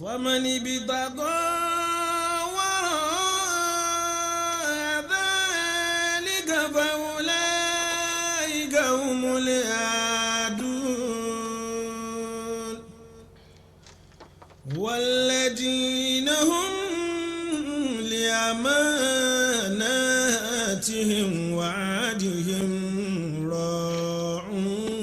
فمن ابتغى وراء ذلك فأولئك هم العادون. والذين هم لأماناتهم وعهدهم راعون.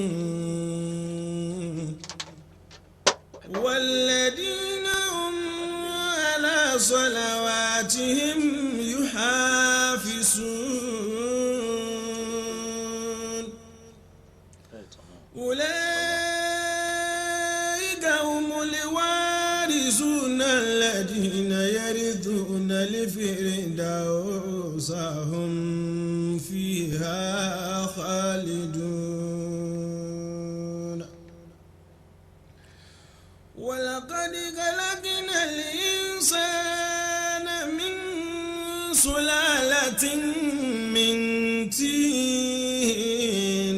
والذين هم على صلواتهم يحافظون. أولئك هم الوارثون الذين يرثون الفردوس هم فيها خالدون. ولقد خلقنا الإنسان من سلالة من طين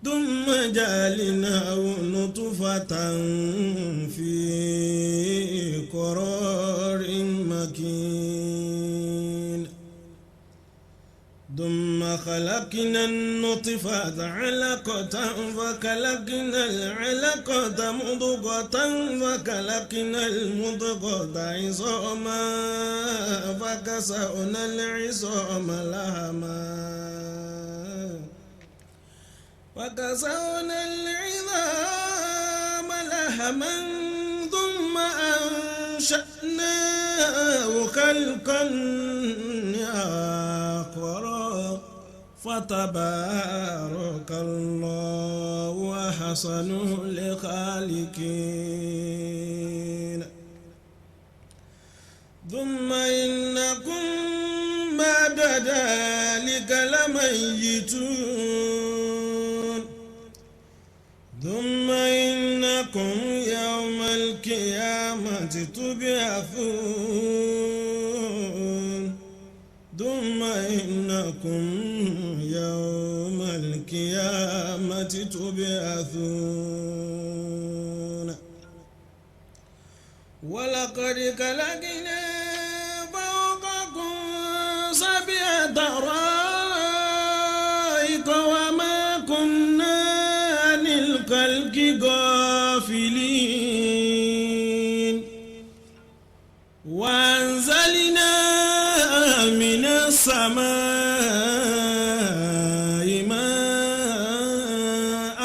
ثم جعلناه نطفة في قرار مكين. ثم خلقنا النطفة علقة فخلقنا العلقة مضغة فخلقنا المضغة عظاما فكسونا العظام لحما وكسونا العظام لحما ثم أنشأناه خلقا آخر فتبارك الله أحسن الخالقين. ثم إنكم بعد ذلك لميتون. ثم إنكم يوم القيامة تبعثون. ثم إنكم يوم القيامة تبعثون. ولقد خلقنا فوقكم سبع طرائق وما كنا عن الخلق غافلين. وأنزلنا من السماء ماء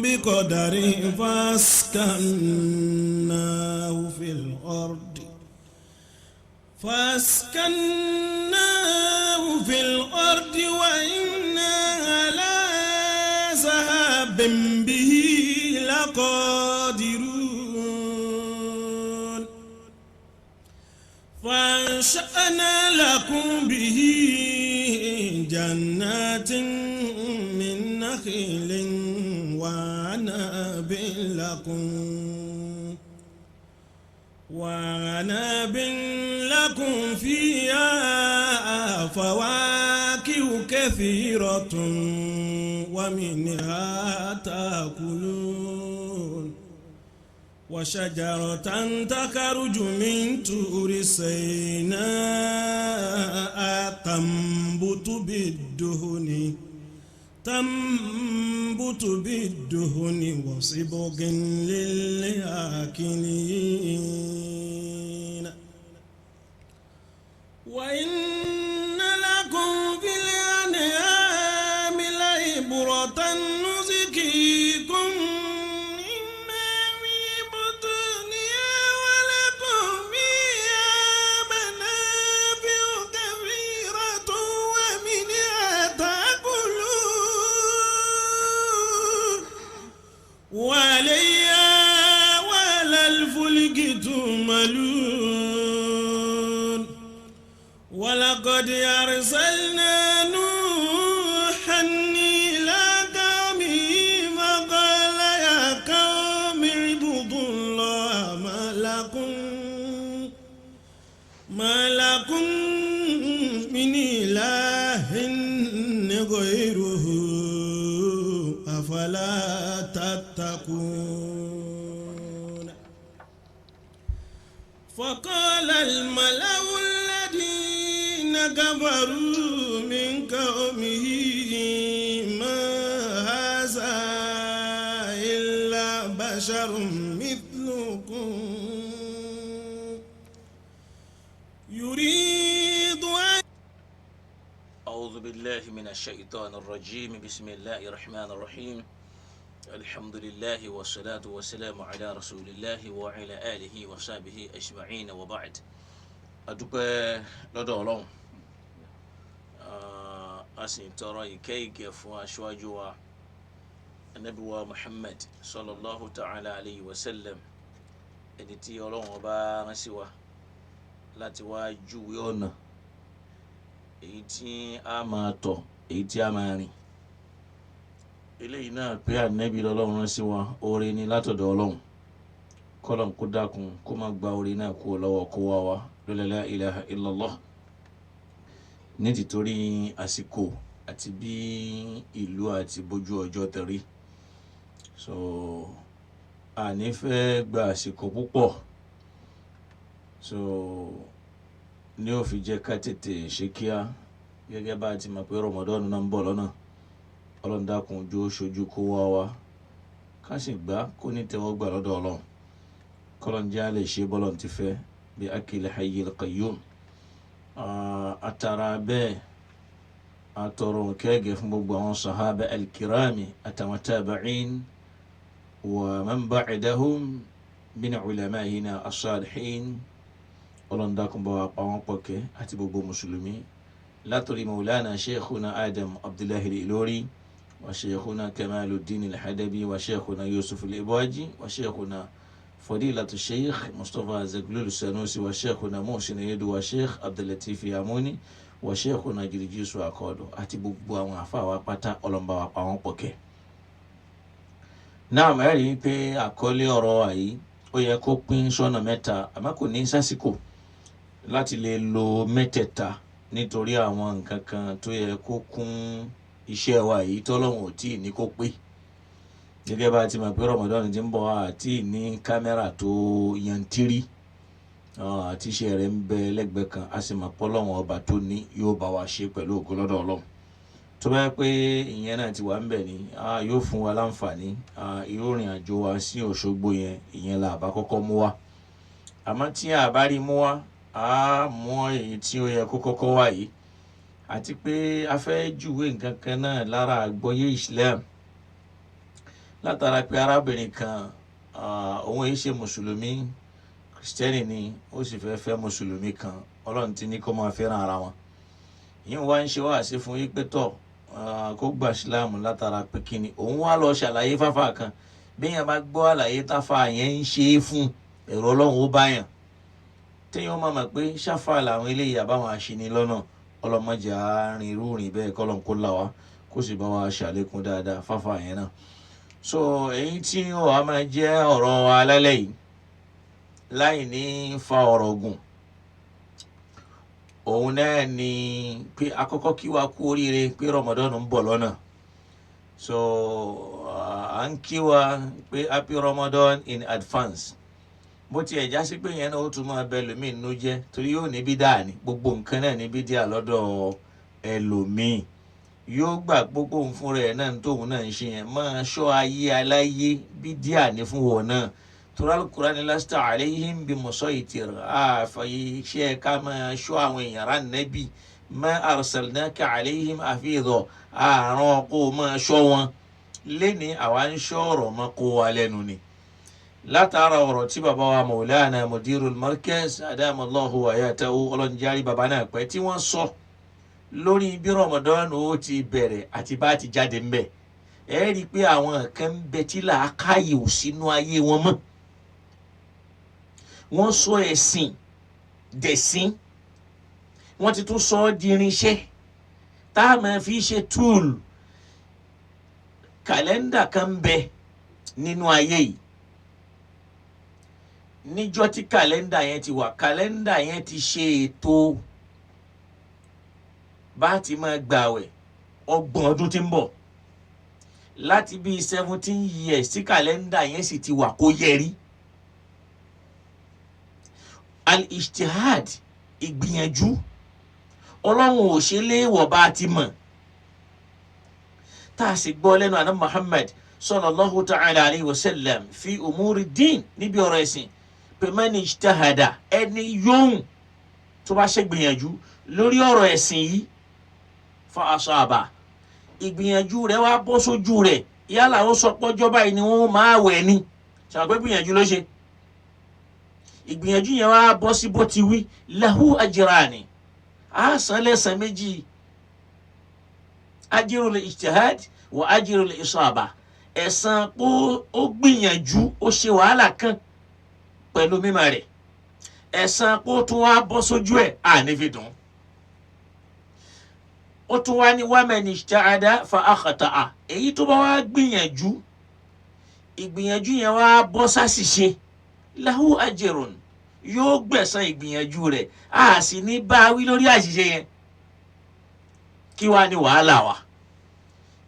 بقدر فاسكناه في الأرض وإنا على ذهاب به لقادرون. فأنشأنا لكم به جنات من نخيل وأعناب لكم فيها فواكه كثيرة ومنها تأكلون. وشجرة تخرج من طور سيناء تنبت بالدهن وصبغ للآكلين. وإن لكم في الأنعام لعبرة نسقيكم مما في بطونها ولكم فيها منافع كثيرة ومنها تأكلون. وعليها وعلى الفلك تحملون. ولقد أرسلنا نوحا إلى قومه فقال يا قوم اعبدوا الله ما لكم من إله غيره أفلا تتقون. فقال الملأ الذين كفروا من قومه ما هذا إلا بشر مثلكم يريد أن أعوذ بالله من الشيطان الرجيم. بسم الله الرحمن الرحيم. الحمد لله والصلاة والسلام على رسول الله وعلى آله وصحبه أجمعين وبعد. Adúpẹ́ lọ́dọ̀ Ọlọ́run, a sì ń tọrọ ìkẹ́ ìgẹ̀ fún aṣáájú wa Ànábì wa Muhammad sallallahu ta'ala alayhi wa sallam, ẹni tí Ọlọ́run ọba rán sí wa láti wá júwe ọ̀nà èyí tí a máa tọ̀, èyí tí a máa rìn. Eléyìí náà pé Ànábì lọ́lọ́run rán sí wa, oore ni látọ̀dọ̀ Ọlọ́run. Kọ́lọ́n kó dákun kó má gba oore náà kú lọ́wọ́ kó wá wa lọ́lẹ́ la ilaha illallah. Ní tìtorí àsìkò àti bí ìlú àti bójú ọjọ́ tẹ̀rí, so àní fẹ́ gba àsìkò púpọ̀, so ní ó fi jẹ́ ká tètè ṣe kíá gẹ́gẹ́ bá a ti mọ̀ pé Ramadan náà ń bọ̀ lọ́nà. Ọlọ́run dákun ojú ó ṣojú kó wá wa, ká sì gbà kó ní tẹ́wọ́ gbà lọ́dọ̀ Ọlọ́run. Kọ́lọ́n jẹ́ a lè ṣe bọ́lọ́n ti fẹ́ bí akil hayyil qayyum. Atara bẹ́ẹ̀ atọrọ kẹ́gẹ́ fún gbogbo àwọn sahaba alkirami àtàwọn tabi'in wa man ba'dahum min ulama'ina as-salihin. Ọlọ́run dákun bá wa pa wọ́n pọ̀ kẹ́ àti gbogbo mùsùlùmí látòrí maulana sheikhuna Adam Abdullahi Ilori wa sheikhuna Kamaluddin Al-Hadabi wa sheikhuna Yusuf Al-Ibaji wa sheikhuna fadilatu sheikh Mustapha Zaglul Sanusi wa sheikhuna Muhsin Yedu wa sheikh Abdullatif Yamuni wa sheikhuna Jirijisu Akodo àti gbogbo àwọn àfáà wa pátá. Ọlọ́run bá wa pa wọ́n pọ̀ kẹ́. Náà ẹ rí i pé àkọlé ọ̀rọ̀ wa yìí ó yẹ kó pín sọ́nà mẹ́ta, àmọ́ kò ní sásìkò láti lè lo mẹ́tẹ̀ẹ̀ta nítorí àwọn nǹkan kan tó yẹ kó kún iṣẹ́ wa yìí tọ́lọ́hun ò tí ì ní kó pé. Gẹ́gẹ́ bá a ti mọ̀ pé Ramadan ti ń bọ̀, àti ní kámẹ́rà tó yantiri àti iṣẹ́ rẹ̀ ń bẹ lẹ́gbẹ̀ẹ́ kan, a sì mọ̀ pé Ọlọ́run ọba tó ní yóò bá wa ṣe pẹ̀lú ògo lọ́dọ̀ Ọlọ́run. Tó bá yẹ pé ìyẹn náà ti wà ń bẹ̀ ni yóò fún wa láǹfààní irú ìrìn àjò wa sí Òṣogbo yẹn, ìyẹn là bá kọ́kọ́ mú wa. Àmọ́ tí a bá rí mú wa, a mú èyí tí ó yẹ kó kọ́kọ́ wá yìí, àti pé a fẹ́ júwe nǹkan kan náà lára àgbọ́yé Islam látara pé arábìnrin kan, òun yìí ṣe mùsùlùmí, kìrìsìtẹ́nì ni, ó sì fẹ́ fẹ́ mùsùlùmí kan. Ọlọ́run ti ní kó máa fẹ́ràn ara wọn. Yìí wá ń ṣe wáàsí fún yí pé tọ̀ kó gba Islam látara pé kíni òun wá lọ ṣàlàyé fáfá kan. Bí yẹn bá gbọ́ àlàyé táfà yẹn ń ṣe é fún, ẹ̀rọ Ọlọ́run ó bá yàn téèyàn máa mọ̀ pé ṣáfà làwọn eléyìí àbáwọn aṣinilọ́nà. Ọlọ́mọdé àárín irú rìn bẹ́ẹ̀, kọ́lọ́n kó là wá kó sì bá wa ṣàlékún dáadáa fáfà yẹn náà. So èyí tí ó wàá máa jẹ́ ọ̀rọ̀ alálẹ̀ yìí láì ní fa ọ̀rọ̀ gùn, òun náà ni pé àkọ́kọ́ kí wa kú oríire pé Ramadan ń bọ̀ lọ́nà. So à ń kí wa pé happy Ramadan in advance. Bó tiẹ̀ já sí pé yẹn náà ó tún máa bẹ ẹlòmíì nínú jẹ́, torí yóò ní bídà ní gbogbo nǹkan náà ní bídà lọ́dọ̀ ẹlòmíì. Yóò gbà gbogbo òun fúnra ẹ̀ náà tóun náà ń ṣe yẹn máa ṣọ́ ayé aláyé, bídà ní fún wọn náà. Torí Al-Qur'ani lasta alayhim bi musaytir, àfàyè iṣẹ́ ká máa ṣọ́ àwọn èèyàn rán nẹ́bì ma arsalnaka alayhim hafidha, àrùn kó máa ṣọ́ wọn. Lẹ́ni àwa ń ṣọ́ ọ̀rọ̀ mọ́ kó wa lẹ́nu ni látara ọ̀rọ̀ tí bàbá wa Maulana Mudirul Markaz adamallahu hayatahu, ọlọ́njárí bàbá náà pẹ́, tí wọ́n sọ lórí bí Ramadan ó ti bẹ̀rẹ̀ àti bá ti jáde ń bẹ̀. Ẹ rí i pé àwọn kan ń bẹ tí làákàyè ò sínú ayé wọn mọ́. Wọ́n sọ ẹ̀sìn dẹ̀sìn, wọ́n ti tún sọ ọ́ di irinṣẹ́ tá a máa fi ṣe túùlù. Kàlẹ́ndà kan ń bẹ nínú ayé yìí. Níjọ́ tí kàlẹ́ndà yẹn ti wà, kàlẹ́ndà yẹn ti ṣe ètò bá ti máa gbàwẹ̀ 30 ọdún tí ń bọ̀, láti bíi 17 years tí kàlẹ́ndà yẹn sì ti wà kó yẹrí. Al-ijtihad, ìgbìyànjú, Ọlọ́run ò ṣe léèwọ̀ bá a ti mọ̀, tá a sì gbọ́ lẹ́nu àná Muhammad sallallahu ta'ala alayhi wa sallam fi umuri din, níbi ọ̀rọ̀ ẹ̀sìn, pé man ijtahada, ẹni yóò tó bá ṣe gbìyànjú lórí ọ̀rọ̀ ẹ̀sìn yìí, fa asaba, ìgbìyànjú rẹ̀ wá bọ́ sójú rẹ̀, yálà ó sọ pọ́jọ́ báyìí ni wọ́n máa wẹ̀ ni, ṣàpẹ́ gbìyànjú ló ṣe, ìgbìyànjú yẹn wá bọ́ sí bó ti wí, lahu ajrani, á san lẹ́san méjì, ajrul ijtihad wa ajrul isaba, ẹ̀san pé ó gbìyànjú, ó ṣe wàhálà kan pẹ̀lú mímọ̀ rẹ̀, ẹ̀san pé ó tún wá bọ́ sójú ẹ̀, à ní fi dùn. Ó tún wá ní waman ijtahada fa akhta'a, èyí tó bá wá gbìyànjú, ìgbìyànjú yẹn wá bọ́ sáṣìṣe, lahu ajrun, yóò gbẹ̀san ìgbìyànjú rẹ̀, a sì ní bá a wí lórí àṣìṣe yẹn. Kí wá ní wàhálà wa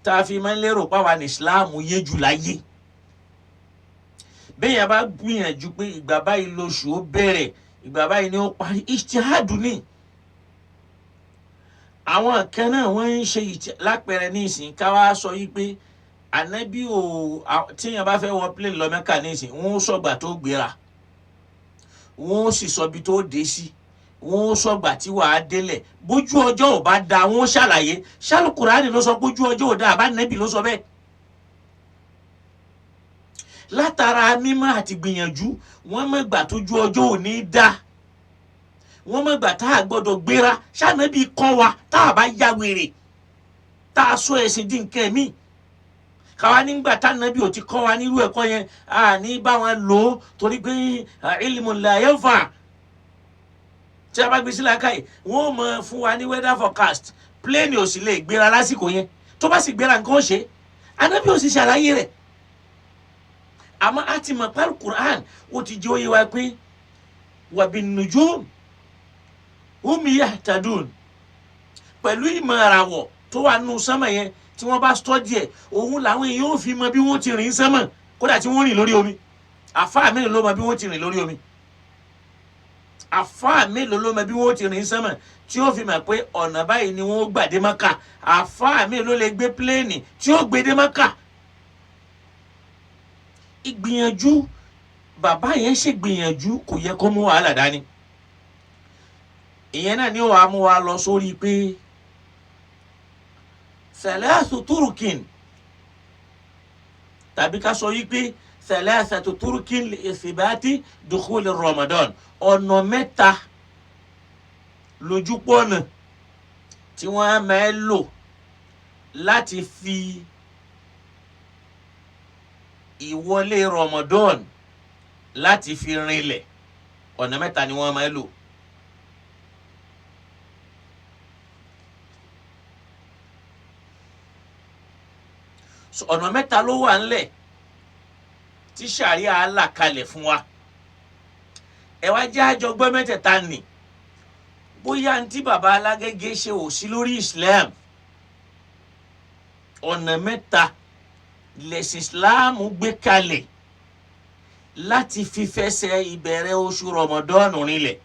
tá a fi máa ń lérò páwa ní Islam yé jù láyé? Bẹ́ẹ̀ yẹn bá gbìyànjú pé ìgbà báyìí lóṣù ó bẹ̀rẹ̀, ìgbà báyìí ni ó parí, ijtihadu ni. Àwọn kan náà wọ́n ń ṣe lápẹẹrẹ ní ìsìn, ká wá sọ yìí pé ànábì ò, tíyẹn bá fẹ́ wọ plane lọ Mẹ́kà ní ìsìn, wọ́n ó sọ̀gbà tó gbéra, wọ́n ó sì sọ ibi tó dé sí, wọ́n ó sọ̀gbà tí wàá délẹ̀, bójú ọjọ́ ò bá da wọ́n ó ṣàlàyé. Ṣálùkùránì ló sọ bójú ọjọ́ ò da, àbá nẹ́bì ló sọ bẹ́ẹ̀. Látara mímọ́ àti gbìyànjú, wọ́n mọ̀gbà tójú ọjọ́ ò ní da, wọ́n mọ̀gbà tá a gbọ́dọ̀ gbéra, ṣànábì kọ́ wa tá a bá ya wèrè, tá a sọ ẹ̀sìn di nǹkan míì. Káwa nígbà tánábì ò ti kọ́ wa nírú ẹ̀kọ́ yẹn, a ní bá wọn lò ó, torí pé ilmu la yanfa. Tí a bá gbé sílẹ̀ káyì, wọ́n ò mọ̀ fún wa ní weather forecast, plane ò sì lè gbéra lásìkò yẹn, tó bá sì gbéra nǹkan ó ṣe, anábì ò sì ṣàlàyé rẹ̀. Àmọ́ a ti mọ̀ pálí Qur'an ó ti jẹ́ òye wa pé wàbí nujum hum yahtadun, pẹ̀lú ìmọ̀ àràwọ̀ tó wà nù sánmà yẹn, tí wọ́n bá stọ́dì ẹ̀, òun làwọn èèyàn ò fi mọ bí wọ́n ti rìn sánmà, kódà tí wọ́n rìn lórí omi. Àfáà mélòó ló mọ bí wọ́n ti rìn lórí omi? Àfáà mélòó ló mọ bí wọ́n ti rìn sánmà tí ó fi mọ̀ pé ọ̀nà báyìí ni wọ́n gbà dé Mákà? Àfáà mélòó lè gbé pléènì tí ó gbé dé Mákà? Ìgbìyànjú bàbá yẹn ṣe gbìyànjú, kò yẹ kó mú wàhálà dání. Ìyẹn náà ni ó wàá mú wa lọ sórí pé thalathu turukin, tàbí ká sọ yìí pé thalathatu turukin li ithbati dukhuli Ramadan, ọ̀nà mẹ́ta lójúpọ̀nà tí wọ́n máa ń lò láti fi ìwọlé Ramadan láti fi rinlẹ̀. Ọ̀nà mẹ́ta ni wọ́n máa ń lò. Ọ̀nà mẹ́ta ló wà ńlẹ̀ tí ṣàríà là kalẹ̀ fún wa. Ẹ wá jẹ́ àjọgbọ́n mẹ́tẹ̀ẹ̀ta nì, bóyá ntí bàbá Alágége ṣe ò sí lórí Islam. Ọ̀nà mẹ́ta lẹ̀sìn Islam gbé kalẹ̀ láti fi fẹsẹ̀ ìbẹ̀rẹ̀ oṣù Ramadan rinlẹ̀.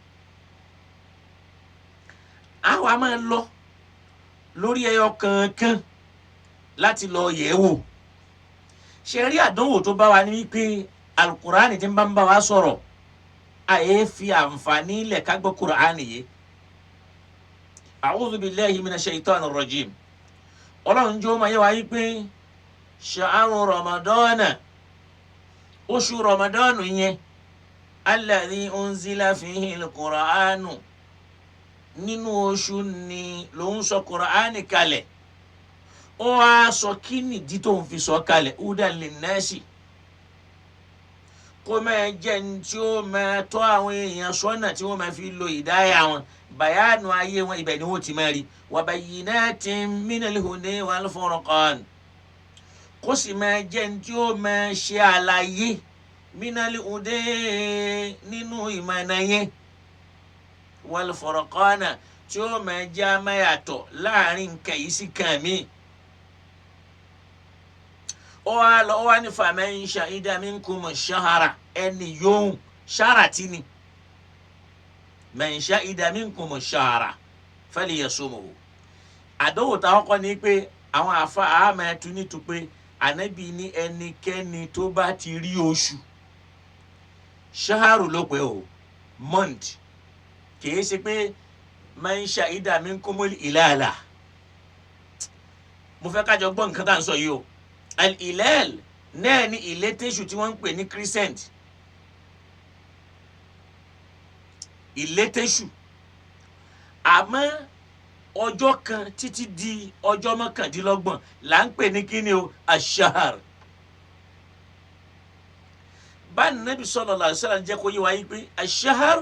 Àwa máa lọ lórí ẹyọ kankan láti lọ yẹ̀ wò. Ṣe rí àdánwò tó bá wa ní wípé alukurani tí ń bá wa sọ̀rọ̀, àyè fi àǹfààní lẹ̀ ká gbọ́ kurani yìí. A'udhu billahi minash shaitani rrajim. Ọlọ́run jẹ́ ó máa yẹ wá yí pé sha'ru Ramadana, oṣù Ramadanu yẹn, alladhi unzila fihi al-Qur'anu, nínú oṣù ni ló ń sọ kurani kalẹ̀. Ó wá sọ kí nìdí tó ń fi sọ kalẹ̀, hudan linnasi, kó máa jẹ́ ní tí ó máa tọ́ àwọn èèyàn sọ́nà tí wọ́n máa fi lo ìdáyà wọn, bàyánu ayé wọn, ibẹ̀ ni wọ́n ti máa rí, wa bayyinatin minal huda wal furqan, kó sì máa jẹ́ ní tí ó máa ṣe àlàyé minal huda nínú ìmọ̀nà yẹn, wal furqan, tí ó máa jẹ́ amáyàtọ̀ láàrin nǹkan yìí sí kan míì. Ó wá lọ, ó wá ní faman shahida minkumu shahara, ẹni yóò ṣára tí ni Man shahida minkumu shahra falyasumhu. Àdánwò táwọn kọ́ ni pé àwọn àfa àmọ́ ẹtú nítu pé ànábì ní ẹnikẹ́ni tó bá ti rí oṣù, ṣaharu ló pé o, month, kìí ṣe pé man shahida minkumul ilala. Mo fẹ́ kájọ gbọ́ nǹkan tá à ń sọ yìí o. Al-ilal náà ní ìlétésù tí wọ́n ń pè ní crescent, ìlétésù. Àmọ́ ọjọ́ kan títí di ọjọ́ 29 là ń pè ní kíni o, ashahar. Bá Nábì sallallahu alaihi wasallam jẹ́ kó yé wa yí pé ashahar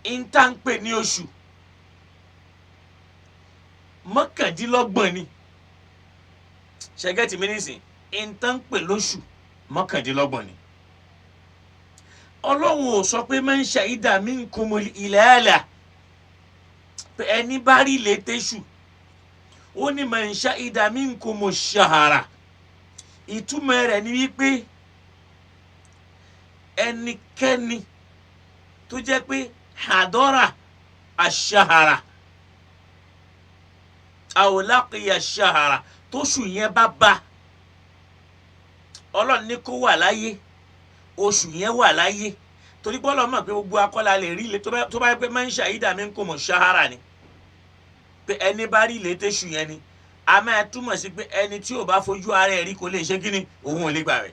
ń tá ń pè ní oṣù 29 ni. Ṣẹ́gẹ́tì mi nísìn, ń tá ń pè lóṣù 29 ni. Ọlọ́run ò sọ pé man shahida minkumul ilala, pé ẹni bá rí létésù. Ó ní man shahida minkumu shahara. Ìtumọ̀ rẹ̀ ni wípé ẹnikẹ́ni tó jẹ́ pé hadọ́ra ashahara aw laqiya ashahara, tóṣù yẹn bá bá, Ọlọ́run ní kó wà láyé, oṣù yẹn wà láyé. Torí pé Ọlọ́run mọ̀ pé gbogbo akọ́lá lè rí ilé tó bá yẹ pé man shahida minkumu shahara ni, pé ẹni bá rí ilé tẹ́ṣù yẹn ni, a máa túmọ̀ sí pé ẹni tí ò bá fojú ara ẹ̀ rí kò lè ṣe kíni, òun ò lè gbà rẹ̀.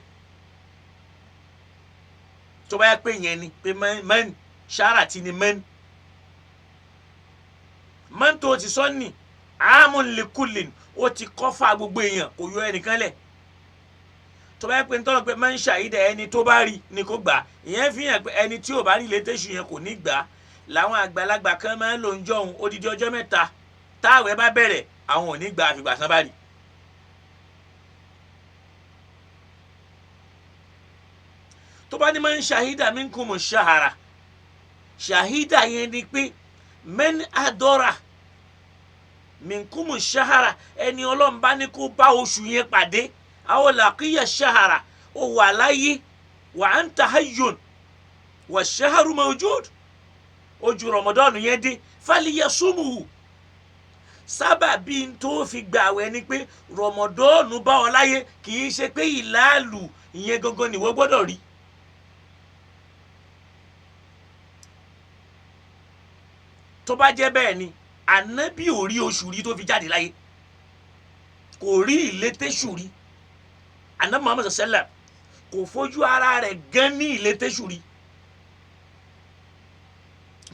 Tó bá yẹ pé yẹn ni pé man ṣáárà ti ni man man tó ti sọ ní àmúlẹ̀kùlìn, ó ti kọ́fà gbogbo èèyàn, kò yọ ẹnìkan lẹ̀. Tó bá yẹ pé ntọ́nà pé man ṣàyídà, ẹni tó bá rí ni kò gbà, ìyẹn fi hàn pé ẹni tí ò bá rí létésù yẹn kò ní gbà. Làwọn àgbàlagbà kan máa ń lò ń jọun odidi ọjọ́ 3 táwẹ̀ bá bẹ̀rẹ̀, àwọn ò ní gbà àfìgbà tán bá rí. Tó bá ní man ṣàhídà minkumu ṣahara, ṣàhídà yẹn ni pé man adọ́ra minkumu ṣahara, ẹni Ọlọ́run bá ní kó bá oṣù yẹn pàdé, aw laqiya ṣahara, ó wà láyé, wa anta hayyun wa ṣaharu mawjud, ojú Ramadan yẹn dé, falyasumuhu. Sábàbí tó fi gbààwẹ̀ ni pé Ramadan bá ọ láyé, kì í ṣe pé ìlàlù ìyẹn gangan ni wọ́n gbọ́dọ̀ rí. Tó bá jẹ́ bẹ́ẹ̀ ni, Ànábì ò rí oṣù rí tó fi jáde láyé, kò rí ìlétésù rí. Ànábì Muhammad sallam kò fojú ara rẹ̀ gan ní ìlétésù rí.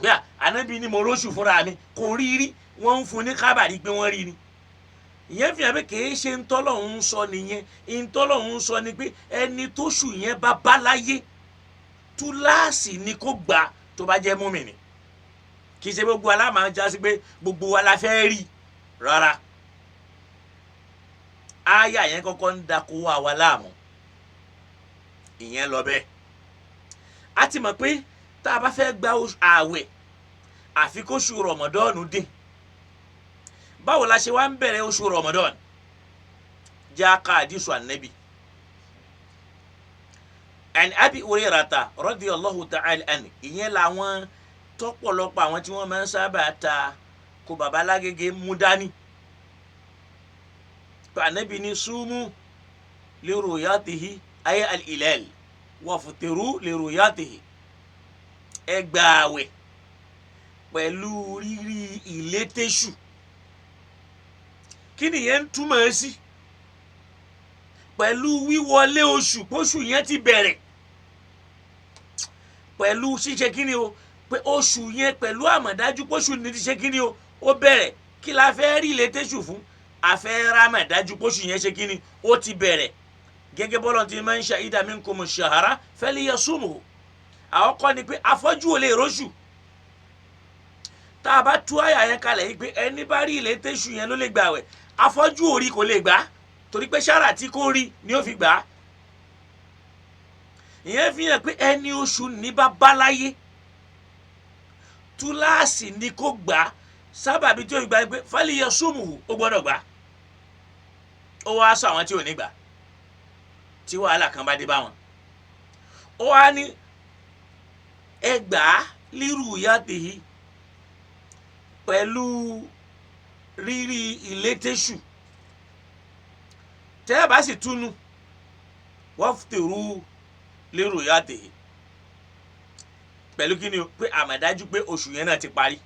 Bíyà Ànábì ni mo róṣù fúnra mi, kò rí rí, wọ́n ń fún ní kábàrí pé wọ́n rí ni. Ìyẹn fi hàn pé kìí ṣe ntọ́lọ́hún ń sọ nìyẹn. Ntọ́lọ́hún ń sọ ni pé ẹni tó ṣù yẹn bá bá láyé, túláàsì ni kó gbà tó bá jẹ́ mùmínì. Kì í ṣe gbogbo aláàmà já sí pé gbogbo wa la fẹ́ rí rárá. Áyà yẹn kọ́kọ́ ń dako wá wa láàmú, ìyẹn lọ bẹ́ẹ̀. A ti mọ̀ pé tá a bá fẹ́ gba ààwẹ̀, àfi kóṣù Rọ̀mọ̀dọ́ọ̀nù dé. Báwo la ṣe wá ń bẹ̀rẹ̀ oṣù Rọ̀mọ̀dọ́ọ̀nù? Jẹ́ ká àdìsù ànábì. An Abi Hurayrata radiyallahu ta'ala anhu. Ìyẹn làwọn tọ́pọ̀lọpọ̀ àwọn tí wọ́n máa ń sábà ta kó baba Lágége mú dání. Ànábì ní súnmú li ru'yatihi ay al-hilal wa futiru li ru'yatihi. Ẹ gba àwẹ̀ pẹ̀lú rírí ìlétésù. Kí nìyẹn ń túmọ̀ sí? Pẹ̀lú wíwọlé oṣù, póṣù yẹn ti bẹ̀rẹ̀, pẹ̀lú ṣíṣe kíni o, pé oṣù yẹn pẹ̀lú àmọ̀dájú póṣù ní ti ṣe kíni o, ó bẹ̀rẹ̀. Kí la fẹ́ rí ìlétésù fún? A fẹ́ rámọ̀dájú póṣù yẹn ṣe kíni, ó ti bẹ̀rẹ̀. Gẹ́gẹ́ bọ́lá ti man shahida minkumu shahara falyasumhu. Àwọn kọ́ ni pé afọ́jú ò lè róṣù. Tá a bá tú àyà yẹn kalẹ̀ yìí pé ẹni bá rí ìlétésù yẹn ló lè gbàwẹ̀, afọ́jú ò rí kò lè gbà, torí pé sára tí kò rí ni ó fi gbà á. Ìyẹn fi hàn pé ẹni oṣù ní bá bá láyé, túláàsì ni kò gbà á. Sábàbí tí ó fi gbà pé falyasumhu, ó gbọ́dọ̀ gbà. Ó wá sọ àwọn tí ò ní gbà tí wàhálà kan bá dé bá wọn. Ó wá ní ẹ gbà á Lírù yàtìhí, pẹ̀lú rírí ìlétésù. Tẹ́ ẹ bá sì túnu, waftiru lírù yàtìhí, pẹ̀lú kí ni o? Pé àmọ̀dájú pé oṣù yẹn náà ti parí.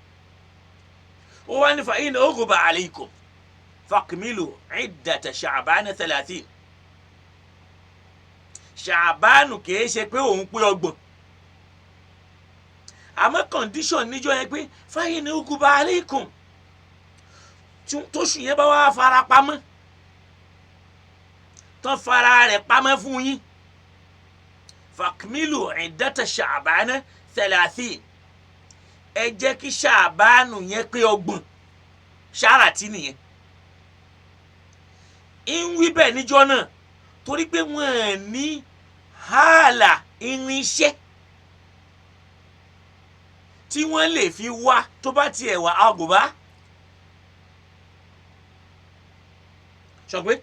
Ó wá ní fa in ughba alaykum fakmilu iddata ṣàbánà 30. Ṣàbánù kìí ṣe pé òun pé 30, àmọ́ condition níjọ́ yẹn pé fa in ughba alaykum, tóṣù yẹn bá wá fara pamọ́, tán fara rẹ̀ pamọ́ fún yín, fakmilu iddata ṣàbánà 30, ẹ jẹ́ kí ṣàbánù yẹn pé 30. Ṣáàràtì nìyẹn ń wí bẹ́ẹ̀ níjọ́ náà, torí pé wọ́n ní hàlà irinṣẹ́ tí wọ́n lè fi wá tó bá tiẹ̀ wà àgùbá. Sọ pé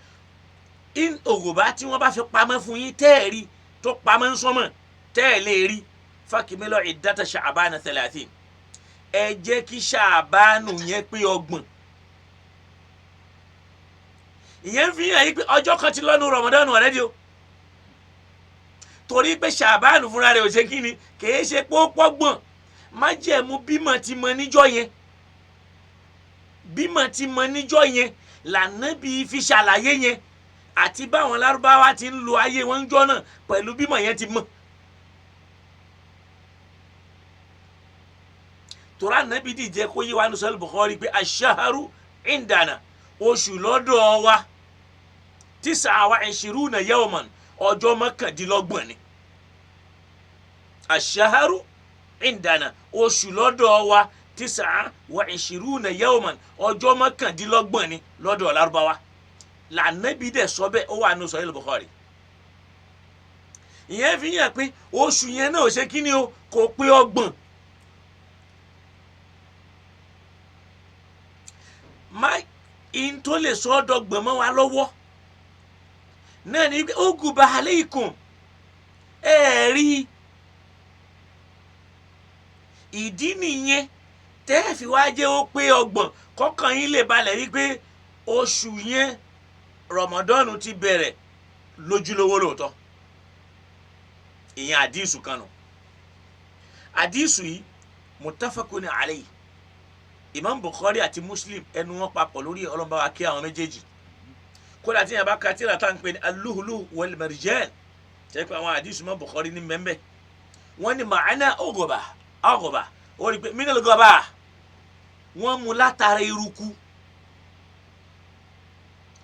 in ògùbá tí wọ́n bá fi pamọ́ fún yín tẹ́ẹ̀rí tó pamọ́ ń sọ́mọ̀ tẹ́ẹ̀ lè rí, fakimilọ ìdáta ṣàbánà 30, ẹ jẹ́ kí ṣàbánù yẹn pé 30. Ìyẹn fi hàn yí pé ọjọ́ kan ti lọ́nu Ramadan already o, torí pé ṣàbánù fúnra rẹ̀ ò ṣe kí ni, kìí ṣe pé ó pọ́gbọ̀n. Májẹ̀mú bímọ ti mọ níjọ́ yẹn, bímọ ti mọ níjọ́ yẹn lànàbí fi ṣàlàyé yẹn, àti báwọn lárúbáwá ti ń lo ayé wọn ń jọ́ náà pẹ̀lú bímọ yẹn ti mọ̀. Tora nàbí dìjẹ́ kó yé wa ní sọ́lù Bukhari pé aṣaharu indana, oṣù lọ́dọ̀ wa, 29 yawman, ọjọ́ 29 ni. Aṣaharu indana, oṣù lọ́dọ̀ wa, 29 yawman, ọjọ́ 29 ni lọ́dọ̀ Lárúbáwá. Lànàbí dẹ̀ sọ bẹ́ẹ̀, ó wà ní sọ́lù Bukhari. Ìyẹn fi hàn pé oṣù yẹn náà ò ṣe kí ni o, kò pé 30. Má in tó lè sọ ọ́ dọgbọ̀n mọ́ wa lọ́wọ́ náà ni pé uguba aleikum, ẹ rí ìdí nìyẹn tẹ́ ẹ fi wá jẹ́ ó pé 30, kọ́kàn yín lè balẹ̀ wípé oṣù yẹn Rọmọdọ́nù ti bẹ̀rẹ̀ lójúlówó lóòótọ́. Ìyẹn àdísù kan nù. Àdísù yìí muttafaqun alayhi, Imam Bukhari àti Muslim ẹnu wọn papọ̀ lórí, ọlọ́mọba wa kí àwọn méjèèjì. Kódà tí yẹn bá ka tírà tá à ń pè ní al-Lu'lu' wal-Marjan, tẹ́ pé àwọn àdísù Imam Bukhari ní mẹ́mbẹ́, wọ́n ní ma'ana ọgọ̀bà ọgọ̀bà, ó rí i pé minal gọ̀bà, wọ́n mú látara eruku.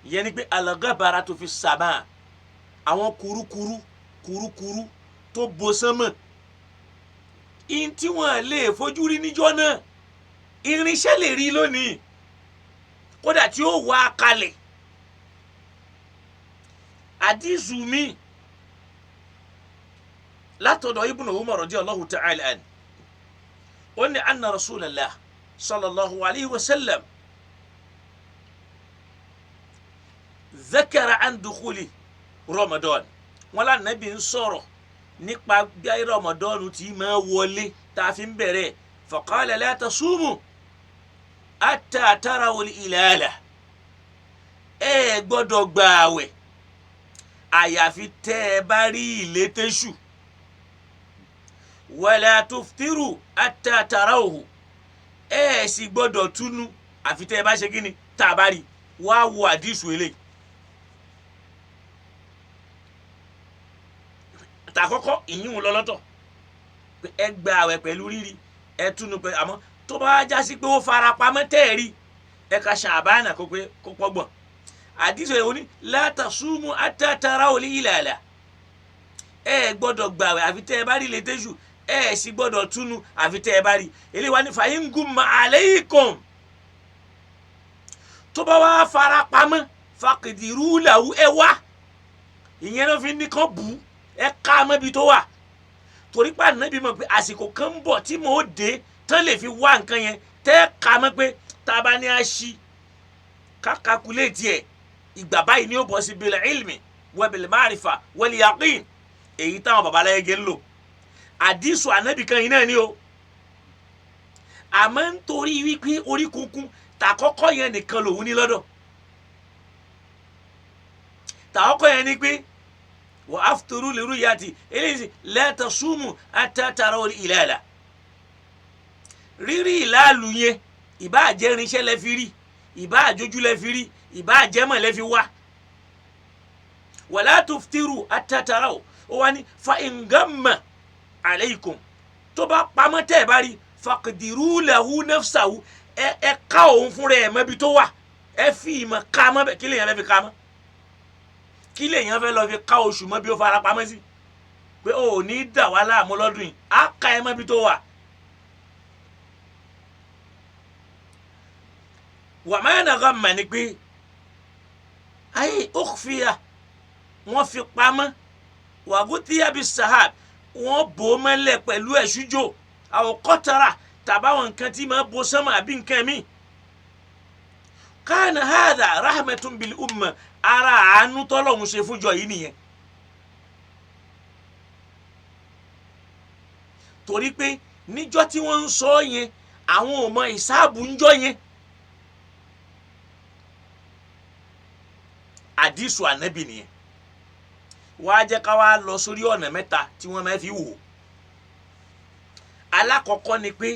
Ìyẹn ni pé al-ghabaratu fi sama, àwọn kurukuru kurukuru tó bo sánmọ̀, in tí wọ́n lè fojú rí níjọ́ náà, irinṣẹ́ lè rí lónìí, kódà tí ó wà kalẹ̀. Àdísù mi látọ̀dọ̀ Ibn Umar radiyallahu ta'ala anhu, ó ní anna Rasulallah sallallahu alayhi wa sallam zakara an dukhuli Ramadan. Wọn lànàbí ń sọ̀rọ̀ nípa bí Ramadan ti máa wọlé tá a fi ń bẹ̀rẹ̀. Faqala la tasumu hatta tarawul hilala, ẹ gbọ́dọ̀ gbààwẹ̀ àyàfi tẹ́ ẹ bá rí ìlétésù. Wala tuftiru hatta tarawhu, ẹ sì gbọ́dọ̀ túnú àfi tẹ́ ẹ bá ṣe kíni tá a bá rí. Wá wo àdísù eléyìí. Tàkọ́kọ́ ìyíhun lọ́lọ́tọ̀, ẹ gbààwẹ̀ pẹ̀lú rírí, ẹ túnú pẹ̀lú, àmọ́ tó bá já sí pé ó fara pamọ́ tẹ́ ẹ rí, ẹ ka ṣàbánà kó pé kó pọ́gbọ̀n. Àdìsọ yẹn oní la tasumu hatta tarawul hilala, ẹ gbọ́dọ̀ gbàwẹ̀ àfi tẹ́ ẹ bá rí létẹ́sù, ẹ sì gbọ́dọ̀ túnú àfi tẹ́ ẹ bá rí. Eléyìí wá ní fa in gumma alaykum, tó bá wá fara pamọ́ faqdiru lahu, ẹ wá ìyẹn ló fi ní kán bù ẹ ká mọ́bi tó wà, torí pé Ànábì mọ̀ pé àsìkò kan ń bọ̀ tí mò ń dé tán lè fi wá nǹkan yẹn tẹ́ ká mọ́ pé tá a bá ní a ṣí ká kakuléètì ẹ̀, ìgbà báyìí ni ó bọ̀ sí bil ilmi wa bil ma'rifa wal yaqin, èyí táwọn babaláyé gé ń lò. Àdìsù Ànábì kan yìí náà ni o. Àmọ́ nítorí wípé orí kunkun tàkọ́kọ́ yẹn nìkan lòun ní lọ́dọ̀. Tàkọ́kọ́ yẹn ni pé wa afturu li ru'yati, eléyìí la tasumu hatta tarawul hilala. Rírí ìlàlù yẹn, ìbá jẹ́ irinṣẹ́ lẹ fi rí, ìbá àjójú lẹ fi rí, ìbá àjẹmọ̀ lẹ fi wá. Wala tuftiru hatta taraw, ó wá ní fa in gamma alaykum, tó bá pamọ́ tẹ́ ẹ bá rí, faqdiru lahu nafsahu, ẹ ká òun fúnra ẹ̀ mọ́bi tó wà, ẹ fi ìmọ̀ ká mọ́ bẹ́ẹ̀. Kí lèèyàn fẹ́ fi ká mọ́? Kí lèèyàn fẹ́ lọ fi ká oṣù mọ́ bí ó fara pamọ́ sí? Pé ó ní dà wá láàmú lọ́dún yìí, á ká ẹ mọ́bi tó wà. Wà má nàgà mà ní pé ayé ukhfiya, wọ́n fi pamọ́, wàgùtìyà bí sahab, wọ́n bò ó mọ́lẹ̀ pẹ̀lú ẹ̀ṣújò àwọn kọ́tara tàbáwọn nǹkan tí máa bo sánmà àbí nǹkan mi. Kana hadha rahmatun bil umma, ara àánú tọ́lọ́hún ṣe fúnjọ yìí nìyẹn. Torí pé níjọ́ tí wọ́n ń sọ yẹn, àwọn ò mọ ìsáàbù ńjọ́ yẹn. Àdìsù ànábì nìyẹn. Wàá jẹ́ ká wá lọ sórí ọ̀nà mẹ́ta tí wọ́n máa fi wò ó. Alákọ̀ọ́kọ́ ni pé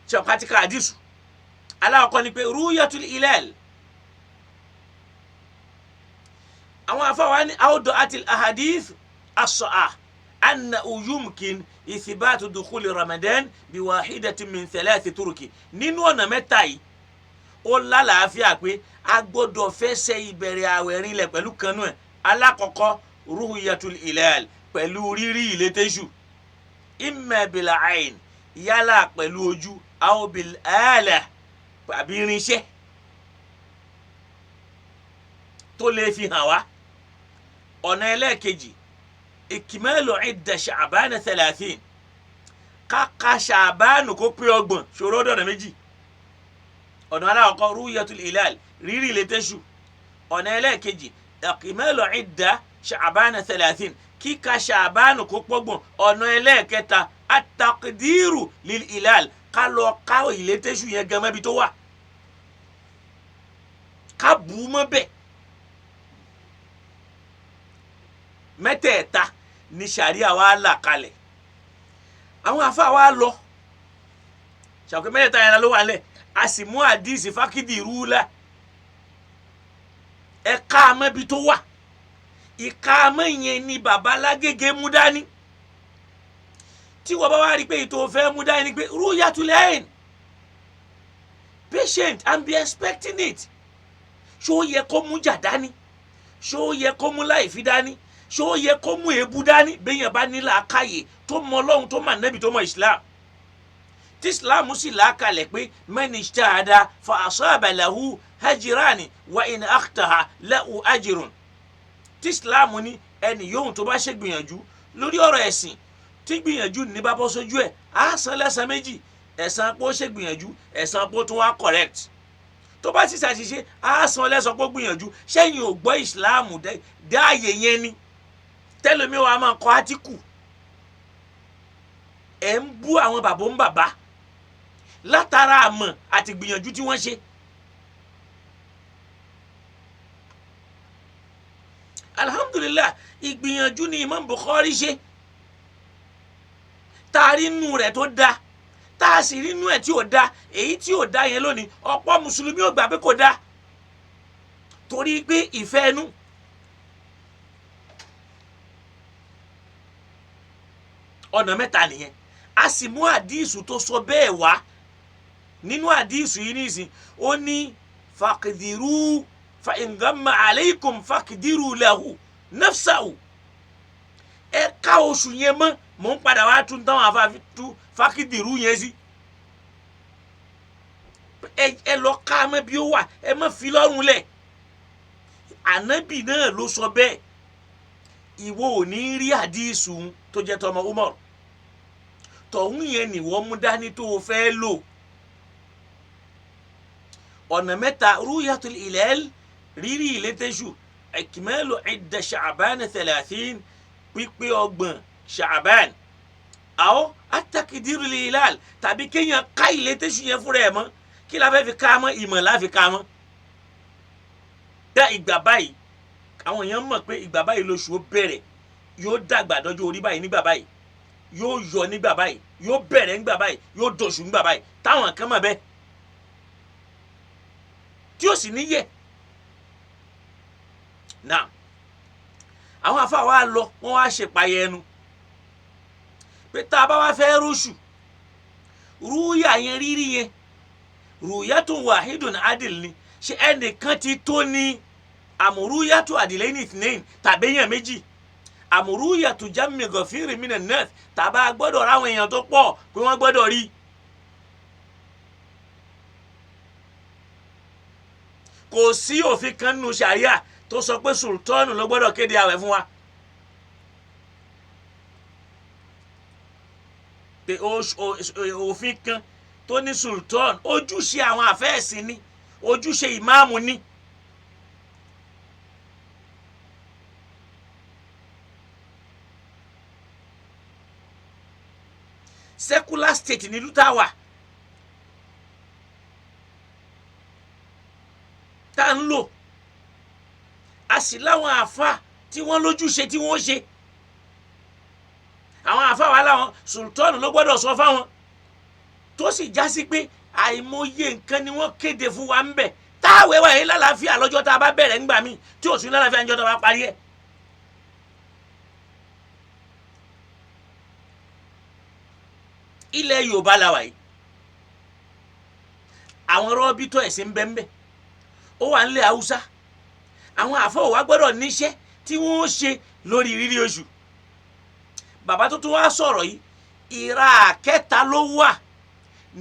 ṣọ̀kátíkà àdìsù. Alákọ̀ọ́kọ́ ni pé ruyatul hilal. Àwọn afáwa ní awdo àti ahadith as-sahih anna yumkin ithbatu dukhuli Ramadan bi wahidatin min thalathi turuki. Nínú ọ̀nà mẹ́ta yìí, ó lálàáfíà pé a gbọ́dọ̀ fẹsẹ̀ ìbẹ̀rẹ̀ àwẹ̀ rinlẹ̀ pẹ̀lú kanú ẹ̀. Alákọ̀ọ́kọ́ ruhiyatul hilal, pẹ̀lú rírí ìlétẹ́sù, imma bil ayn, yálà pẹ̀lú ojú, aw bil ala, àbí irinṣẹ́ tó lè fi hàn wá. Ọ̀nà ẹlẹ́ẹ̀kejì, ikmalu idda ṣàbánà 30, káka ṣàbánù kó pé 30, ṣòro dọ̀nà méjì. Ọ̀nà alákọ̀ọ́kọ́ ruhiyatul hilal, rírí ìlétẹ́sù. Ọ̀nà ẹlẹ́ẹ̀kejì, ikmalu idda ṣàbánà 30, kíka ṣàbánù kó pọ́gbọ̀n. Ọ̀nà ẹlẹ́ẹ̀kẹta, atakidiru lil hilal, ká lọ ká ìlétẹ́sù yẹn gan mẹ́bi tó wà, ká bù ú mọ́ bẹ́ẹ̀. Mẹ́tẹ̀ẹ̀ta ni sàríà wa là kalẹ̀. Àwọn afa wa lọ ṣàkóso mẹ́tẹ̀ẹ̀ta yẹn ló wà lẹ̀, a sì mú àdìsí fákìdì rúlà, ẹ ká mẹ́bi tó wà. Ìka amẹ́ yẹn ni baba Lágége mú dání. Tí wọ́n bá wá rí pé ètò òfẹ́ mú dání pé ruyatul ayn, patient and be expecting it. Ṣó yẹ kó mú jà dání? Ṣó yẹ kó mú láìfi dání? Ṣó yẹ kó mú èébú dání? Bẹ́yẹn bá ní làákàyè tó mọ Ọlọ́run, tó mọ Ànábì, tó mọ Islam, tí Islam sì làákàlẹ̀ pé man ijtahada fa asaba lahu hajirani wa in akhtaha lahu ajirun. Tí Islam ní ẹnì yóò tó bá ṣe gbìyànjú lórí ọ̀rọ̀ ẹ̀sìn, tí gbìyànjú ní bá bọ́ sójú ẹ̀, á san lẹ́san méjì, ẹ̀san pé ó ṣe gbìyànjú, ẹ̀san pé ó tún wá correct. Tó bá sì ṣàṣìṣe, á san lẹ́san pé ó gbìyànjú. Ṣẹ́yìn ò gbọ́ Islam dáàyè yẹn ni tẹ́lẹ̀mí wa máa kọ átíkù. Ẹ̀ ń bú àwọn bàbá ń bàbá látara àmọ̀ àti gbìyànjú tí wọ́n ṣe. Alhamdulillah, ìgbìyànjú ni Imam Bukhari ṣe, tá a rí inú rẹ̀ tó da, tá a sì rí inú ẹ̀ tí ò da. Èyí tí ò da yẹn lónìí, ọ̀pọ̀ mùsùlùmí ò gbà pé kò da, torí pé ìfẹ́ ẹnu. Ọ̀nà mẹ́ta nìyẹn. A sì mú àdíìsù tó sọ bẹ́ẹ̀ wá. Nínú àdíìsù yìí nìsín, ó ní fàkìdìrú fa in ghamma alaykum fàkìdìrú lahu nafsahu. Ẹ ká oṣù yẹn mọ́, mò ń padà wá tún táwọn afáfi tú fàkìdìrú yẹn sí. Ẹ lọ ká mọ́ bí ó wà, ẹ má fi lọ́rùn lẹ̀. Ànábì náà ló sọ bẹ́ẹ̀. Ìwọ ò ní rí àdíìsù tó jẹ́ tọmọ Umar, tọ̀hún yẹn ni wọ́n mú dání tó o fẹ́ lò. Ọ̀nà mẹ́ta: ruyatul hilal, rírí ìlétẹ́sù, ikmalu idda ṣàbán 30, pípé 30 ṣàbán, Àwọn atakidiru lilal tàbí kéèyàn ká ìlétésù yẹn fúnra ẹ̀ mọ́. Kí la fẹ́ fi ká mọ́? Ìmọ̀ la fi ká mọ́. Dá ìgbà báyìí, àwọn èèyàn mọ̀ pé ìgbà báyìí lóṣù ó bẹ̀rẹ̀, yóò dàgbà dọ́jọ́ orí báyìí nígbà báyìí, yóò yọ nígbà báyìí, yóò bẹ̀rẹ̀ nígbà báyìí, yóò dọ̀ṣù nígbà báyìí. Táwọn kan mọ̀ bẹ́ẹ̀ tí ó sì níyẹ̀. Náà àwọn afa wa lọ, wọ́n wá ṣèpayẹ ẹnu pé tá a bá wá fẹ́ rúṣù rúyà yẹn, rírí yẹn, rúyàtun wahidun adil ni, ṣé ẹnìkan ti tó ní àmúrúyàtú àdìlẹ́yìn ìtìlẹ́yìn tàbí èèyàn méjì, àmúrúyàtú jammi gọ̀fìrì minan nas, tàbá gbọ́dọ̀ ráwọn èèyàn tó pọ̀ pé wọ́n gbọ́dọ̀ rí. Kò sí òfin kan nínú ṣàríà tó sọ pé sultanu ló gbọ́dọ̀ kéde àwẹ̀ fún wa. Pé òfin kan tó ní sultan, ojúṣe àwọn àfẹ́ẹ̀sìn ni, ojúṣe ìmáàmù ni. Secular state nílùú tá a wà tá a ń lò, a sì láwọn àfa tí wọ́n lójúṣe tí wọ́n ṣe. Àwọn àfa wa láwọn sultan ló gbọ́dọ̀ sọ fáwọn, tó sì já sí pé àìmọye nǹkan ni wọ́n kéde fún wa ń bẹ̀ táwẹ̀ wà yìí lálàáfíà lọ́jọ́ tá a bá bẹ̀rẹ̀ ńgbà míì, tí ò sí lálàáfíà níjọ́ tá a bá parí ẹ̀. Ilẹ̀ Yorùbá la wà yìí, àwọn rọ́bìtọ̀ ẹ̀sìn ń bẹ ń bẹ, ó wà nílẹ̀ Haúsá. Àwọn àfọwọ́ wa gbọ́dọ̀ níṣẹ́ tí wọ́n ṣe lórí rírí oṣù. Bàbá tó tún wá sọ̀rọ̀ yìí, ìra kẹta ló wà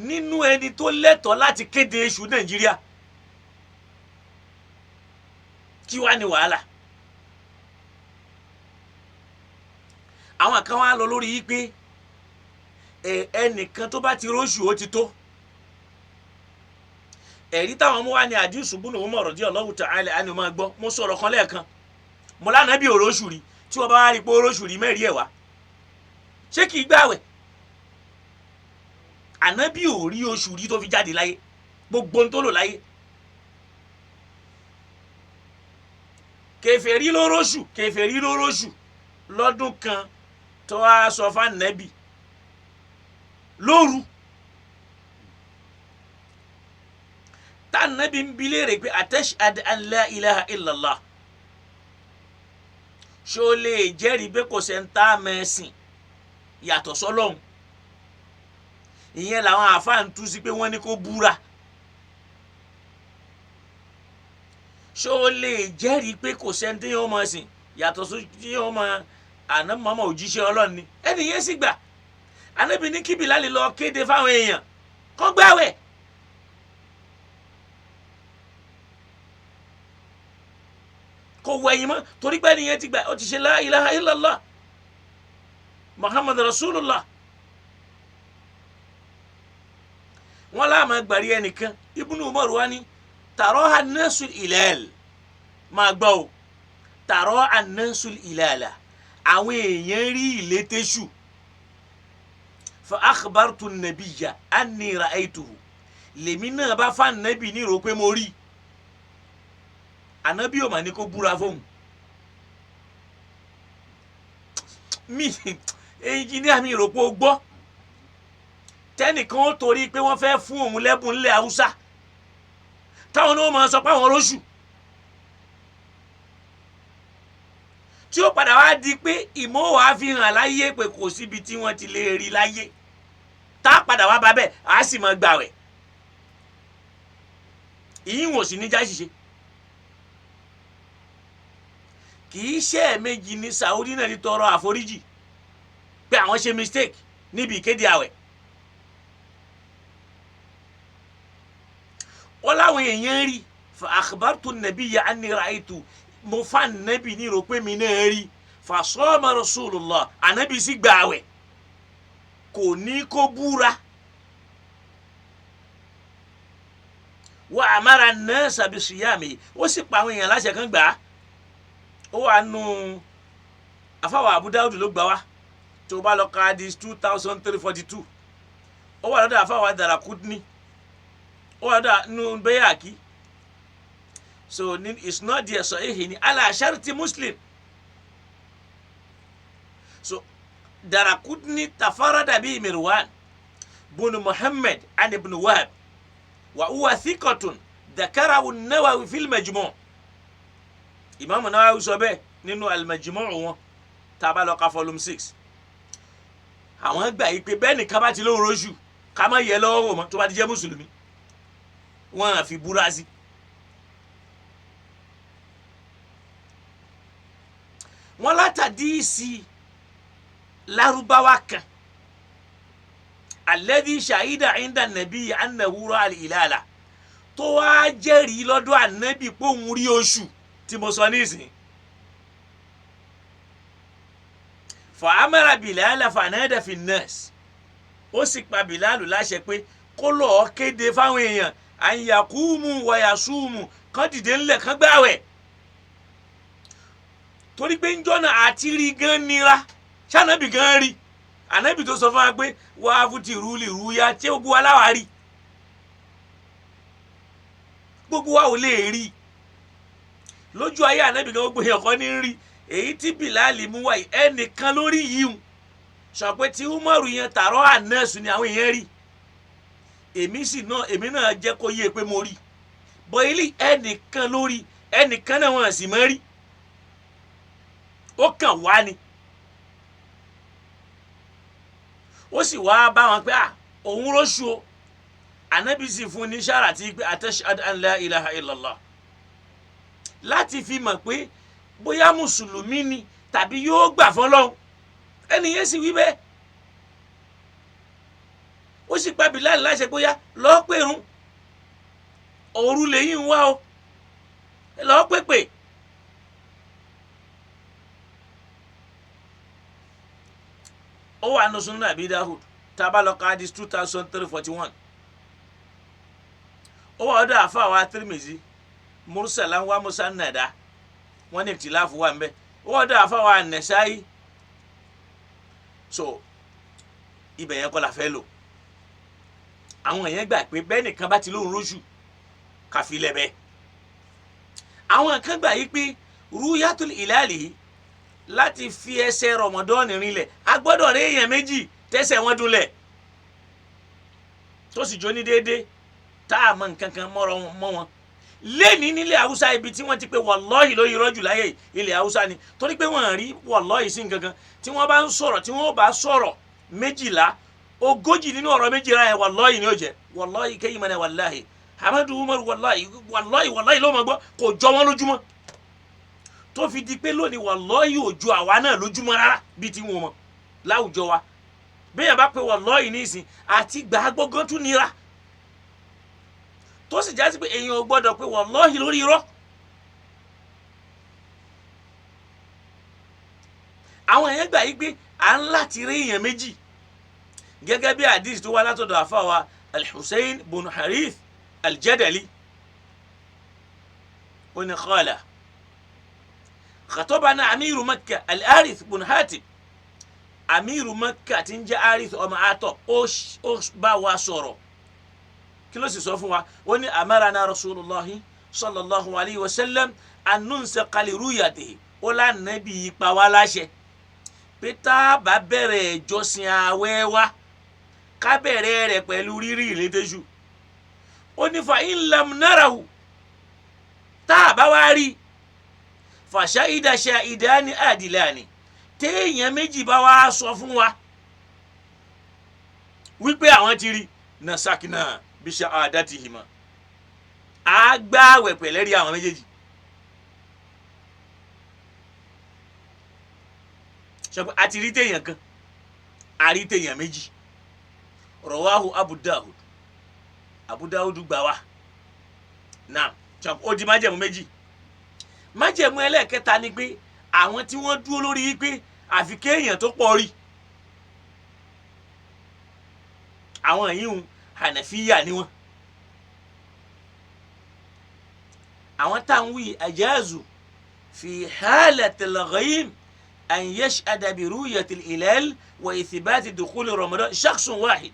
nínú ẹni tó lẹ́tọ̀ọ́ láti kéde oṣù Nàìjíríà. Kí wá ní wàhálà? Àwọn kan wá lọ lórí yìí pé ẹnìkan tó bá ti róṣù ó ti tó. Ẹ̀rí táwọn mú wá ní àdìsù búnú Umar radiyallahu ta'ala anhu. Máa gbọ́, mo sọ̀rọ̀ kan lẹ́ẹ̀kan, mo lánàá bí òróṣù rí, tí wọ́n bá wá rí pé òróṣù rí mẹ́rin ẹ̀ wá, ṣé kìí gbààwẹ̀? Ànábì ò rí oṣù rí tó fi jáde láyé, gbogbo ohun tó lò láyé. Kèfèrí ló róṣù, kèfèrí ló róṣù lọ́dún kan tó wá sọ fún ànábì lóru tànàbí ń bi léèrè pé atashhadu an la ilaha illallah, ṣó lè jẹ́rìí pé kò sẹ́ńtà mẹ́sìn yàtọ̀ sọ́lọ́hun? Ìyẹn làwọn àáfàá ń tú sí pé wọ́n ní kó búra. Ṣó lè jẹ́rìí pé kò sẹ́ńtà yóò máa sìn yàtọ̀ sí yóò máa àná mọ́mọ́ òjíṣẹ́ Ọlọ́run ni? Ẹni yẹn sì gbà. Ànábì ní kí Bílálì lọ kéde fáwọn èèyàn kó gbààwẹ̀. Kò wẹ̀yìn mọ́, torí pé ẹnìyẹn ti gbà, ó ti ṣe la ilaha illallah Muhammad rasulullah. Wọn láàmú gbàrí ẹnìkan Ibnu Umar wa ni tàrọ́ an-nasul ilal, máa gbọ́ o, tàrọ́ an-nasul ilala, àwọn èèyàn rí ìlétésù. Fa akhbartu nabiyya anni ra'aytuhu, lèmi náà bá fa nàbì ní ìrò pé mo rí ànábì ò mà ní kó búra fóun mi. Ẹnjìníà mi rò pé o gbọ́ tẹnìkan ó torí pé wọ́n fẹ́ fún òun lẹ́bùn ńlẹ̀ Haúsá, táwọn náà máa sọ pé àwọn róṣù, tí ó padà wá di pé ìmọ̀ wàá fi hàn láyé pé kò síbi tí wọ́n ti lè rí láyé, tá a padà wá bá bẹ́ẹ̀, á sì máa gbàwẹ̀, ìyín wò sí ní já ṣiṣẹ́. Kì í ṣe ẹ̀ẹ̀mejì ní Saudi náà ti tọrọ àforíjì pé àwọn ṣe mistake níbi ìkéde àwẹ̀. Wọ́n láwọn èèyàn rí fa akhbartu nabiyya anni ra'aytu, mo fa nàbì ní ìrò pé mi náà rí, fa sama rasulullah, ànábì sì gbà àwẹ̀, kò ní kó búra. Wa amara an-nasa bi siyami, ó sì pa àwọn èèyàn láṣẹ kan gbà á. Ó wà nù afáwọ̀ Abu Dawud ló gbà wá. Tó bá lọ ka hadith 2342, ó wà lọ́dọ̀ àfáwà Darakutni, ó wà lọ́dọ̀ nù Bayhaqi. So ní isnad ẹ̀ sahih ni ala sharti Muslim. So Darakutni tafarada bi Mirwan bunu Muhammad and ibn Wahab wa huwa thiqatun dhakarahu an-Nawawi fil Majmu'. Imam Nawawi sọ bẹ́ẹ̀ nínú al-Majmu' wọn, tá a bá lọ ka volume 6. Àwọn gbà yí pé bẹ́ẹ̀ nìkan bá ti lóun roṣù, ká má yẹ lọ́wọ́ wò mọ́ tó bá ti jẹ́ mùsùlùmí, wọ́n á fi búra sí. Wọ́n látàdíìsì lárúbáwá kan alladhi shahida inda nàbí annahu ra'a al-hilala, tó wá jẹ́rìí lọ́dọ̀ ànábì pé òun rí oṣù tí mo sọ nísìnyí. Fa amara Bilal fanada fi nnas, ó sì pa Bilal láṣẹ pé kó lọ́ọ́ kéde fáwọn èèyàn an yaqumu wa yasumu, kán dìde ńlẹ̀ kán gbààwẹ̀, torí pé njọ́nà àti rí gan nira. Ṣànàbì gan rí ànábì tó sọ fún wa pé wà á fún ti rúlì rúyà, tí gbogbo wa láwa rí, gbogbo wa ò lè rí lójú ayé ànábì gan, gbogbo èèyàn kan ní rí. Èyí tí Bilal mú wáyé ẹnìkan lórí yìí ń sọ pé tí Umaru yẹn tààrọ ànẹ́sù ni àwọn èèyàn rí, èmi sì náà èmi náà jẹ́ kó yé pé mo rí bọ́ ilé ẹnìkan lórí ẹnìkan náà wọ́n sì mọ́ rí, ó kàn wá ni. Ó sì wá bá wọn pé òun róṣù o. Ànábì sì fún ní sára tí pé atashhadu an la ilaha illallah, láti fi mọ̀ pé bóyá mùsùlùmí ni tàbí yóò gbà fọlọ́hún. Ẹni yẹn sì wí bẹ́ẹ̀, ó sì pa Bilal láṣẹ bóyá lọ́ọ́ pèrún òru lẹ́yìn wá o, lọ́ọ́ pèpè. Ó wà nù Sunan Abi Dawud, tá a bá lọ ka hadith 2341. Ó wà ọ̀dọ̀ àfàwà Tirmidhi mursalan wa musannada, wọ́n ní ìtìláfù wà nbẹ. Ó wà ọ̀dọ̀ àfàwà Nasa'i. So ibẹ̀ yẹn kọ́ la fẹ́ lò. Àwọn yẹn gbà pé bẹ́ẹ̀ nìkan bá ti lóun róṣù kàfilẹ̀ bẹ́ẹ̀. Àwọn kan gbà yí pé ruyatul hilali láti fi ẹsẹ̀ Ramadan rinlẹ̀, a gbọ́dọ̀ rí èèyàn méjì tẹ́sẹ̀ wọn dúnlẹ̀ tó sì jó ní déédéé, tá a mọ nǹkan kan mọ́ wọn. Lẹ́ni nílẹ̀ Haúsá ibi tí wọ́n ti pé wàlọ́ọ̀hì ló yọrọ jù láyé ilẹ̀ Haúsá ni, torí pé wọ́n rí wàlọ́ọ̀hì sí nǹkan kan. Tí wọ́n bá ń sọ̀rọ̀, tí wọ́n bá sọ̀rọ̀ 12, 40 nínú ọ̀rọ̀ 12 yẹn wàlọ́ọ̀hì ni ó jẹ́. Wàlọ́ọ̀hì kéyìí mọ́ni wàláhì Hamadu Umaru wàlọ́ọ̀hì wàlọ́ọ̀hì wàlọ́ọ̀hì ló mọ̀ gbọ́, kò jọ wọ́n lójúmọ́. Tó fi di pé lónìí wàlọ́ọ̀hì ò ju àwa náà lójúmọ́ rárá bíi ti wọn mọ̀ láwùjọ wa. Bẹ́ẹ̀ bá pé wàlọ́ọ̀hì nísìn àti gbàgbọ́ gan tún nira, tó sì jásí pé èèyàn ò gbọ́dọ̀ pé wàlọ́ọ̀hì lórí irọ́. Àwọn èèyàn gbà yí pé à ń láti rí èèyàn méjì, gẹ́gẹ́ bí hadith tó wá látọ̀dọ̀ àfàwà Al-Hussein bun Harith Al-Jadali. Ó ní qala khatabana amiru Makkah Al-Harith bun Hatib. Amiru Makkah tí ń jẹ́ Harith ọmọ atọ́, ó bá wa sọ̀rọ̀. Kí ló sì sọ fún wa? Ó ní amarana Rasulullahi sallallahu alayhi wa sallam an nunsaqa li ruyatihi. Ó lánàbí ipa wa láṣẹ pé tá a bá bẹ̀rẹ̀ ìjọsìn ààwẹ̀ wa, ká bẹ̀rẹ̀ rẹ̀ pẹ̀lú rírí ìlédèṣù. Ó ní fa in lam narahu, tá a bá wá rí, fa shahida shahidani adilani, téèyàn méjì bá wá sọ fún wa wípé àwọn ti rí, nasakina bí shahadatihima, á gbààwẹ̀ pẹ̀lẹ́rì àwọn méjèèjì. Sọ pé a ti rí téèyàn kan, a rí téèyàn méjì. Rawahu Abu Dawud, Abu Dawud gbà wá. Náà ó di májẹ̀mú méjì. Májẹ̀mú ẹlẹ́ẹ̀kẹta ni pé àwọn tí wọ́n dúró lórí pé àfi kéèyàn tó pọ̀ rí, àwọn yìí ń Hànàfíyà ni wọ́n. Àwọn táwọn wí ajazu fi halatil ghaym an yashhada bi ru'yati al-hilal wa ithbati dukhuli Ramadan shakhsun wahid.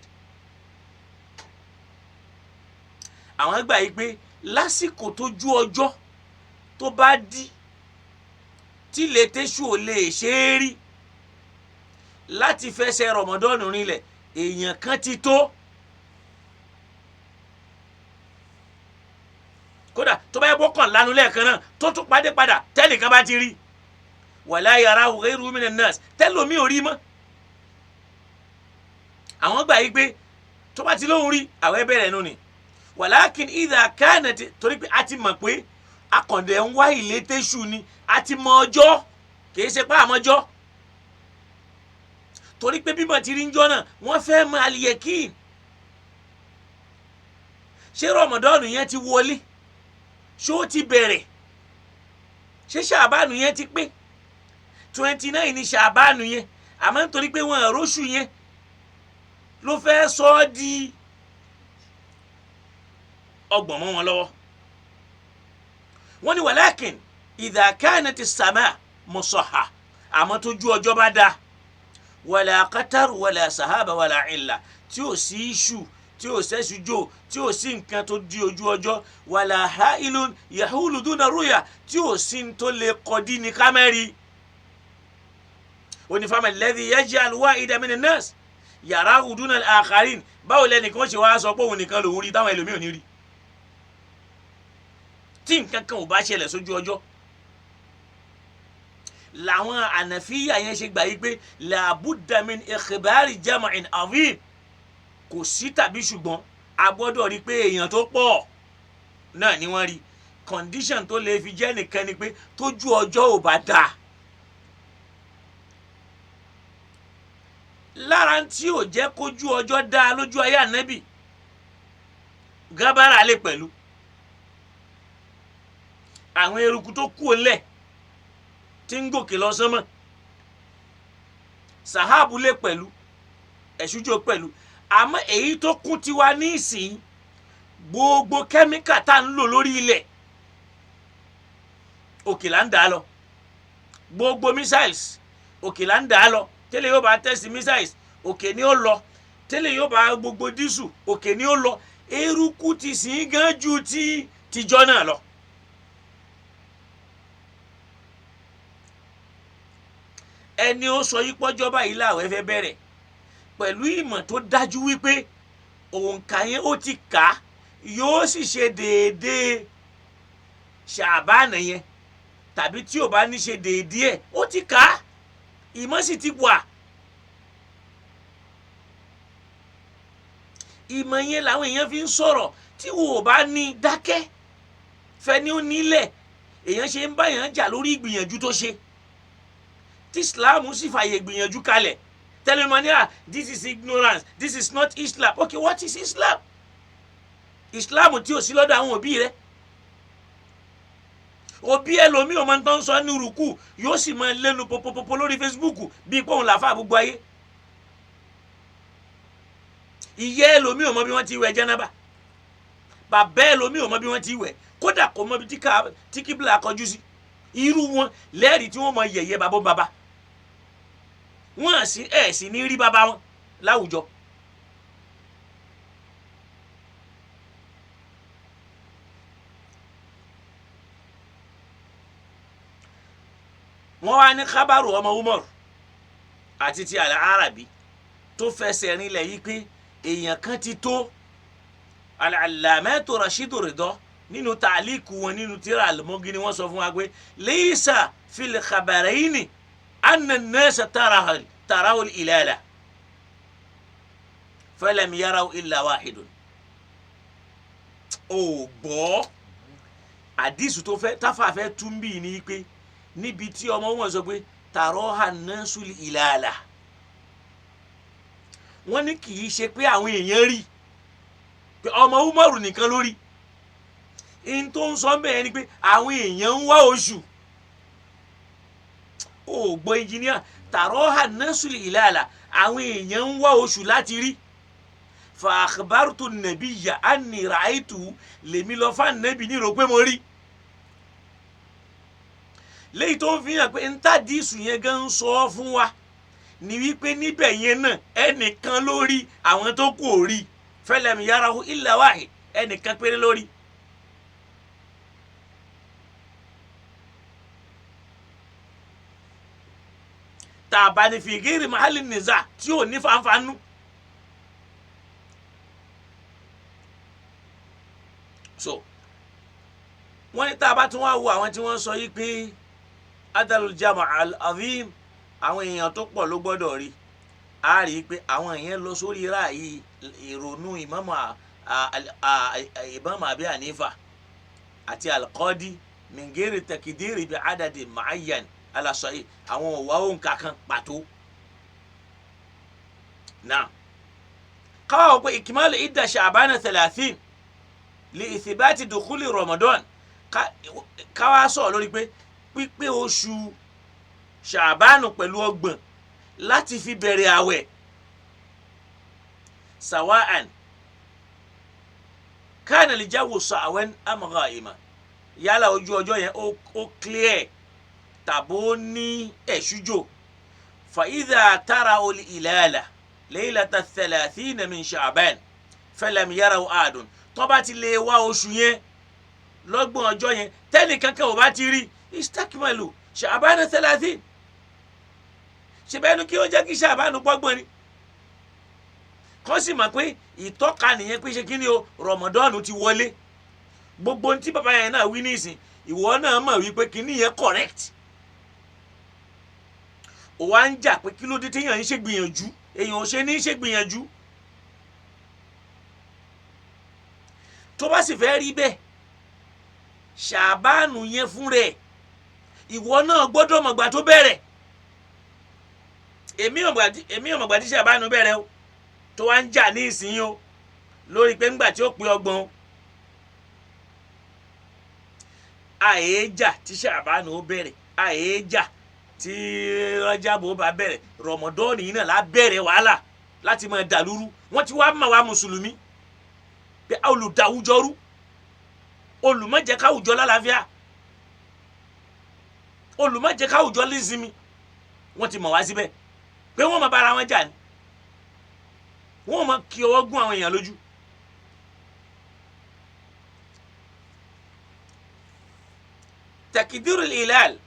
Àwọn gbà yí pé lásìkò tójú ọjọ́ tó bá dí tí lè tẹ́sù ò lè ṣe é rí láti fẹsẹ̀ Ramadan rinlẹ̀, èèyàn kan ti tó. Kódà tó bá yẹ bó kàn lánú lẹ́ẹ̀kan náà tó tún padé padà tẹ́nìkan bá ti rí, wala yarahu ghayruhu minan nas, tẹ́lómi ò rí mọ́. Àwọn gbà yí pé tó bá ti lóhùn rí àwẹ̀ bẹ̀rẹ̀ nù ni. Walakin idha kanat, torí pé a ti mọ̀ pé akọ̀ǹdẹ̀ ń wá ìlétẹ́sù ni, a ti mọ ọjọ́, kìí ṣe pé àmọ́jọ́, torí pé bímọ ti rí ń jọ́ náà wọ́n fẹ́ mọ al-yakin. Ṣé Rọmọdọ́ọ̀nù yẹn ti wọlé? Ṣé ó ti bẹ̀rẹ̀? Ṣé ṣàbánu yẹn ti pé? 29 ni ṣàbánu yẹn, àmọ́ nítorí pé wọ́n róṣù yẹn ló fẹ́ sọ ọ́ di 30 mọ́ wọn lọ́wọ́. Wọ́n ní walakin idha kanat as-sama musahha, àmọ́ tójú ọjọ́ bá dáa, wala qatar wala sahaba wala illa, tí ò sí iṣu, tí ò sẹ́sù jò, tí ò sí nǹkan tó di ojú ọjọ́, wala ha'ilun yahulu duna ruya, tí ò sí ní tó lè kọ́dí ní kámẹ́rì. Onífàmì alladhi yaj'al wahida minan nas yarahu duna al-akharin, báwo lẹ́nìkan ṣe wá sọ pé òun nìkan lòún rí táwọn ẹlòmíì ò ní rí, tí nǹkan kan ò bá ṣẹlẹ̀ sójú ọjọ́? Làwọn ànàfíyà yẹn ṣe gbà yí pé làbúdà min ikhbari jam'in azim, kò sí tàbí ṣùgbọ́n a gbọ́dọ̀ rí pé èèyàn tó pọ̀ náà ni wọ́n rí. Condition tó lè fi jẹ́ nìkan ni pé tójú ọjọ́ ò bá dáa. Lára tí ò jẹ́ kójú ọjọ́ dáa lójú ayé ànábì, gábàrà lè pẹ̀lú àwọn eruku tó kú lẹ̀ tí ń gòkè lọ sánmọ̀, sàhábù lè pẹ̀lú ẹ̀ṣújò pẹ̀lú. Àmọ́ èyí tó kún tiwa ní ìsìn, gbogbo kẹ́míkà tá ń lò lórí ilẹ̀ òkè là ń dà á lọ, gbogbo missiles òkè là ń dà á lọ, tẹ́lẹ̀ yóò bá tẹ́sí missiles òkè ni ó lọ, tẹ́lẹ̀ yóò bá gbogbo dísù òkè ni ó lọ. Eruku ti sìn gan ju ti tijọ́ náà lọ. Ẹni ó sọ yí pọ́jọ́ báyìí láwẹ̀ fẹ́ bẹ̀rẹ̀ pẹ̀lú ìmọ̀ tó dájú wípé òǹkà yẹn ó ti kà á, yóò sì ṣe déédéé ṣàbánà yẹn, tàbí tí ò bá ní ṣe déédéé ẹ̀ ó ti kà á, ìmọ̀ sì ti wà. Ìmọ̀ yẹn làwọn èèyàn fi ń sọ̀rọ̀. Tí wò ó bá ní dákẹ́ fẹ́ni ó nílẹ̀, èèyàn ṣe ń bá èèyàn jà lórí ìgbìyànjú tó ṣe, tí Islam sì fàyè gbìyànjú kalẹ̀. Tẹlifíwọ́nìyà, this is ignorance, this is not Islam. Okay, what is Islam? Islam tí ò sí lọ́dọ̀ àwọn òbí rẹ̀. Òbí ẹlòmíì ò máa ń tán sọ ní rúkú, yóò sì máa lẹ́nu popopopo lórí Facebook bíi pé òun làáfà gbogbo ayé. Ìyá ẹlòmíì ò mọ bí wọ́n ti wẹ̀ jẹ́nàbà, bàbá ẹlòmíì ò mọ bí wọ́n ti wẹ̀, kódà kò mọ bí tí kíbla kọjú sí. Irú wọn lẹ́rìí tí wọ́n mọ yẹ̀yẹ́ bàbá bàbá wọn sì ẹ̀ sì ní rí bàbá wọn láwùjọ. Wọ́n wá ní kábàrù ọmọ Umar àti ti Al-Arabi tó fẹsẹ̀ rinlẹ̀ yìí pé èèyàn kan ti tó. Al-Allamatu Rashidu Ridha nínú tàlíkù wọn nínú tírà Al-Mughni wọ́n sọ fún wa pé laysa fil khabarayni anna an-nasa tarahu al-ilala falam yarahu illa wahidun. Ó gbọ́ àdìsù tó fẹ́ táfà fẹ́ tún bí ní pé níbi tí ọmọ wọn sọ pé taraha an-nasu al-ilala, wọ́n ní kì í ṣe pé àwọn èèyàn rí pé ọmọ Umaru nìkan lórí. In tó ń sọ bẹ́ẹ̀ ni pé àwọn èèyàn ń wá oṣù. Ó gbọ́ ẹnjìníà, taraha an-nasu al-ilala, àwọn èèyàn ń wá oṣù láti rí. Fa akhbartu an-nabiyya anni ra'aytuhu, lèmi lọ fún ànábì ní ìrò pé mo rí. Léyìí tó ń fi hàn pé ntàdísù yẹn gan ń sọ fún wa ni wípé níbẹ̀ yẹn náà ẹnìkan ló rí, àwọn tó kù ò rí. Falam yarahu illa wahid, ẹnìkan péré ló rí. Tá a bá ní fi ghairi mahalli niza tí ò ní fanfanu. So wọ́n ní tá a bá tún wá wo àwọn tí wọ́n sọ yìí pé adalul jama al-azim, àwọn èèyàn tó pọ̀ ló gbọ́dọ̀ rí. A rí i pé àwọn èèyàn lọ sórí ráàyè ìrònú ìmáàmù Abi Hanifa àti al-Qadi mingeri takidiri bi adadi ma'ayyan alasọyì, àwọn òwà òǹkà kan pàtó. Náà káwá wọ pé ìkìmọ́lù idda Sha'bana 30 li ithbati dukhuli Ramadan, káwá sọ̀rọ̀ lórí pé pípé oṣù Ṣàbánu pẹ̀lú 30 láti fi bẹ̀rẹ̀ àwẹ̀, sawa'an kana al-jawu sa'wan am gha'ima, yálà ojú ọjọ́ yẹn ó clear tàbó ní ẹ̀ṣújò. Fa idha tara'u al-hilala laylata 30 min Sha'ban falam yarahu ahadun, tó bá ti lè wá oṣù yẹn lọ́gbọ̀n ọjọ́ yẹn tẹ́nì kankan ò bá ti rí, istakmalu Sha'bana 30. Ṣe bẹ́ẹ̀ ni kí ó jẹ́ kí Ṣàbánu pọ́gbọ́n ni, kọ́ sì mọ̀ pé ìtọ́ka nìyẹn pé ṣe kí ni o, Rọ̀mọ̀dọ́ọ̀nù ti wọlé. Gbogbo ohun tí bàbá yẹn náà wí nísìn, ìwọ náà mọ̀ wípé kíní yẹn correct. Ó wá ń jà pé kí ló dé téèyàn ń ṣègbìyànjú, èèyàn ò ṣe ní ṣègbìyànjú. Tó bá sì fẹ́ rí bẹ́ẹ̀, Ṣàbánu yẹn fún rẹ̀ ìwọ náà gbọ́dọ̀ mọ̀gbà tó bẹ̀rẹ̀. Èmi ò mọ̀gbà tí Ṣàbánu bẹ̀rẹ̀ o, tó wá ń jà ní ìsìn o lórí pé ńgbà tí ó pé 30. Àyèjà tí Ṣàbánu ó bẹ̀rẹ̀, àyèjà tí Rájàbù ó bá bẹ̀rẹ̀, Rọ̀mọ̀dọ́ọ̀nì yìí náà lá bẹ̀rẹ̀ wàhálà láti máa dàlúrú. Wọ́n ti wá mọ̀ wá mùsùlùmí pé olùdàwùjọrú, olùmọ̀jẹ̀káwùjọ lálàáfíà, olùmọ̀jẹ̀káwùjọ lẹ́sìnmi. Wọ́n ti mọ̀ wá síbẹ̀ pé wọ́n máa bára wọn jà ní, wọ́n máa kí ọwọ́ gún àwọn èèyàn lójú. Takidirul hilal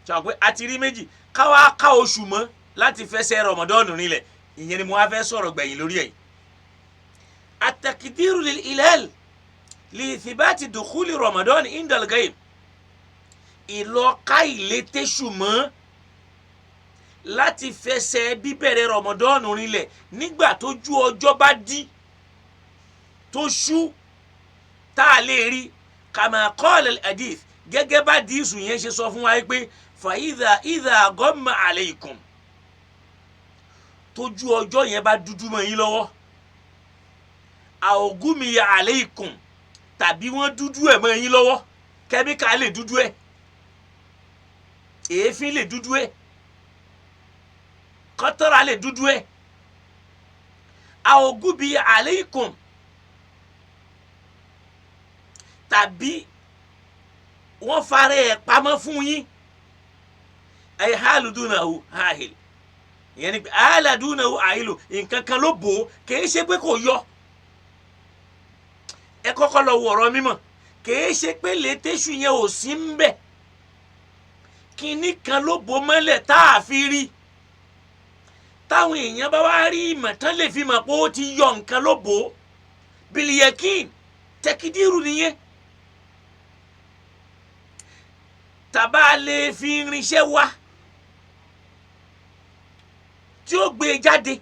sọ pé a ti rí méjì, káwá ká oṣù mọ́ láti fẹsẹ̀ Rọ̀mọ̀dọ́ọ̀nù rinlẹ̀. Ìyẹn ni mo wá fẹ́ sọ̀rọ̀ gbẹ̀yìn lórí ẹ̀. Atakidirul hilal li ithbati dukhuli Ramadan indal ghaib, ìlọ́ka ìlétẹ́sù mọ́ láti fẹsẹ̀ bíbẹ̀rẹ̀ Ramadan rinlẹ̀ nígbà tójú ọjọ́ bá dí tó ṣú tá a lè rí. Kama qala al-hadith, gẹ́gẹ́ bá díìsù yẹn ṣe sọ fún wa pé fa idha ghamma alaykum, tójú ọjọ́ yẹn bá dúdú mọ́ yín lọ́wọ́, aw gumiya alaykum, tàbí wọ́n dúdú ẹ̀ mọ́ yín lọ́wọ́, kẹ́míkà lè dúdú ẹ̀, èéfín lè dúdú ẹ̀, kọ́tọ́rà lè dúdú ẹ̀, aw gubiya alaykum, tàbí wọ́n fara ẹ̀ pamọ́ fún yín, ay haludunahu hahil, ìyẹn ni pé haladunahu ahilu, nǹkan kan ló bò ó, kìí ṣe pé kò yọ. Ẹ kọ́kọ́ lọ wo ọ̀rọ̀ mímọ̀, kìí ṣe pé létẹ́sù yẹn ò sí ń bẹ̀, kinní kan ló bò mọ́lẹ̀ tá a fi rí. Táwọn èèyàn bá wá rí ìmọ̀ tán lè fi mọ̀ pé ó ti yọ nǹkan ló bò ó, biliyakin tẹkidiru nìyẹn. Tàbá lè fi irinṣẹ́ wá tí ó gbé e jáde,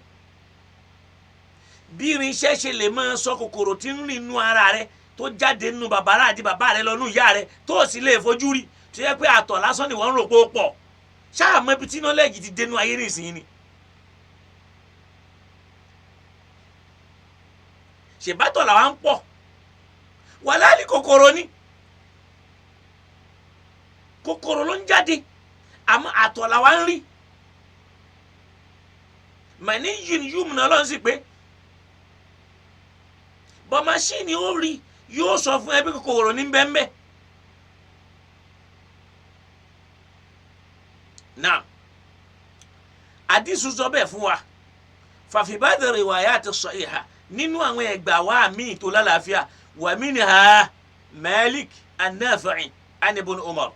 bí irinṣẹ́ ṣe lè máa sọ kòkòrò tí ń rìn inú ara rẹ tó jáde nínú bàbá rẹ àti bàbá rẹ lọ́nú ìyá rẹ tó sì lè fojú rí, tó yẹ pé àtọ̀ lásán ni wọ́n ń rò pé ó pọ̀. Ṣáà mọ ibi tí nọ́lẹ́jì ti dénú ayé nísìnyí ni. Ṣèbátọ̀ làwa ń pọ̀, wàláàlì kòkòrò ni, kòkòrò ló ń jáde, àmọ́ àtọ̀ làwa ń rí. Màní yìí yùmù náà lọ́n sì pé bọ́ máṣíìnì ó rí yóò sọ fún ẹ bí kòkòrò ní bẹ́ńbẹ́. Náà àdìsù sọ bẹ́ẹ̀ fún wa fa fi ba'd riwayat as-sahiha nínú àwọn ẹgbà wa míì tó lálàáfíà wa minha Malik an-Nafi' an ibn Umar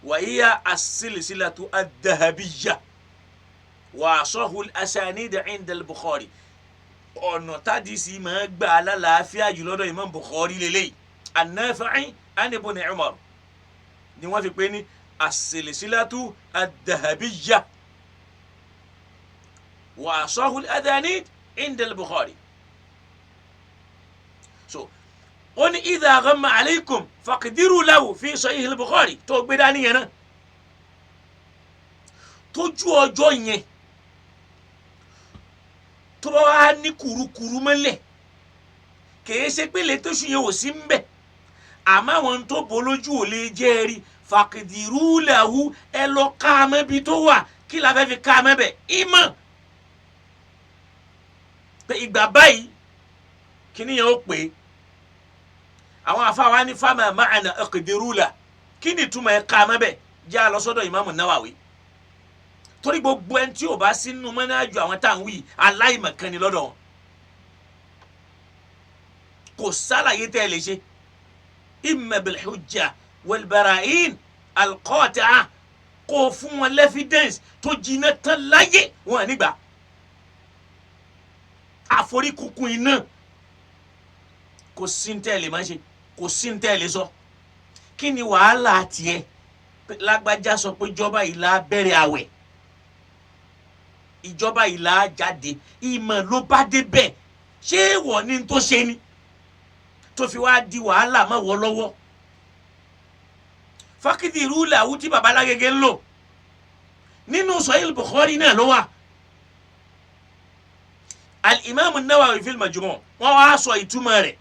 wa hiya as-silsilatu ad-dhahabiyya wa asahhu al-asanid 'inda al-Bukhari. Ọ̀nà tádìsí máa gbà lálàáfíà jù lọ́dọ̀ Imam Bukhari lélẹ́yìí an-Nafi' an ibn Umar ni wọ́n fi pè ní as-silsilatu ad-dhahabiyya wa asahhu al-asanid 'inda al-Bukhari. So ó ní idha ghamma alaykum faqdiru lahu fi sahih al-Bukhari tó gbé dání yẹn náà tójú ọjọ́ yẹn tó bá wá ní kurukuru mọ́lẹ̀ kìí ṣe pé lẹ́tọ́sù yẹn ò sí ń bẹ̀ àmọ́ àwọn tó bọ́ lójú ò lè jẹ́ rí faqdiru lahu ẹ lọ ká a mẹ́bi tó wà kí la fẹ́ fi ká a mẹ́bẹ̀ ìmọ̀ pé ìgbà báyìí kíní yẹn ó pè é. Àwọn afáwa ní fama ma'ana iqdiru lahu kí ni ìtumọ̀ ẹ ká a mẹ́bẹ̀ jẹ́ a lọ sọ́dọ̀ Ìmáàmù Nawawi torí gbogbo ẹni tí ò bá sínú mọ́nájú àwọn tá à ń wí aláìmọ̀kan ni lọ́dọ̀ wọn. Kò sálàyé tẹ́ ẹ lè ṣe imma bil hujja wal bara'in al qati'a kó fún wọn lẹ́fídẹ́ǹsì tó jiná tán láyé wọn nígbà àforíkùnkùn iná kò sí ní tẹ́ ẹ lè má ṣe kò sí ní tẹ́ ẹ lè sọ. Kí ni wàhálà tiẹ̀? Lágbájá sọ pé ìjọba ìlà bẹ̀rẹ̀ àwẹ̀ ìjọba ìlà jáde ìmọ̀ ló bá dé bẹ́ẹ̀ ṣé èèwọ̀ ni tó ṣe ni tó fi wá di wàhálà mọ́ wọ́ lọ́wọ́. Fákìdì rúlà wú tí baba Lágége ń lò nínú Sahih Bukhari náà ló wà. Al-Imam An-Nawawi fil Majmu' wọ́n wá sọ ìtumọ̀ rẹ̀.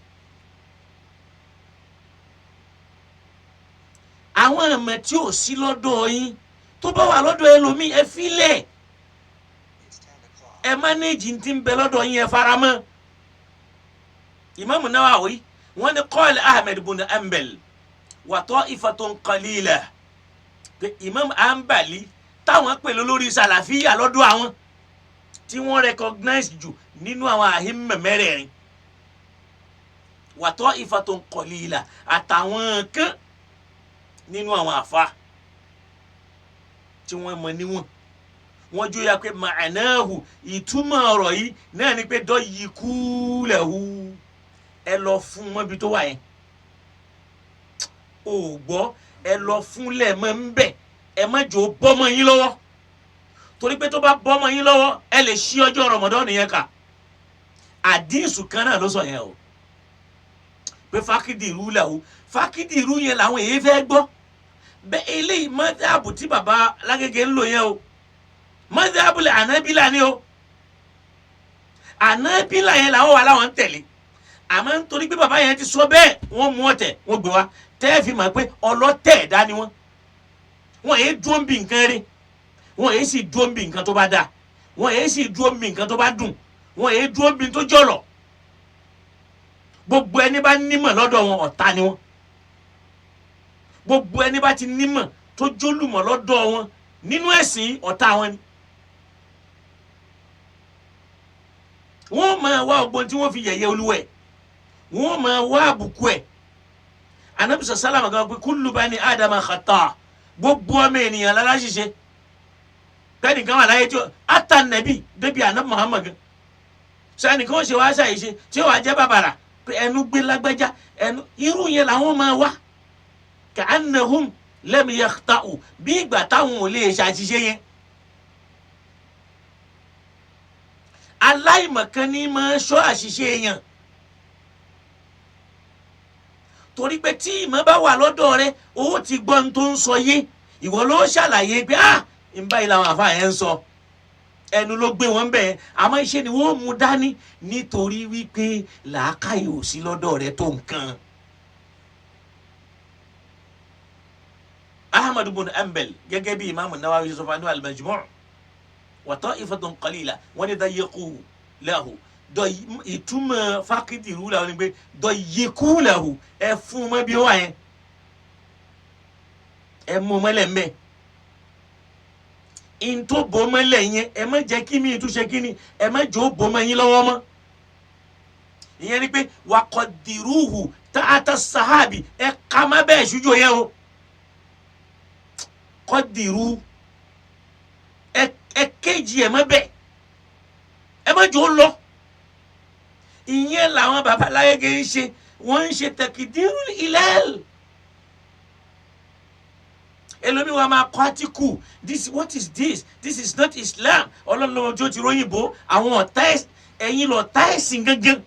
Àwọn àmọ̀ tí ò sí lọ́dọ̀ yín tó bá wà lọ́dọ̀ ẹlòmíì ẹ filẹ̀ ẹ mánéjì ti ń bẹ lọ́dọ̀ yín ẹ faramọ́. Imam Nawawi wọ́n ní qala Ahmed bin Hanbal wa ta'ifatun qalila pé Imam Hanbali táwọn pè lórí sàlàfíà lọ́dọ̀ àwọn tí wọ́n recognize jù nínú àwọn àhímà mẹ́rẹ̀ẹ̀rin wa ta'ifatun qalila àtàwọn kan nínú àwọn àfa tí wọ́n mọ níwọ̀n wọ́n jó ya pé ma'anahu ìtumọ̀ ọ̀rọ̀ yìí náà ni pé dayyiqu lahu ẹ lọ fún mọ́bi tó wà yẹn ò gbọ́ ẹ lọ fúnlẹ̀ mọ́ ń bẹ̀ ẹ má jò bọ́mọ yín lọ́wọ́ torí pé tó bá bọ́mọ yín lọ́wọ́ ẹ lè ṣí ọjọ́ Ramadan yẹn kà. Àdínsù kan náà ló sọ yẹn o pé fákìdì rú làwọn fákìdì rú yẹn làwọn èyí fẹ́ gbọ́ bẹ́ẹ̀ eléyìí mọ́tàbù tí baba Lágége ń lò yẹn o mọ́tàbù lẹ̀ ànábìlà ni o ànábìlà yẹn làwọn wà láwọn ń tẹ̀lé àmọ́ nítorí pé baba yẹn ti sọ bẹ́ẹ̀ wọ́n mú ọ̀tẹ̀ wọ́n gbé wa tẹ́ẹ̀ fi mọ̀ pé ọlọ́tẹ̀ ẹ̀dá ni wọ́n wọ́n èyí dúró ń bi nǹkan rí wọ́n èyí sì dúró ń bi nǹkan tó bá dáa wọ́n èyí sì dúró ń bi nǹkan tó bá dùn wọ́n èyí dúró ń bi tó jọ̀lọ̀. Gbogbo ẹni bá nímọ̀ lọ́dọ̀ wọn ọ̀tá ni wọ́n. Gbogbo ẹni bá ti nímọ̀ tó jólùmọ̀ lọ́dọ̀ wọn nínú ẹ̀sìn ọ̀tá wọn ni. Wọ́n máa wá ọgbọ́n tí wọ́n fi yẹ̀yẹ́ olúwẹ̀ wọ́n máa wá àbùkù ẹ̀. Anabi sàlámà kan pé kullu bani Adama khata gbogbo ọmọ ènìyàn láláṣiṣe kẹ́nìkan wà láyé tí ó ata nàbí débi anabi Muhammad gan sọ ẹnìkan ó ṣe wá ṣàyíṣe tí ó wàá jẹ́ bàbàrà pé ẹnu gbé lágbájá ẹnu irú yẹn làwọn máa wá ka'annahum lam yakhta'u bí ìgbà táwọn ò lè ṣàṣìṣe yẹn. Aláìmọ̀kan ní máa ṣọ́ àṣìṣe yẹn torí pé tí ìmọ̀ bá wà lọ́dọ̀ rẹ o ti gbọ́ ohun tó ń sọ yé ìwọ ló ṣàlàyé pé ah ń báyìí làwọn àfa yẹn ń sọ ẹnu ló gbé wọn bẹ́ẹ̀ àmọ́ iṣẹ́ ni wọ́n mú dání nítorí wípé làákàyè ò sí lọ́dọ̀ rẹ tó nǹkan. Ahmad bin Hanbal gẹ́gẹ́ bí imaamu Nawawi sọ fún al-Majmu' wa ta'ifatun qalila wọ́n ní dayyiqu lahu ìtumọ̀ fákìdì rú làwọn ni pé dayyiqu lahu ẹ fún mọ́ bí ó wà yẹn ẹ mú mọ́lẹ̀ mbẹ́. In tó bò mọ́lẹ̀ yẹn, ẹ má jẹ́ kí mi tún ṣe kí ni, ẹ má jẹ́ ó bò mọ́ yín lọ́wọ́ mọ́. Ìyẹn ni pé waqaddiruhu ta'ata sahabi, ẹ ká má bẹ́ẹ̀ ṣújò yẹn o. Qaddiru, ẹ kéjì ẹ má bẹ́ẹ̀, ẹ má jẹ́ ó lọ. Ìyẹn làwọn babaláyé ń ṣe, wọ́n ń ṣe taqdirul hilal. Ẹlòmíì wa máa kọ átíkù, this, what is this, this is not Islam. Ọlọ́run tí ó ti róyìnbó àwọn ọ̀tá ẹ̀yin lọ̀tá ẹ̀sìn gangan.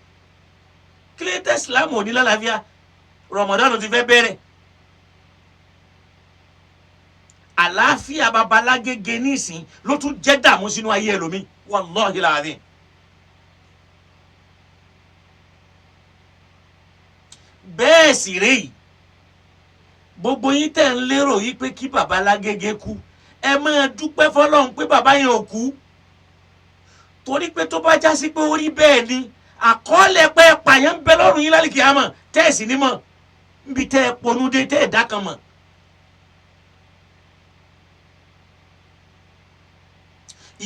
Kílẹ̀tẹ̀ Islam ò ní lálàáfíà. Ramadan ti fẹ́ bẹ̀rẹ̀, àlàáfíà babalágége nísìn ló tún jẹ́ dààmú sínú ayé ẹlòmíì, wallahi láàrin. Bẹ́ẹ̀ sì rèé, gbogbo yín tẹ̀ ń lérò yìí pé kí babalágége kú, ẹ máa dúpẹ́ fọlọ́run pé bàbá yẹn ò kú, torí pé tó bá já sí pé ó rí bẹ́ẹ̀ ni, àkọọ́lẹ̀ pé pààyàn ń bẹ lọ́rùn yín lálẹ́ kìámọ̀ tẹ́ ẹ̀ sì ní mọ̀ níbi tẹ́ ẹ ponú dé, tẹ́ ẹ dá kan mọ̀.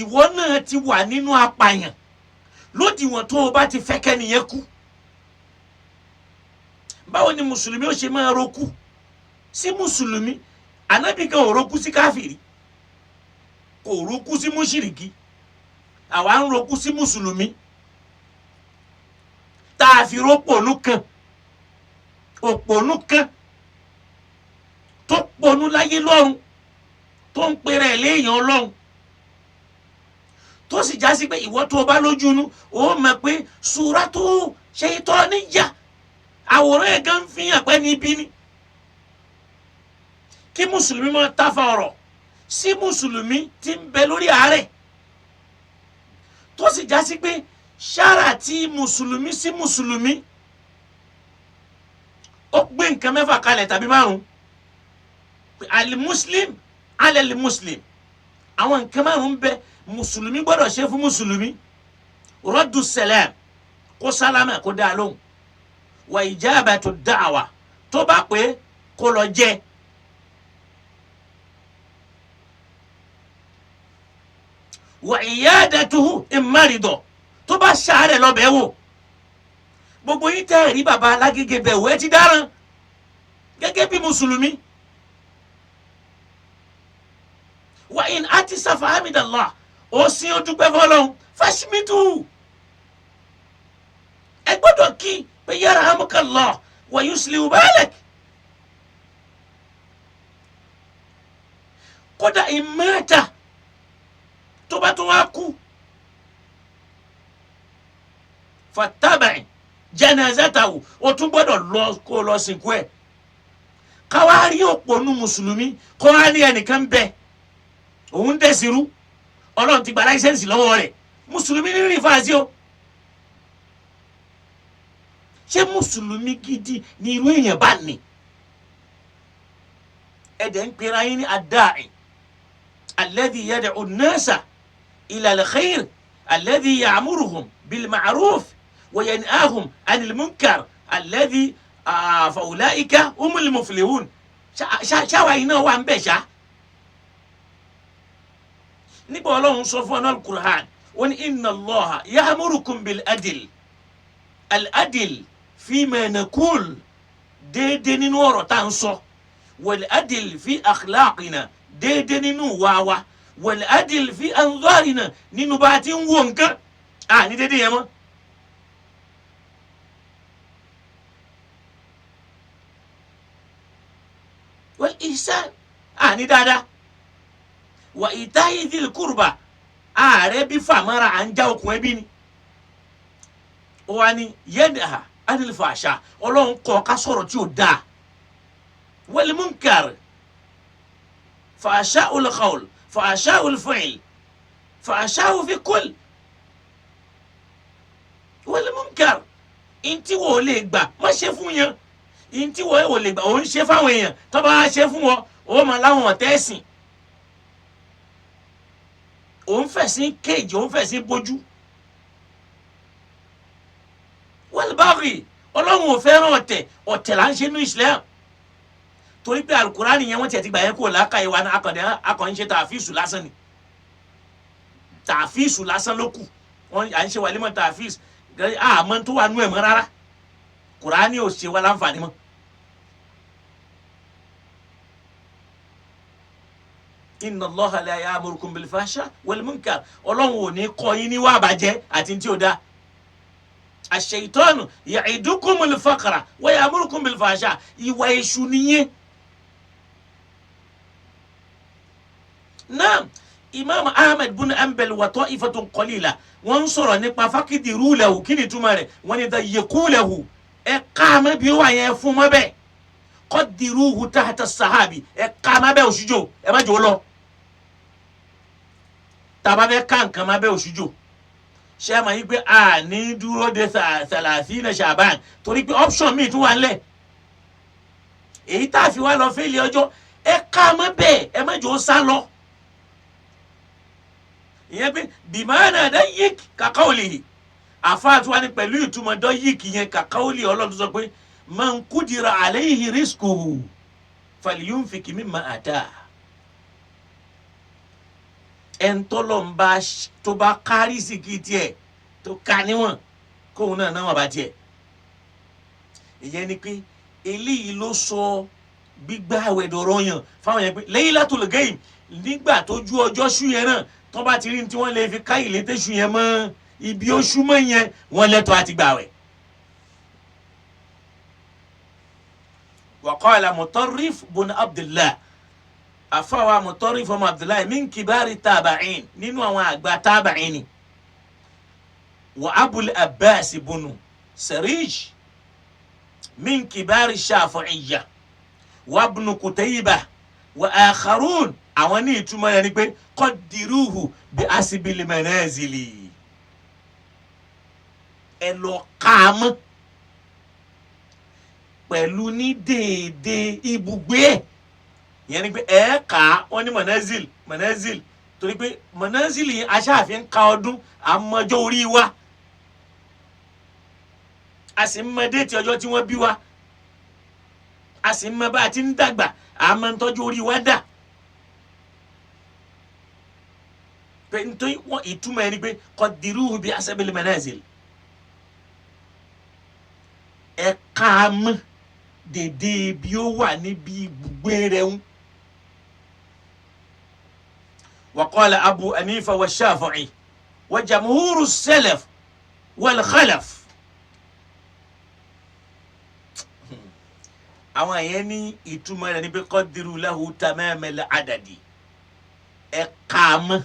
Ìwọ náà ti wà nínú apààyàn lódiwọ̀n tó o bá ti fẹ́ kẹ́niyẹn kú. Báwo ni mùsùlùmí ó ṣe máa rokú sí mùsùlùmí? Ànábì kan ò rokú sí káfìrí, kò rokú sí mùṣírìkí, àwa ń rokú sí mùsùlùmí tá a fi rópònú kan, òpònú kan tó ponú láyé lọ́run, tó ń pèrè léèyàn ọlọ́run, tó sì já sí pé ìwọ tó o bá lójú inú ó mọ̀ pé suratu shaytaniyya, àwòrán ẹ̀ gan fi hàn pé níbí ni. Kí mùsùlùmí máa tafa ọ̀rọ̀ sí mùsùlùmí tí ń bẹ lórí àárẹ̀, tó sì já sí pé ṣára tí mùsùlùmí sí mùsùlùmí ó gbé nǹkan mẹ́fà kalẹ̀ tàbí márùn-ún. Alimuslim alẹ́limuslim, àwọn nǹkan márùn-ún bẹ mùsùlùmí gbọ́dọ̀ ṣe fún mùsùlùmí. Rọ́dù sẹlẹ̀m, kó sálámà kó dáa lóhùn. Wà ìjábàtu da'wa, tó bá pé kó lọ jẹ. Wà ìyádatuhu ìmárìdọ̀, tó bá ṣàárẹ̀ lọ bẹ̀ wò. Gbogbo yín tẹ́ ẹ̀ rí baba alágége bẹ̀ wò, ẹ ti dáràn gẹ́gẹ́ bí mùsùlùmí. Wà in atisa fahamidallah, ó sin ó dúpẹ́ fọlọ́hún, fashimitu, ẹ gbọ́dọ̀ kí pé yarhamukallah wa yuslihu balak. Kódà ìmẹ́ta tó bá tún wá kú, fatabai janazatahu, o tún gbọ́dọ̀ lọ kó lọ sìnkú ẹ̀. Káwá rí òpònú mùsùlùmí kó wá ní ẹnìkan bẹ òun dẹ̀sirú, ọlọ́run ti gba láísẹ̀nsì lọ́wọ́ rẹ̀, mùsùlùmí ní rìn fàásì o. Ṣé mùsùlùmí gidi ni irú èèyàn bá ní? Ẹ̀dẹ̀ ń pera yín ní adáì alladhi yad'u an-nasa ila al-khayr alladhi ya'muruhum bil-ma'ruf wa yanhahum 'anil munkar alladhi fa ulaika humul muflihun. Ṣáwa yìí náà wà ń bẹ̀ ṣá. Nígbà ọlọ́run sọ fún al-Qur'an, ó ní inna Allaha ya'murukum bil-adl, al-adl fima naqul, déédéé nínú ọ̀rọ̀ tá à ń sọ, wal-adl fi akhlaqina, déédéé nínú ìwà wa, wal-adl fi anzarina, nínú bá a ti ń wo nǹkan, à ní déédéé yẹn mọ́. Wal-ihsan, à ní dáadáa, wa ita'i dhil qurba, ààrẹ bí fàmọ́ra à ń já okùn ẹbí ni. Ó wá ní yanha anil fahsha, ọlọ́run kọ́ ká sọ̀rọ̀ tí ò dáa, wal munkar, fahsha'ul qawl, fahsha'ul fi'l, fahsha'u fi kull, wal munkar, ntí wọ́n lè gbà má ṣe fún yẹn, ntí wọ́n lè gbà ó ń ṣe fáwọn èèyàn, tó bá ṣe fún wọn ó máa láwọn ọ̀tẹ́ ẹ̀sìn, òun fẹ̀sìn kéèjì, òun fẹ̀sìn bójú. Wal baghi, ọlọ́run ò fẹ́ràn ọ̀tẹ̀, ọ̀tẹ̀ là ń ṣe ní Islam, torí pé alukurani yẹn wọ́n tiẹ̀ ti gbà yẹn kó làákà yìí wà ní akọ̀ǹṣe tá a fi sùn lásán ni. Tàfíìsù lásán ló kù. Wọ́n à ń ṣe wàlímọ̀ tàfíìsù, àmọ́ tó wà nú ẹ̀ mọ́ rárá. Kùránì ò ṣe wá láǹfààní mọ́. Inna Allaha la ya'murukum bil fahsha wal munkar. Ọlọ́run ò ní kọ́ yín ní wà bàjẹ́ àti tí ò dáa. Ash-shaytanu ya'idukumul faqra wa ya'murukum bil fahsha. Ìwà èṣù nìyẹn. Naam, Imam Ahmed bin Hanbal wa ta'ifatun qalila wọ́n ń sọ̀rọ̀ nípa faqidiru lahu. Kí ni túmọ̀ rẹ̀? Wọ́n ní dayyiqu lahu, ẹ ká mọ́ bí ó wà yẹn fún mọ́ bẹ́ẹ̀. Qaddiruhu tahta sahabi, ẹ ká má bẹ́ẹ̀ òṣùjò, ẹ má jò ó lọ. Tàbá fẹ́ ká nǹkan má bẹ́ẹ̀ òṣùjò, ṣé ẹ máa yí pé a ní dúró de thalathina Sha'ban, torí pé option míì tún wà ńlẹ̀ èyí tá a fi wá lọ fẹ́lẹ̀ ọjọ́. Ẹ ká má bẹ́ẹ̀, ẹ má jò ó sá lọ. Ìyẹn pé bimana dayyik kaqawlihi, àfáàtúwa ni pẹ̀lú ìtumọ̀ dayyik yẹn kaqawli Ọlọ́run tó sọ pé man kudira alayhi rizquhu falyunfik mimma ata. Ẹ̀ńtọ́lọ́nba tó bá kárí sí kí tiẹ̀ tó ká níwọ̀n kóun náà náà wà bá tiẹ̀. Ìyẹn ni pé eléyìí ló sọ gbígbà àwẹ̀ dọ̀rọ̀ yàn fáwọn yẹn pé Laylatul Ghaib, nígbà tó ju ọjọ́ ṣú yẹn náà, tó bá ti rí ní tí wọ́n lè fi ká ìlétẹ́ṣù yẹn mọ́ ibi oṣù mọ́ yẹn, wọ́n lẹ́tọ̀ọ́ àti gbààwẹ̀. Waqala Mutarrif bun Abdullah, afawa Mutarrif ọmọ Abdullah min kibari tabain, nínú àwọn àgbà tabain ni, wa Abul Abbas bunu Sarij min kibari Shafi'iyya wa ibn Kutaybah wa akharun. Àwọn ní ìtumọ̀ yẹn ni pé qaddiruhu bi asibil manazili, ẹ lọ ká a mọ́ pẹ̀lú ní déédéé ibùgbé ẹ̀. Ìyẹn ni pé ẹ kà á, wọ́n ní manazil manazil, torí pé manazil yìí aṣáàfin ka ọdún, àmọ́jọ́ orí wa, a sì ń mọ déètì ọjọ́ tí wọ́n bí wa, a sì ń mọ bá a ti ń dàgbà, àmọ́ ń tọ́jú orí wa dà. Pé nítorí wọ́n ìtumọ̀ ẹni pé qaddiruhu bi hasabil manazil, ẹ ká a mọ́ dèdè bí ó wà níbi ibùgbé rẹ̀ ń. Wa qala Abu Hanifa wa Shafi'i wa jamhuru salaf wal khalaf. Àwọn yẹn ní ìtumọ̀ rẹ̀ ní pé qaddiru lahu tamamal adadi, ẹ ká a mọ́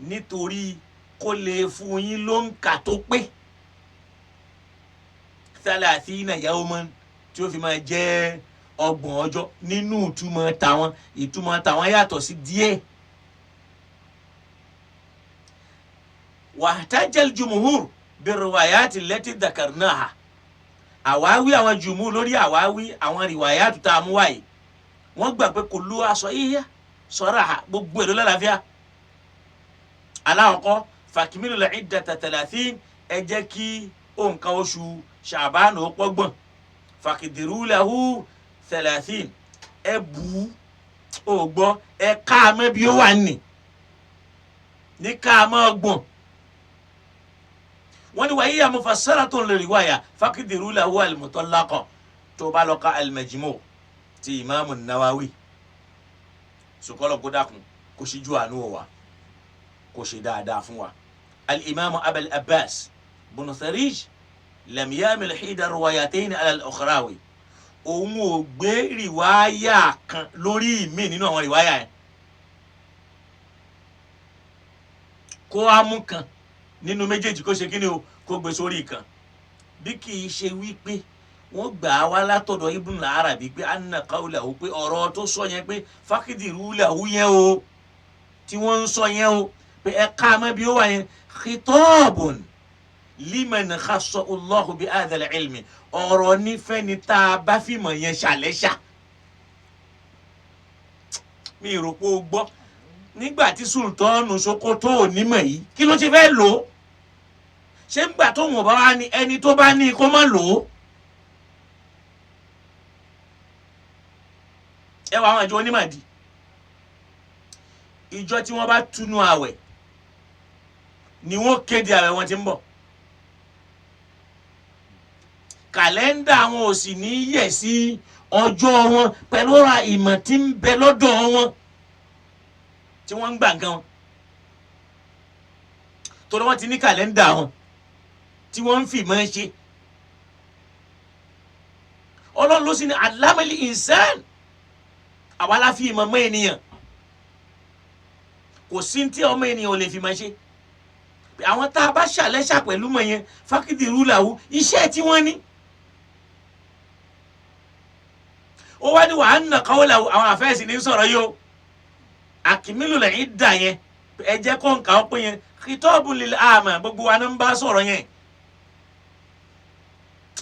nítorí kó lè fún yín ló ń kà tó pé thalathina yawman, tí ó fi máa jẹ́ 30 ọjọ́. Nínú ìtumọ̀ tàwọn, ìtumọ̀ tàwọn yàtọ̀ sí díẹ̀. Wahtaja al-jumhur bir-riwayati allati dhakarnaha. Àwáwí àwọn jùmú lórí àwáwí àwọn rìwáyàtù tá a mú wáyé, wọ́n gbà pé kulluha sahiha saraha, gbogbo èrò lálàáfíà. Aláwọ̀kọ́ fakmilu al-iddata 30, ẹ jẹ́ kí òǹkà oṣù Ṣàbánù ó pọ́gbọ̀n. Faqidiru lahu 30, ẹ bù ú ò gbọ́, ẹ ká a mọ́ bí ó wà ní ká a mọ́ ọgbọ̀n. Wọ́n ní wàyí mufassaratun li riwaya faqidiru lahu al-mutallaqa, tó bá lọ ka al-Majmu' ti Imam Nawawi. Sùkọ́lọ̀ kó dákun kó ṣíjú àánú wa, kó ṣe dáadáa fún wa. Al-Imam Abul Abbas bunu Sarij lam yamil hida riwayatayn ala al-ukhrawi, òun ò gbé rìwáyà kan lórí mi nínú àwọn rìwáyà yẹn, kó á mú kan nínú méjèèjì kó ṣe kíni o, kó gbé sórí kan. Bí kì í ṣe wípé wọ́n gbà á wá látọ̀dọ̀ Ibn Arabi pé anna qawlahu, pé ọ̀rọ̀ tó sọ yẹn pé faqidiru lahu yẹn o, tí wọ́n ń sọ yẹn o, pé ẹ ká mọ́ bí ó wà yẹn, khitabun liman khassa Allahu bi hadha al-ilmi, ọ̀rọ̀ nífẹ̀ẹ́ ni tá a bá fìmọ̀ yẹn ṣàlẹ́ṣà. Mi rò pé o gbọ́ nígbà tí Sultanu Sokoto onímọ̀ yìí kí ló ṣe fẹ́ lò ó? Ṣé ńgbà tó wọ́n bá wá ní ẹni tó bá ní kó má lò ó? Ẹ wọ àwọn àjọ onímọ̀dí. Ìjọ tí wọ́n bá túnú àwẹ̀ ni wọ́n kéde àwẹ̀ wọn tí ń bọ̀. Kàlẹ́ndà wọn ò sì ní yẹ̀ sí ọjọ́ wọn pẹ̀lú ọ̀rọ̀ ìmọ̀ tí ń bẹ lọ́dọ̀ wọn tí wọ́n ń gbà nǹkan wọn, torí wọ́n ti ní kàlẹ́ndà wọn tí wọ́n ń fìmọ̀ ṣe. Ọlọ́run ló sì ní alámẹ́lì ìsẹ́n, àwa la fi ìmọ̀ mọ́ ènìyàn. Kò sí tí ọmọ ènìyàn ò lè fi máa ṣe. Àwọn tá a bá ṣàlẹ́ṣà pẹ̀lú mọ̀ yẹn, fákìtì rúlàwù iṣẹ́ tí wọ́n ní. Ó wá ní wàá nà káwọ́ làwù, àwọn àfẹ́sì ní sọ̀rọ̀ yìí o. Àkìmílù lẹ́yìn dà yẹn, ẹ jẹ́ kó nǹkan ó pín yẹn, kìtọ́ọ̀bù lílẹ̀ àmà gbogbo wa ní ń bá sọ̀rọ̀ yẹn.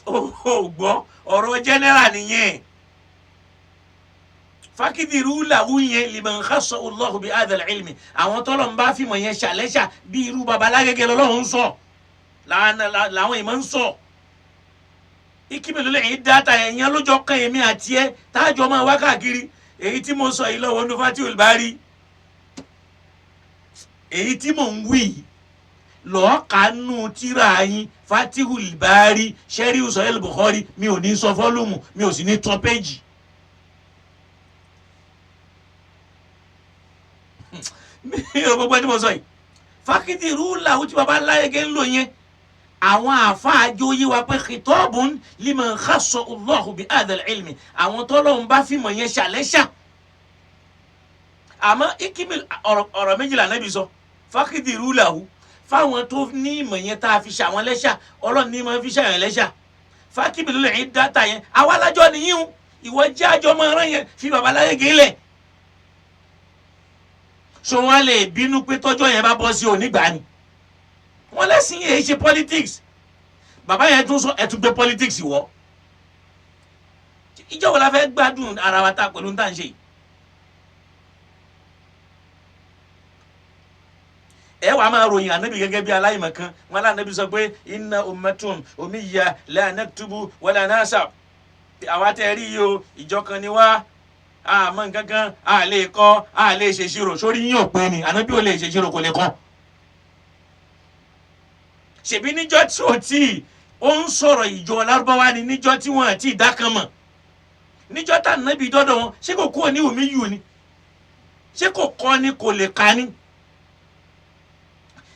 Ó gbọ́ ọ̀rọ̀ jẹ́nẹ́rà nìyẹn. Fakidiru làwù yẹn liman khassa Allahu bi hadha al-ilmi, àwọn tọ́lọ̀ ń bá fìmọ̀ yẹn ṣàlẹ́ṣà bí irú babalágẹ́gẹ́ lọ́lọ́run ń sọ, làwọn ìmọ̀ ń sọ. Ìkíni lẹ́yìn dáta ẹ̀yàn lójọ́ kan èmi àti ẹ tájọ́ máa wá káàkiri. Èyí tí mo sọ yìí lọ́wọ́ ní Fathul Bari, èyí tí mò ń wí lọ́ọ́ kánú tíra yín Fathul Bari Sharh Sahih Bukhari, mi ò ní sọ fọ́lùmù, mi ò sì ní tọ́ péjì. Mi ò gbogbo ẹni mo sọ yìí. Fákìtì rúlà tí baba láyégé ń lò yẹn, àwọn àfáàjò yí wa pé khitabun liman khassa Allahu bi hadha al-ilmi, àwọn tọ́lọ́hún bá fìmọ̀ yẹn ṣàlẹ́ṣà. Àmọ́ ikimi ọ̀rọ̀ méjìlá Ànábì sọ, fákìtì rúlà wù fáwọn tó ní ìmọ̀ yẹn tá a fi ṣàwọn lẹ́ṣà, Ọlọ́run ní máa fi ṣàwọn lẹ́ṣà. Fákìtì lẹ́yìn dáta yẹn, àwa alájọ nìyí o, ìwọ jẹ́ àjọ máa rán yẹn fi baba láyégé lẹ̀. So wọn lè bínú pé tọ́jọ́ yẹn bá bọ́ sí onígbà ni wọn lẹ́sìn yẹn ṣe politics. Bàbá yẹn tún sọ ẹ tún gbé politics wọ. Ìjọ wo la fẹ́ gbádùn ara wa ta pẹ̀lú tá à ń ṣe yìí? Ẹ wàá máa ròyìn ànábì gẹ́gẹ́ bí aláìmọ̀ kan. Wọn aláànábì sọ pé inna ummatun umiyya la naktubu wala nasab. Àwa tẹ́ rí yìí o, ìjọ kan ni wá, àmọ́ nǹkankan, a lè kọ́, a lè ṣèṣirò. Sórí yín ò pé ni ànábì ò lè ṣèṣirò, kò lè kọ́. Ṣèbí níjọ́ tí ò tí ó ń sọ̀rọ̀ ìjọ lárúbáwá ni, níjọ́ tí wọ́n àti ìdá kan mọ̀, níjọ́ tá ànábì dọ́dọ̀ wọn, ṣé kò kúrò ní omi yù ni? Ṣé kò kọ́ ni kò lè ka ni?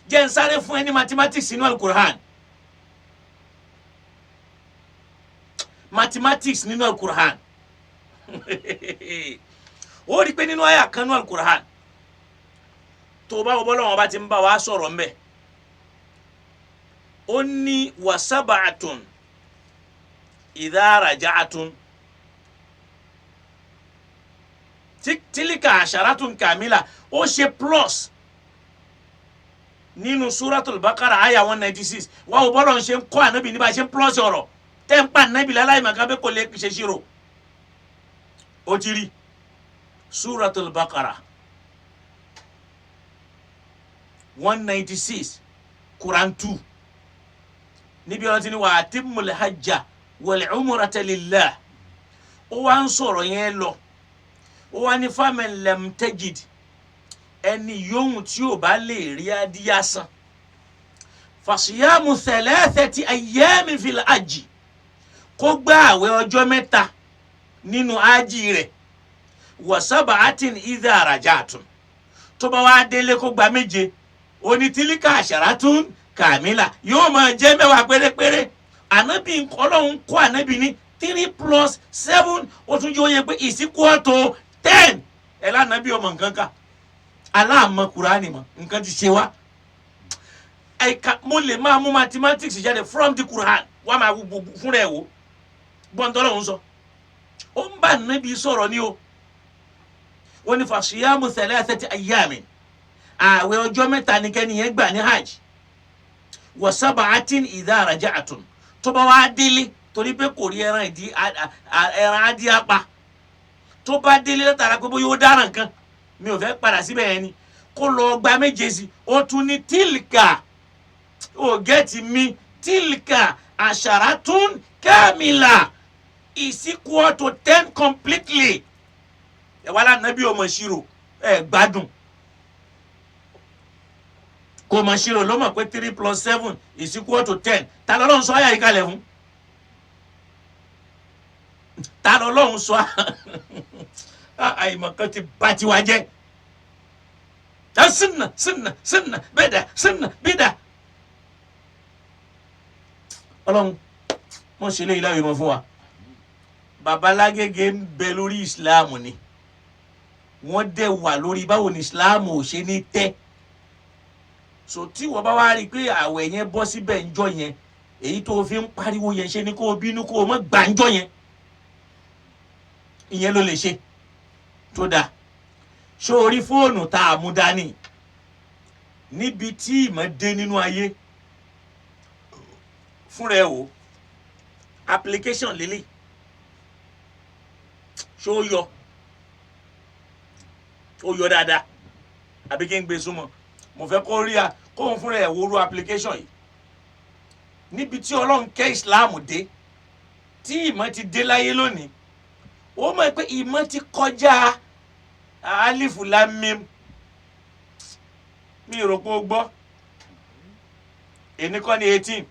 Jẹ́ ń sáré fún ẹ ní mathematics nínú alukur'an. Mathematics nínú alukur'an. Ó rí i pé nínú àyà kan nínú alukur'an, tó bá wọ bọ́lá wọn bá ti ń bá wa sọ̀rọ̀ mbẹ́, ó ní wasab'atun idha raja'atun tilika asharatun kamila. Ó ṣe plus nínú suratul Baqara àyà 196. Wà ó bọ́lọ̀ ń ṣe ń kọ́ ànábì ní bá ṣe ń plus ọ̀rọ̀ tẹ́ ń pa ànábì láláì màkà bẹ́ẹ̀ kò lè ṣe ṣírò. Ó ti rí suratul Baqara 196 Quran 2, níbi ọ̀rọ̀ tí ni wa atimmul hajja wal umrata lillah. Ó wá ń sọ̀rọ̀ yẹn lọ, ó wá ní faman lam tajid, ẹni yòówù tí ò bá lè rí adíyá san, fasiyamu thalathati ayyamin fil hajji, kó gba àwẹ̀ ọjọ́ mẹ́ta nínú ájì rẹ̀, wa sab'atin idha raja'tum, tó bá wá délé kó gba méje, onítílíkà asharatun kàmílà, yóò máa jẹ́ mẹ́wàá pérépéré. Ànábì Ọlọ́run kọ́ ànábì ní 3 + 7, ó tún jẹ́ oyè pé ìsìnkú ọ̀tọ̀ 10. Ẹ̀ lánàbí ọmọ nǹkan ká aláàmọ Kùránì mọ nǹkan ti ṣe wá. Ẹ̀ka mo lè máa mú mathematics jáde from the Quran, wá máa wo fúnra ẹ̀ wò gbọ́ntọ́lọ́ ń sọ. Ó ń bá ànábì sọ̀rọ̀ ni o. Wọ́n ní fasiyamu thalathati ayyamin, ààwẹ̀ ọjọ́ mẹ́ta ni kẹ́ni yẹn gbà ní hajj, wa sab'atin idha raja'tum, tó bá wá délé torí pé kò rí ẹran ìdí ẹran adìẹ pa, tó bá délé látara pé bóyá ó dáràn kan, mi ò fẹ́ padà síbẹ̀ yẹn ni, kó lọ gba méje sí. Ó tún ní tílkà, ó gẹ́tì mi, tílkà asharatun kamila is equal to 10 completely. Ẹ wá lánàá bí ọmọ ìṣirò ẹ gbádùn. Kò mọ̀ ṣírò ló mọ̀ pé 3 + 7 = 10. Ta lọ́lọ́run sọ àyà yìí kalẹ̀ fún? Ta lọ́lọ́run sọ àìmọ̀ kan ti bá tiwa jẹ́. Sunna sunna sunna bẹ́ẹ̀dà sunna bídà. Ọlọ́run wọ́n ṣe léyìí láwùjọ fún wa. Babalágége ń bẹ lórí ìsìláàmù ni wọ́n dẹ̀ wà lórí báwo ni ìsìláàmù ò ṣe ní tẹ́. So tí wọ́n bá wá rí i pé àwẹ̀ yẹn bọ́ síbẹ̀ ńjọ́ yẹn, èyí tó fi ń pariwo yẹn ṣe ni kó o bínú kó o mọ̀ gbà ńjọ́ yẹn, ìyẹn ló lè ṣe tó dáa. Ṣó o rí fóònù tá a mú dání níbi tí ìmọ̀ dé nínú ayé fúnra ẹ wò, application lélẹ̀ ṣó o yọ, ó yọ dáadáa àbí kí n gbé súnmọ́? Mo fẹ́ kó rí a kóun fúnra ẹ̀ wòrú application yìí níbi tí Ọlọ́run kẹ́ Islam dé, tí ìmọ̀ ti dé láyé lónìí. Ó mọ̀ pé ìmọ̀ ti kọjá alifu lam mim. Mi rò pé o gbọ́. Èní kọ́ ni 18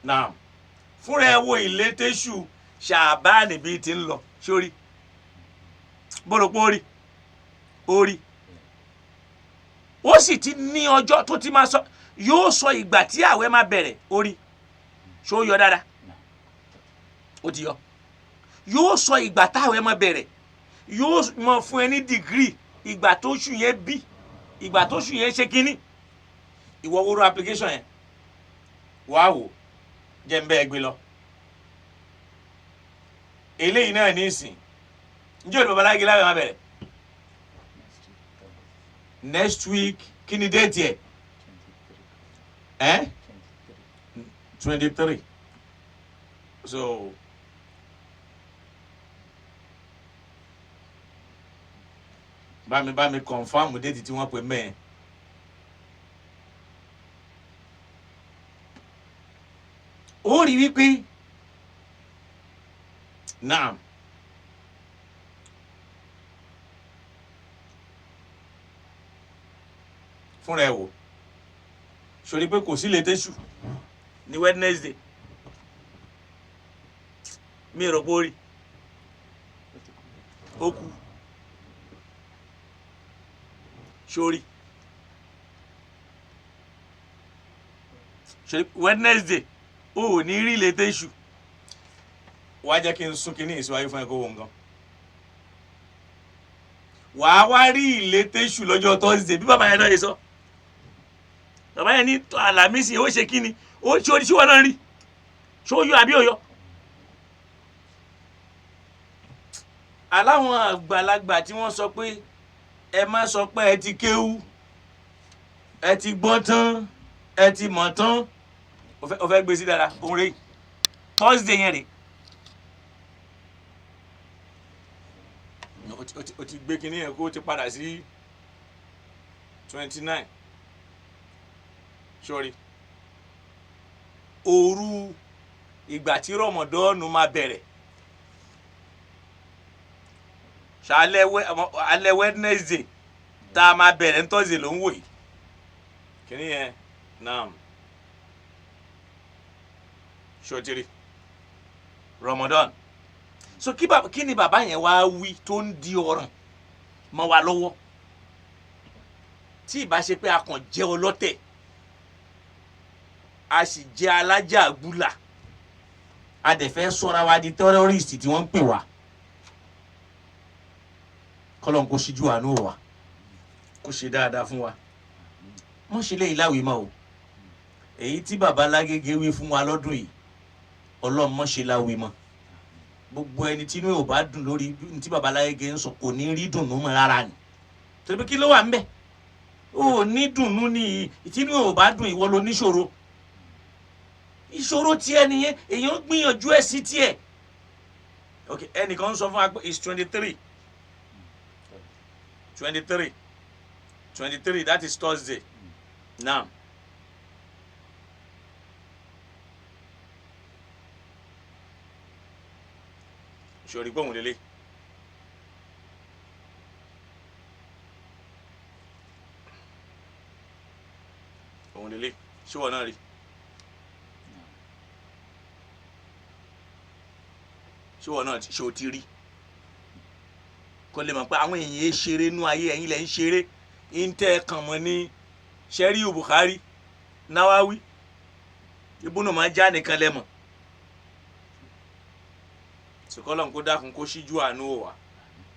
náà fúnra ẹ wo ìlétẹ́sù ṣàbáàní bíi ti ń lọ sórí bó rò pé ó rí ó rí, ó sì ti ní ọjọ́ tó ti máa sọ, yóò sọ ìgbà tí àwẹ̀ máa bẹ̀rẹ̀. Ó rí, ṣó yọ dáadáa? Ó ti yọ. Yóò sọ ìgbà táwẹ̀ máa bẹ̀rẹ̀, yóò mọ fún ẹ ní dìgírì ìgbà tó ṣù yẹn bí, ìgbà tó ṣù yẹn ṣe kínní. Ìwọ wúro application yẹn wàá wò, jẹ́ ń bẹ́ẹ̀ gbé lọ. Eléyìí náà ní ìsìn njẹ́ òní babaláwo láwẹ̀ máa bẹ̀rẹ̀ next week. Kí ni déètì ẹ̀? Ẹ́ 23. So bá mi confirm déètì tí wọ́n pè mẹ́ẹ̀. Ó rí wípé naam fúnra ẹ wò sórí pé kò sí lè tẹ́sù ní Wednesday. Mi rò pé ó rí, ó kú sórí sórí Wednesday ó ò ní rí lè tẹ́sù. Wàá jẹ́ kí n sún kínní ìsíwájú fún ẹ kó wo nǹkan. Wàá wá rí ìlétẹ́sù lọ́jọ́ Thursday bí bàbá yẹn náà yẹ sọ. Bàbá yẹn ní Àlàmísì ó ṣe kí ni, ó ṣe orí síwọ́n náà rí, ṣó yọ àbí òyọ. Aláwọn àgbàlagbà tí wọ́n sọ pé ẹ má sọ pé ẹ ti kéwú, ẹ ti gbọ́n tán, ẹ ti mọ̀ tán. Ó fẹ́ gbé sí dára òun rèé Thursday yẹn rèé. O ti gbé kinní yẹn kó o ti padà sí 29. Sorry, òru ìgbà tí rọmọdọ́ọ̀nù máa bẹ̀rẹ̀ ṣálẹ́ Wednesday tá a máa bẹ̀rẹ̀ ní Thursday ló ń wò yìí kinní yẹn naam ṣòtìrì Ramadan. So kí ni bàbá yẹn wá wí tó ń di ọ̀ràn mọ́ wa lọ́wọ́? Tí ìbá ṣe pé a kàn jẹ́ ọlọ́tẹ̀, a sì jẹ́ alájàgbúlà, a dẹ̀ fẹ́ sọ́ra wa di terrorist tí wọ́n ń pè wá. Kọ́lọ́n kó ṣíjú àánú wa, kó ṣe dáadáa fún wa. Mọ́ ṣe lé ìláwìí mọ́ o. Èyí tí bàbá Lágége wí fún wa lọ́dún yìí, Ọlọ́run mọ́ ṣe láwìí mọ́. Gbogbo ẹni tí inú ò bá dùn lórí tí bàbá Lágége ń sọ kò ní rí dùnnú mọ́ rárá ni. Torí pé kí ló wà ń bẹ̀? Ó ní dùnnú ni. Tí inú ò bá dùn, ìwọ ló níṣòro. Ìṣòro tiẹ̀ nìyẹn, èèyàn gbìyànjú ẹ̀ sí tiẹ̀. Ok, ẹnìkan ń sọ fún wa pé it's 23. 23. 23, that is Thursday. Now, sori gbóhùn lélẹ̀. Òun lélẹ̀ ṣé wọn náà rí? Ṣé wọn náà ṣe o ti rí? Kó lè mọ̀ pé àwọn èèyàn ṣeré nú ayé, ẹ̀yin lẹ̀ ń ṣeré. Ń tẹ́ ẹ kàn mọ́ ní Ṣẹ́ríù Bukhari, Nawawi, Ibùnú Májá nìkan lẹ mọ̀. Sùkọ́lọ̀ kó dákun kó ṣíjú àánú wá,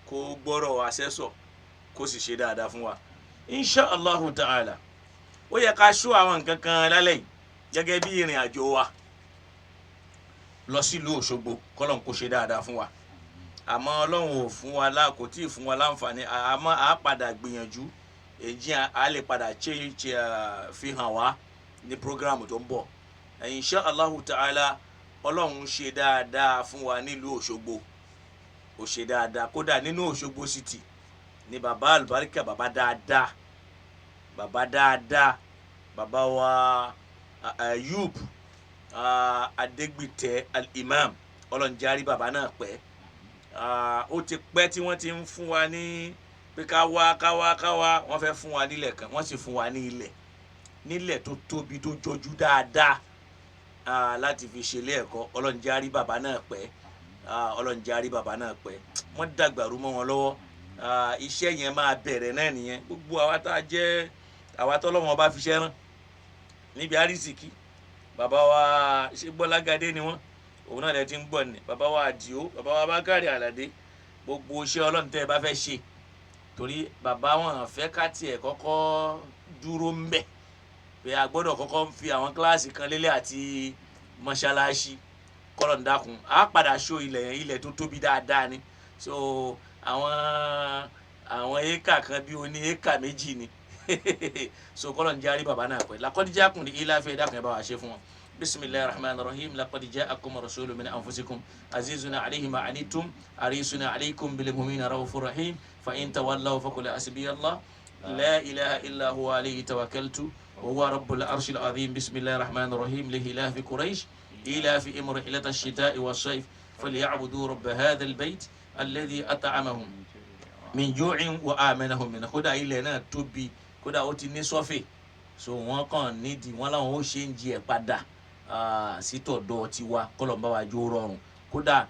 kó gbọ́rọ̀ wá sẹ́sọ̀, kó sì ṣe dáadáa fún wa. Insha Allahu ta'ala, ó yẹ ká ṣó àwọn nǹkan kan lálẹ́ yìí gẹ́gẹ́ bí ìrìn àjò wa lọ sílùú Òṣogbo, kọ́lọ̀ kó ṣe dáadáa fún wa. Àmọ́ Ọlọ́run ò fún wa lá, kò tí ì fún wa láǹfààní, àmọ́ a padà gbìyànjú èyí a lè padà ṣe fi hàn wá ní programu tó ń bọ̀. Insha Allahu ta'ala, Ọlọ́run ṣe dáadáa fún wa nílùú Òṣogbo, ó ṣe dáadáa. Kódà nínú Òṣogbo city ni bàbá àlùbáríkà, bàbá dáadáa, bàbá dáadáa, bàbá wa Ayub Adégbìtẹ́ al-Imam, Ọlọ́run jẹ́ á rí bàbá náà pẹ́. Ó ti pẹ́ tí wọ́n ti ń fún wa ní pé ká wá ká wá ká wá. Wọ́n fẹ́ fún wa nílẹ̀ kan, wọ́n sì fún wa ní ilẹ̀, nílẹ̀ tó tóbi tó jọjú dáadáa láti fi ṣe ilé ẹ̀kọ́. Ọlọ́run jẹ́ á rí bàbá náà pẹ́. Ọlọ́run jẹ́ á rí bàbá náà pẹ́. Wọ́n dàgbàrú mọ́ wọn lọ́wọ́. Iṣẹ́ yẹn máa bẹ̀rẹ̀ náà nìyẹn. Gbogbo àwa tá a jẹ́ àwa tọ́lọ́wọ́n bá fi ṣẹ́ rán níbi àrísìkí, bàbá wa ṣé Gbọ́lágadé ni wọ́n, òun náà lè ti ń gbọ́ ni, bàbá wa Àdìó, bàbá wa Bákàrè Àlàdé, gbogbo iṣẹ́ Ọlọ́run tẹ́ ẹ bá fẹ́ ṣe, torí bàbá wọn fẹ́ ká tiẹ̀ kọ́kọ́ dúró ń bẹ̀ pé a gbọ́dọ̀ kọ́kọ́ fi àwọn kíláàsì kan lélẹ̀ àti mọ́ṣáláṣí. Kọ́lọ̀ ń dákun, a padà ṣó ilẹ̀ yẹn, ilẹ̀ tó tóbi dáadáa ni. So àwọn éka kan bí oní éka méjì ni. So kọ́lọ̀ ń járí bàbá náà pẹ́. Laqad ja'akum ní ilá fẹ́ dákun ẹ bá wa ṣe fún wọn. Bisimilahi rahman rahim. Laqad ja'akum rasulun min anfusikum azizun alayhi ma anittum harisun alaykum bil mu'minina raufur rahim fa in tawallaw faqul hasbiyallah la ilaha illa huwa alayhi tawakkaltu wa huwa rabbul arshil azim. Bisimilahi rahman rahim. Lihilafi quraish إلى رحلة الشتاء والصيف فليعبدوا رب هذا البيت الذي أطعمهم من جوع وآمنهم من. Kódà ilẹ̀ náà tóbi, kódà ó ti ní sọ́fẹ̀, so wọ́n kàn nídìí wọ́n láwọn ó ṣe ń jí ẹ̀ padà sítọ̀dọ̀ tiwa, kọ́lọ̀ ń bá wa jó rọrùn. Kódà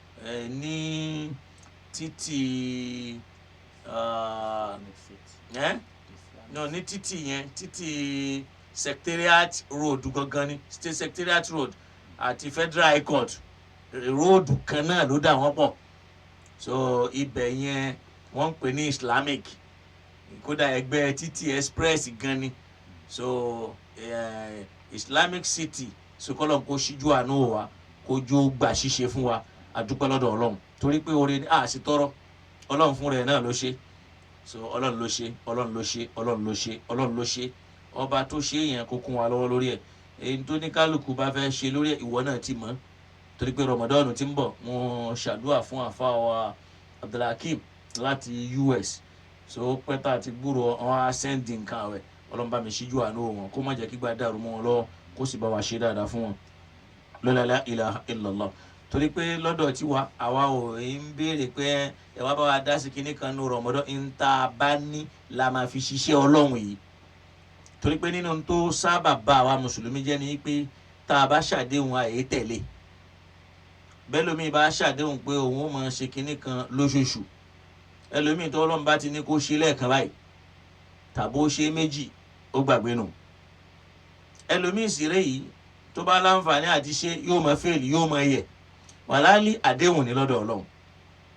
ní títì no, ní títì yẹn, títì Secretariat Road gangan ni, State Secretariat Road àti Federal High Court road kan náà ló dà wọ́n pọ̀. So ibẹ̀ yẹn wọ́n ń pè ní Islamic, kódà ẹgbẹ́ títì express gan ni. So Islamic City. So kọ́lọ̀ kó ṣíjú àánú wa, kó jó gbà ṣíṣe fún wa. Àdúpẹ́ lọ́dọ̀ Ọlọ́run torí pé oore ni a sì tọrọ, Ọlọ́run fún rẹ̀ náà ló ṣe. So Ọlọ́run ló ṣe, Ọlọ́run ló ṣe, Ọlọ́run ló ṣe, Ọlọ́run ló ṣe. Ọba tó ṣe yẹn kó kún wa lọ́wọ́ lórí ẹ̀. Èyí tó ní kálukú bá fẹ́ ṣe lórí ẹ̀, ìwọ náà ti mọ̀, torí pé Ramadan ti ń bọ̀. Mo ṣàdúrà fún àfa wa Abdulhakeem láti US. So pẹ́tà àti gbúrò wọn á send nǹkan àwẹ̀. Ọlọ́run bá mi ṣíjú àánú wọn, kó má jẹ́ kí gbà dàrú mọ́ wọn lọ́wọ́, kó sì bá wa ṣe dáadáa fún wọn. Lọ́la la ilaha illallah. Torí pé lọ́dọ̀ tiwa àwa ò ń béèrè pé ẹ wá bá wa dá sí kinní kan nu Ramadan, ń tá a bá ní la máa fi ṣiṣẹ́ Ọlọ́run yìí. Torí pé nínú tó sábà bá àwa mùsùlùmí jẹ́ ni pé tá a bá ṣàdéhùn àyè tẹ̀lé. Bẹ́ẹ̀ lómi bá ṣàdéhùn pé òun ó máa ṣe kinní kan lóṣooṣù, ẹlòmíì tó Ọlọ́run bá ti ní kó ṣe lẹ́ẹ̀kan báyìí tàbó ṣe méjì, ó gbàgbé nù. Ẹlòmíì sì rè yìí, tó bá láǹfààní àti ṣe, yóò máa fẹ́ẹ̀lì, yóò máa yẹ̀ wàhálà. Àdéhùn ní lọ́dọ̀ Ọlọ́run.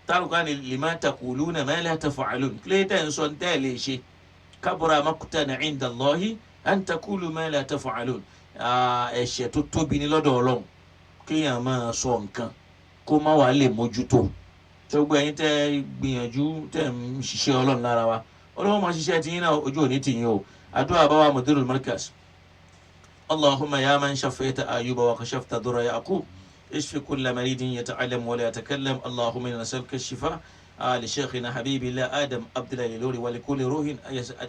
Tálùkà ni lima taquluna ma la taf'alun, kílẹ̀ tẹ̀ ń sọ tẹ́ ẹ̀ lè ṣe. Kabura maqtan inda Allahi an taqulu ma la taf'alun. Ẹ̀ṣẹ̀ tó tóbi ní lọ́dọ̀ Ọlọ́run kéèyàn máa sọ nǹkan kó má wàá lè mójútó. Tó gbọ́ ẹ̀yin tẹ́ gbìyànjú tẹ́ ń ṣiṣẹ́ Ọlọ́run lára wa, Ọlọ́run máa ṣiṣẹ́ tiyín náà, ojú òní tiyín o. Àdúrà bá wa mudirul markaz. Allahumma ya man shafayta Ayuba wa kashafta durra Yaqub, اشف كل مريض يتعلم ولا يتكلم. اللهم إنا نسألك الشفاء لشيخنا حبيب الله آدم عبد الله لوري ولكل روح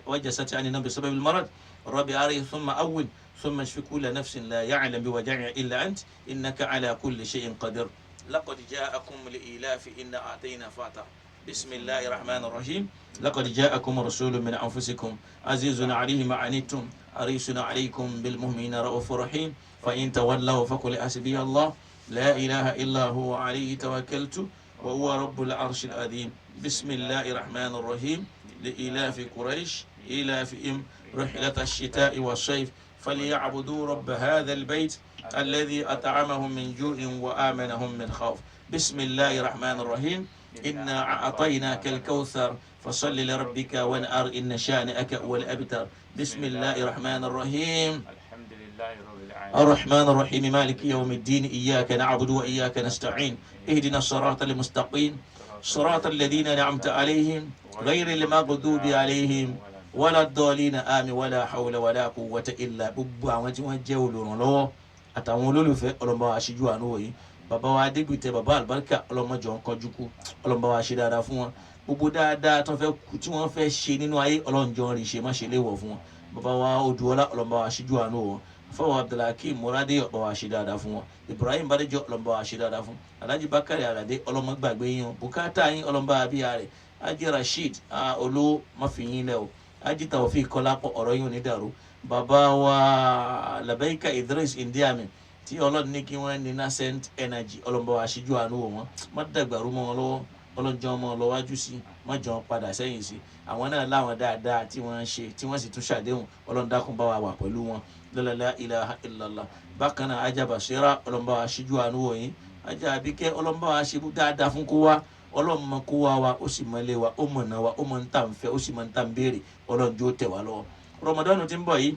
وجست عن النوم بسبب المرض. رب أري ثم أول ثم اشف كل نفس لا يعلم بوجعها إلا أنت، إنك على كل شيء قدير. لقد جاءكم لإيلاف إنا أعطينا فاتح. بسم الله الرحمن الرحيم. لقد جاءكم رسول من أنفسكم عزيز عليه ما عنتم حريص عليكم بالمؤمنين رؤوف رحيم فإن تولوا فقل حسبي الله لا إله إلا هو عليه توكلت وهو رب العرش العظيم. بسم الله الرحمن الرحيم. لإلاف قريش إلافهم رحلة الشتاء والصيف فليعبدوا رب هذا البيت الذي أطعمهم من جوع وآمنهم من خوف. بسم الله الرحمن الرحيم. إنا أعطيناك الكوثر فصل لربك وانحر إن شانئك هو الأبتر. بسم الله الرحمن الرحيم. الحمد لله رب العالمين. الرحمن الرحيم مالك يوم الدين إياك نعبد وإياك نستعين اهدنا الصراط المستقيم صراط الذين أنعمت عليهم غير المغضوب عليهم ولا الضالين آمين ولا حول ولا قوة إلا. Gbogbo àwọn tí wọ́n jẹ́ olùrànlọ́wọ́ àtàwọn olólùfẹ́ ọlọ́mọba wa ṣíjú àánú wòye bàbá wa Adégbìtẹ́ bàbá àlùbáríkà ọlọ́mọjọ ń kọjú kú ọlọ́mọba wa ṣe dáadáa fún wọn. Gbogbo dáadáa tó fẹ́ kú tí wọ́n fẹ́ ṣe nínú ayé ọlọ́njọ́ rìn ṣe má ṣe léwọ̀ fún wọn. Bàbá wa Odùọlá ọlọ́mọba wa ṣíjú àánú wọn. Fọwọ́ Abdulhakeem Murade ọba wa ṣe dáadáa fún wọn. Ibrahim Badejo ọlọ́mọba wa ṣe dáadáa fún. Alhaji Bakari Alade ọlọ́mọ gbàgbé yín o bùkátà yín ọlọ́mọba abíyá rẹ̀. Haji Rasheed olówó má fi yín lẹ̀ o. Haji Taofik Kọ́lápọ̀ ọ̀rọ̀ yín ò ní dàrú. Bàbá wa Labaika Idris Indiami tí Ọlọ́run ní kí wọ́n ní nascent energy ọlọ́mọba wa ṣíjú àánú wò wọ́n má dàgbàrú mọ́ wọn lọ́wọ́ ọlọ́njọ́ ọmọ lọ́wájú sí má jọ padà sẹ́yìn sí. Àwọn náà láwọn dáadáa tí wọ́n ń ṣe tí wọ́n sì tún ṣàdéhùn Ọlọ́run dákun bá wa wà pẹ̀lú wọn. La ilaha illallah. Bákan náà Ajá Basira ọlọ́mọba wa ṣíjú àánú wò yín. Ajá Abíkẹ́ ọlọ́mọba wa ṣe dáadáa fún kó wa Ọlọ́run mọ kó wa wa ó sì mọ ilé wa ó mọ̀ náà wa ó mọ̀ ń tà ń fẹ́ ó sì mọ̀ ń tà ń béèrè Ọlọ́run jó tẹ̀ wá lọ́wọ́. Ramadan tí ń bọ̀ yìí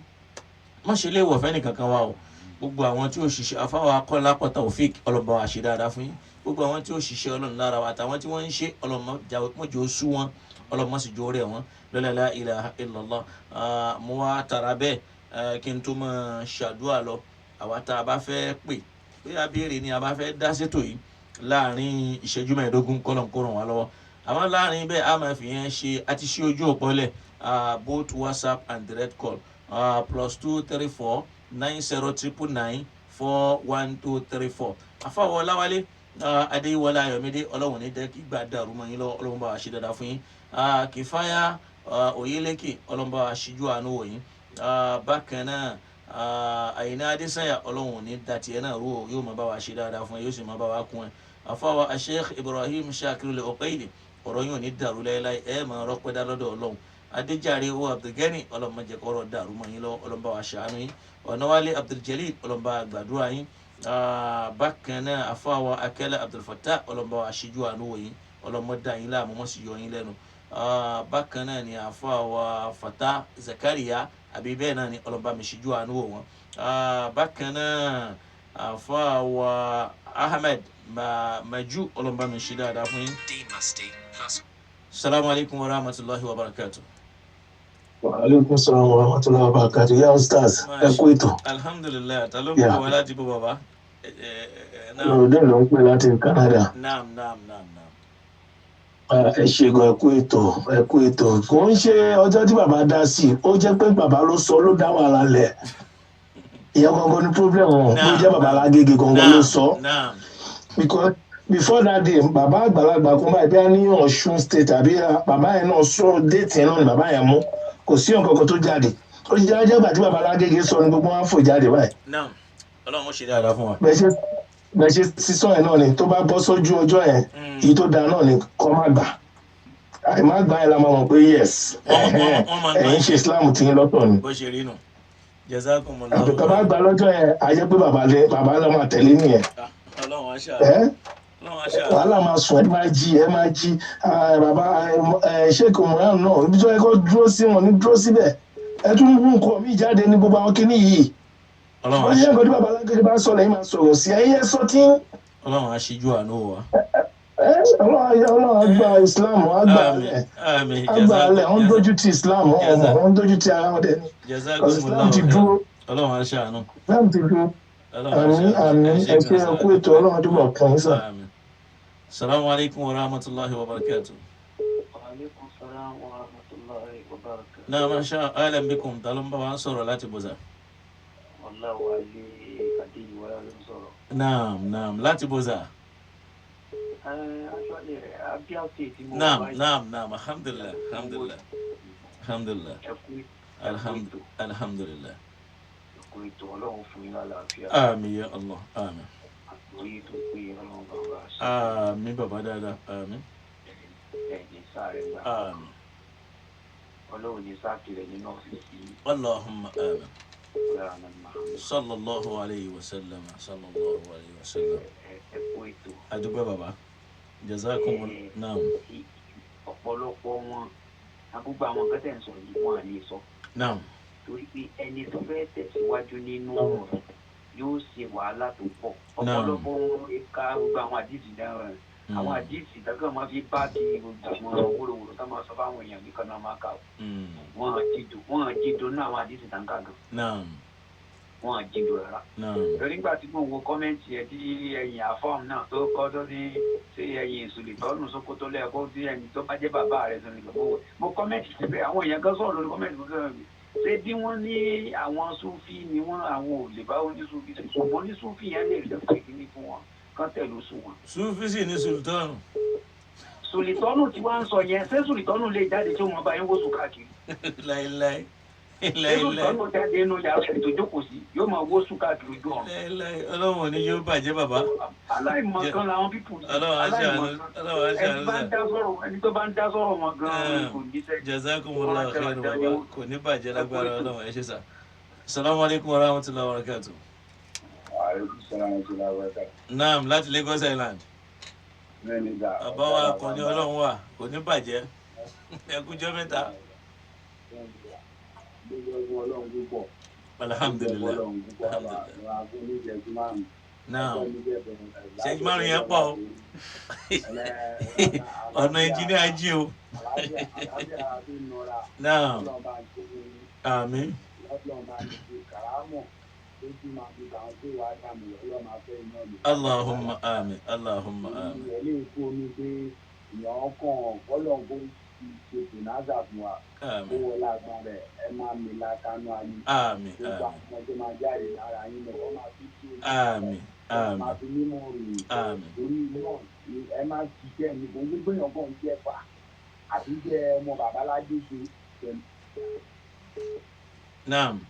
má ṣe lè wọ̀ fẹ́ni kankan wa o. Gbogbo àwọn tí ó ṣiṣẹ́ afáwọn akọ́lápọ̀ Taofik ọlọ́mọba wa ṣe dáadáa fún yín. Gbogbo àwọn tí ó ṣiṣẹ́ Ọlọ́run lára wa àtàwọn tí wọ́n ń ṣe Ọlọ́run mọ́jọ́ ó sú wọn Ọlọ́run sì jó rẹ̀ wọ́n. La ilaha illallah. Mo wá tara bẹ́ẹ̀ kí n tó máa ṣàdúrà lọ. Àwa tá a bá fẹ́ pè pé abéèrè ni a bá fẹ́ dá sétò yìí láàrin ìṣẹ́jú 15 kọ́lọ̀kọ́rọ̀ wá lọ́wọ́. Àmọ́ láàrin bẹ́ẹ̀ a máa fi yẹn ṣe àti ṣe ojú òpó lẹ̀ both WhatsApp and direct call +234 90 999 4 1 2 3 4. Àfàwọ̀ Ọláwálé Adéwọlé Ayọ̀mídé Ọlọ́run ní jẹ́ kí gbà dàrú mọ́ yín lọ́wọ́ Ọlọ́run bá wa ṣe dáadáa fún yín. Kìfáyà Oyélékè Ọlọ́run bá wa ṣíjú àánú wò yín. Bákan náà Àyìnà Adésànyà Ọlọ́run ní dàtí ẹ̀ náà rú o yóò máa bá wa ṣe dáadáa fún ẹ yóò sì máa bá wa kún ẹ. Àfàwọ̀ Sheikh Ibrahim Shakiru Al-Uqayli ọ̀rọ̀ yóò ní dàrú láéláé ẹ máa rọ́pẹ́ dá lọ́dọ̀ Ọlọ́run. Adéjàre owó Abdulgani Ọlọ́run má jẹ́ kọ́rọ̀ dàrú mọ́ yín lọ́wọ́ Ọlọ́run bá wa ṣàánú yín. Ọ̀nàwálé Abduljalil Ọlọ́run bá wa gbàdúrà yín. Bákan náà àfàwọ̀ Akẹ́lẹ́ Abdulfatah Ọlọ́run bá wa ṣíjú àánú wò yín Ọlọ́run má dá yín láàmú má sì yọ yín lẹ́nu. Bákan náà ni àfàwọ̀ Fatah Zakaria àbí bẹ́ẹ̀ náà ni Ọlọ́run bá mi ṣíjú àánú wò wọ́n. Bákan náà àfàwọ̀ Ahmed Maju Ọlọ́run bá mi ṣe dáadáa fún yín. Salamu alaykum wa rahmatulahi wa barakatuh. Wa alaikum salam wa rahmatullahi wa barakatuh. Ya ustaz, ẹ kú ètò. Alhamdulilayi, ta ló ń pè wá láti bó bàbá? Lòdì ló ń pè láti Canada. Naam naam naam naam. Ẹ ṣe gan, ẹ kú ètò, ẹ kú ètò. Kò ń ṣe ọjọ́ tí bàbá dá sí, ó jẹ́ pé bàbá ló sọ ló dá wàhálà lẹ̀. Ìyẹn gangan ni problem wọn, ló jẹ́ bàbá Lágége gangan ló sọ. Because before that day, bàbá àgbàlagbà kan báyìí bí a ní Ọ̀ṣun state àbí bàbá yẹn náà sọ déètì yẹn náà ni bàbá yẹn mú. Kò sí nǹkan kan tó jáde. Ó ti jẹ́ àgbà tí bàbá Lágége sọ ni gbogbo wọn fò jáde báyìí. Naam, Ọlọ́run ó ṣe dáadáa fún wa. Bẹ́ẹ̀ ṣe sísọ yẹn náà ni tó bá bọ́ sójú ọjọ́ yẹn, èyí tó dáa náà ni kọ́ má gbà. Àìmá gbà yẹn la máa mọ̀ pé yes, ẹ̀yin ṣe Islam tí ń lọ́tọ̀ ni. Bó ṣe rí nù. Jazakumullahu. Àbíkọ́ bá gbà lọ́jọ́ yẹn, a jẹ́ pé bàbá lọ́ máa tẹ̀lé nìyẹn. Ọlọ́run á ṣàánú. Wàhálà máa sùn, ẹ máa jí, ẹ máa jí. Bàbá Sheikh Umran náà ibi tó yẹ kó dúró sí wọn ní dúró síbẹ̀. Ẹ tún mú nǹkan mi jáde ní gbogbo àwọn kinní yìí. Wọ́n yẹ nǹkan tí bàbá Alágége bá sọ lẹ́yìn máa sọ̀rọ̀ sí ẹ̀yẹ sọ tí. Ọlọ́run á ṣíjú àánú wa. Ọlọ́run á gba Islam, á gba alẹ̀, á gba alẹ̀, wọ́n dójú ti Islam, wọ́n dójú ti ara wọn dẹ̀ ni. Islam ti dúró. Ọlọ́run á ṣàánú. Islam ti dúró. Àmín àmín, ẹ ṣe ẹ kú ètò, Ọlọ́run túbọ̀ kàn yín sà. Salamu alaykum wa rahmatulahi wa barakatuh. Wa alaikum salam wa rahmatulahi wa barakatuh. Náà masha ahlan bikum, ta ló ń bá wa sọ̀rọ̀ láti bọ̀sà. Ọláwálé Adéyíwọlá ló ń sọ̀rọ̀. Naam naam, láti bọ̀sà. Actually, Abia State mo Naam naam naam, alhamdulilah alhamdulilah alhamdulilah. Ẹ kú. Alhamdulillah. Ẹ̀kú ètò, Ọlọ́run fún yín lálàáfíà. Àmín ya Allah, àmín. Àgbóyè tó péye, Ọlọ́run bàbá ṣe. Àmín bàbá dáadáa, àmín. Ẹ̀yìn sáré gbà. Àmín. Ọlọ́run ní sákìlẹ̀ nínú ọ́fíìsì yìí. Allahumma àmín. Lára náà. Sallallahu alayhi wa sallam, sallallahu alayhi wa sallam. Ẹ̀kú ètò. Adúpẹ́ bàbá, jazakum. Naam. Ọ̀pọ̀lọpọ̀ wọn, gbogbo àwọn nǹkan tẹ̀ ń sọ yìí, wọ́n á lè sọ. Naam. Torí pé ẹni tó fẹ́ tẹ̀síwájú nínú ọ̀rọ̀ yóò ṣe wàhálà tó pọ̀. Ọ̀pọ̀lọpọ̀ wọn ka gbogbo àwọn àdìsí náà, àwọn àdìsí dákẹ́ máa fi bá kí gbogbo àwọn wúrowúro tá máa sọ fáwọn èèyàn nìkan náà máa kà ó. Wọ́n jíjò ní àwọn àdìsí tàǹkà gan. Wọ́n jíjò rárá. Torí nígbà tí mò ń wo comment ẹ̀ tí ẹ̀yìn àfọ́ọ̀mù náà tó kọ́ tó ní ṣé ẹ̀yìn ìsúlẹ̀ tọ́nù Sókótó lẹ́ẹ̀kọ́ tí ẹ̀yìn tó bá jẹ́ bàbá rẹ̀ tó ní lọ́wọ́. Mo comment síbẹ̀, àwọn èèyàn kan sọ̀rọ̀ lórí comment, mo sọ̀rọ̀ mi ṣé bí wọ́n ní àwọn Súfì ni wọ́n, àwọn ò lè bá onísúfì ṣe, ṣùgbọ́n onísúfì yẹn lè lè pè kíní fún wọn kán tẹ̀lé oṣù wọn. Súfì sì ní sultanu. Sùlìtọ́nù tí wọ́n ń sọ yẹn, ṣé sùlìtọ́nù lè jáde tí wọ́n bá yín wòsùn káàkiri? Láíláí. Ṣé sùlìtọ́nù jáde inú yàrá ẹ̀ tó jókòó sí yóò máa wòsùn káàkiri ojú ọ̀run? Láíláí, Ọlọ́run ò ní yóò bàjẹ́ bàbá. Aláìmọ̀kan làwọn pípù. Ọlọ́run á ṣàánú, Ọlọ́run á ṣàánú. Ẹni tó bá ń dá sọ̀rọ̀ wọn gan-an kò ní sẹ́. Jazakumullahu khairan bàbá, kò ní bàjẹ́ lágbára Ọlọ́run, ẹ ṣé sà. Assalamu alaikum wa rahmatullahi wa barakatuh. Naam, láti Lagos Island. Bàbá wa kò ní Ọlọ́run wà, kò ní bàjẹ́. Ẹ kújọ́ mẹ́ta. Alhamdulillah. Naam. Ṣẹ́jú márùn-ún yẹn pọ̀ o. Ọ̀nà ẹnjìníà jí o. Naam. Àmín. Allahumma àmín. Allahumma àmín. Àmín. Àmín. Àmín. Àmín. Àmín. Àmín. Ẹ má ṣiṣẹ́ ní gbogbo gbẹ̀yàn kan jẹ́ fà àbí jẹ́ ọmọ babalájé ṣe. Naam.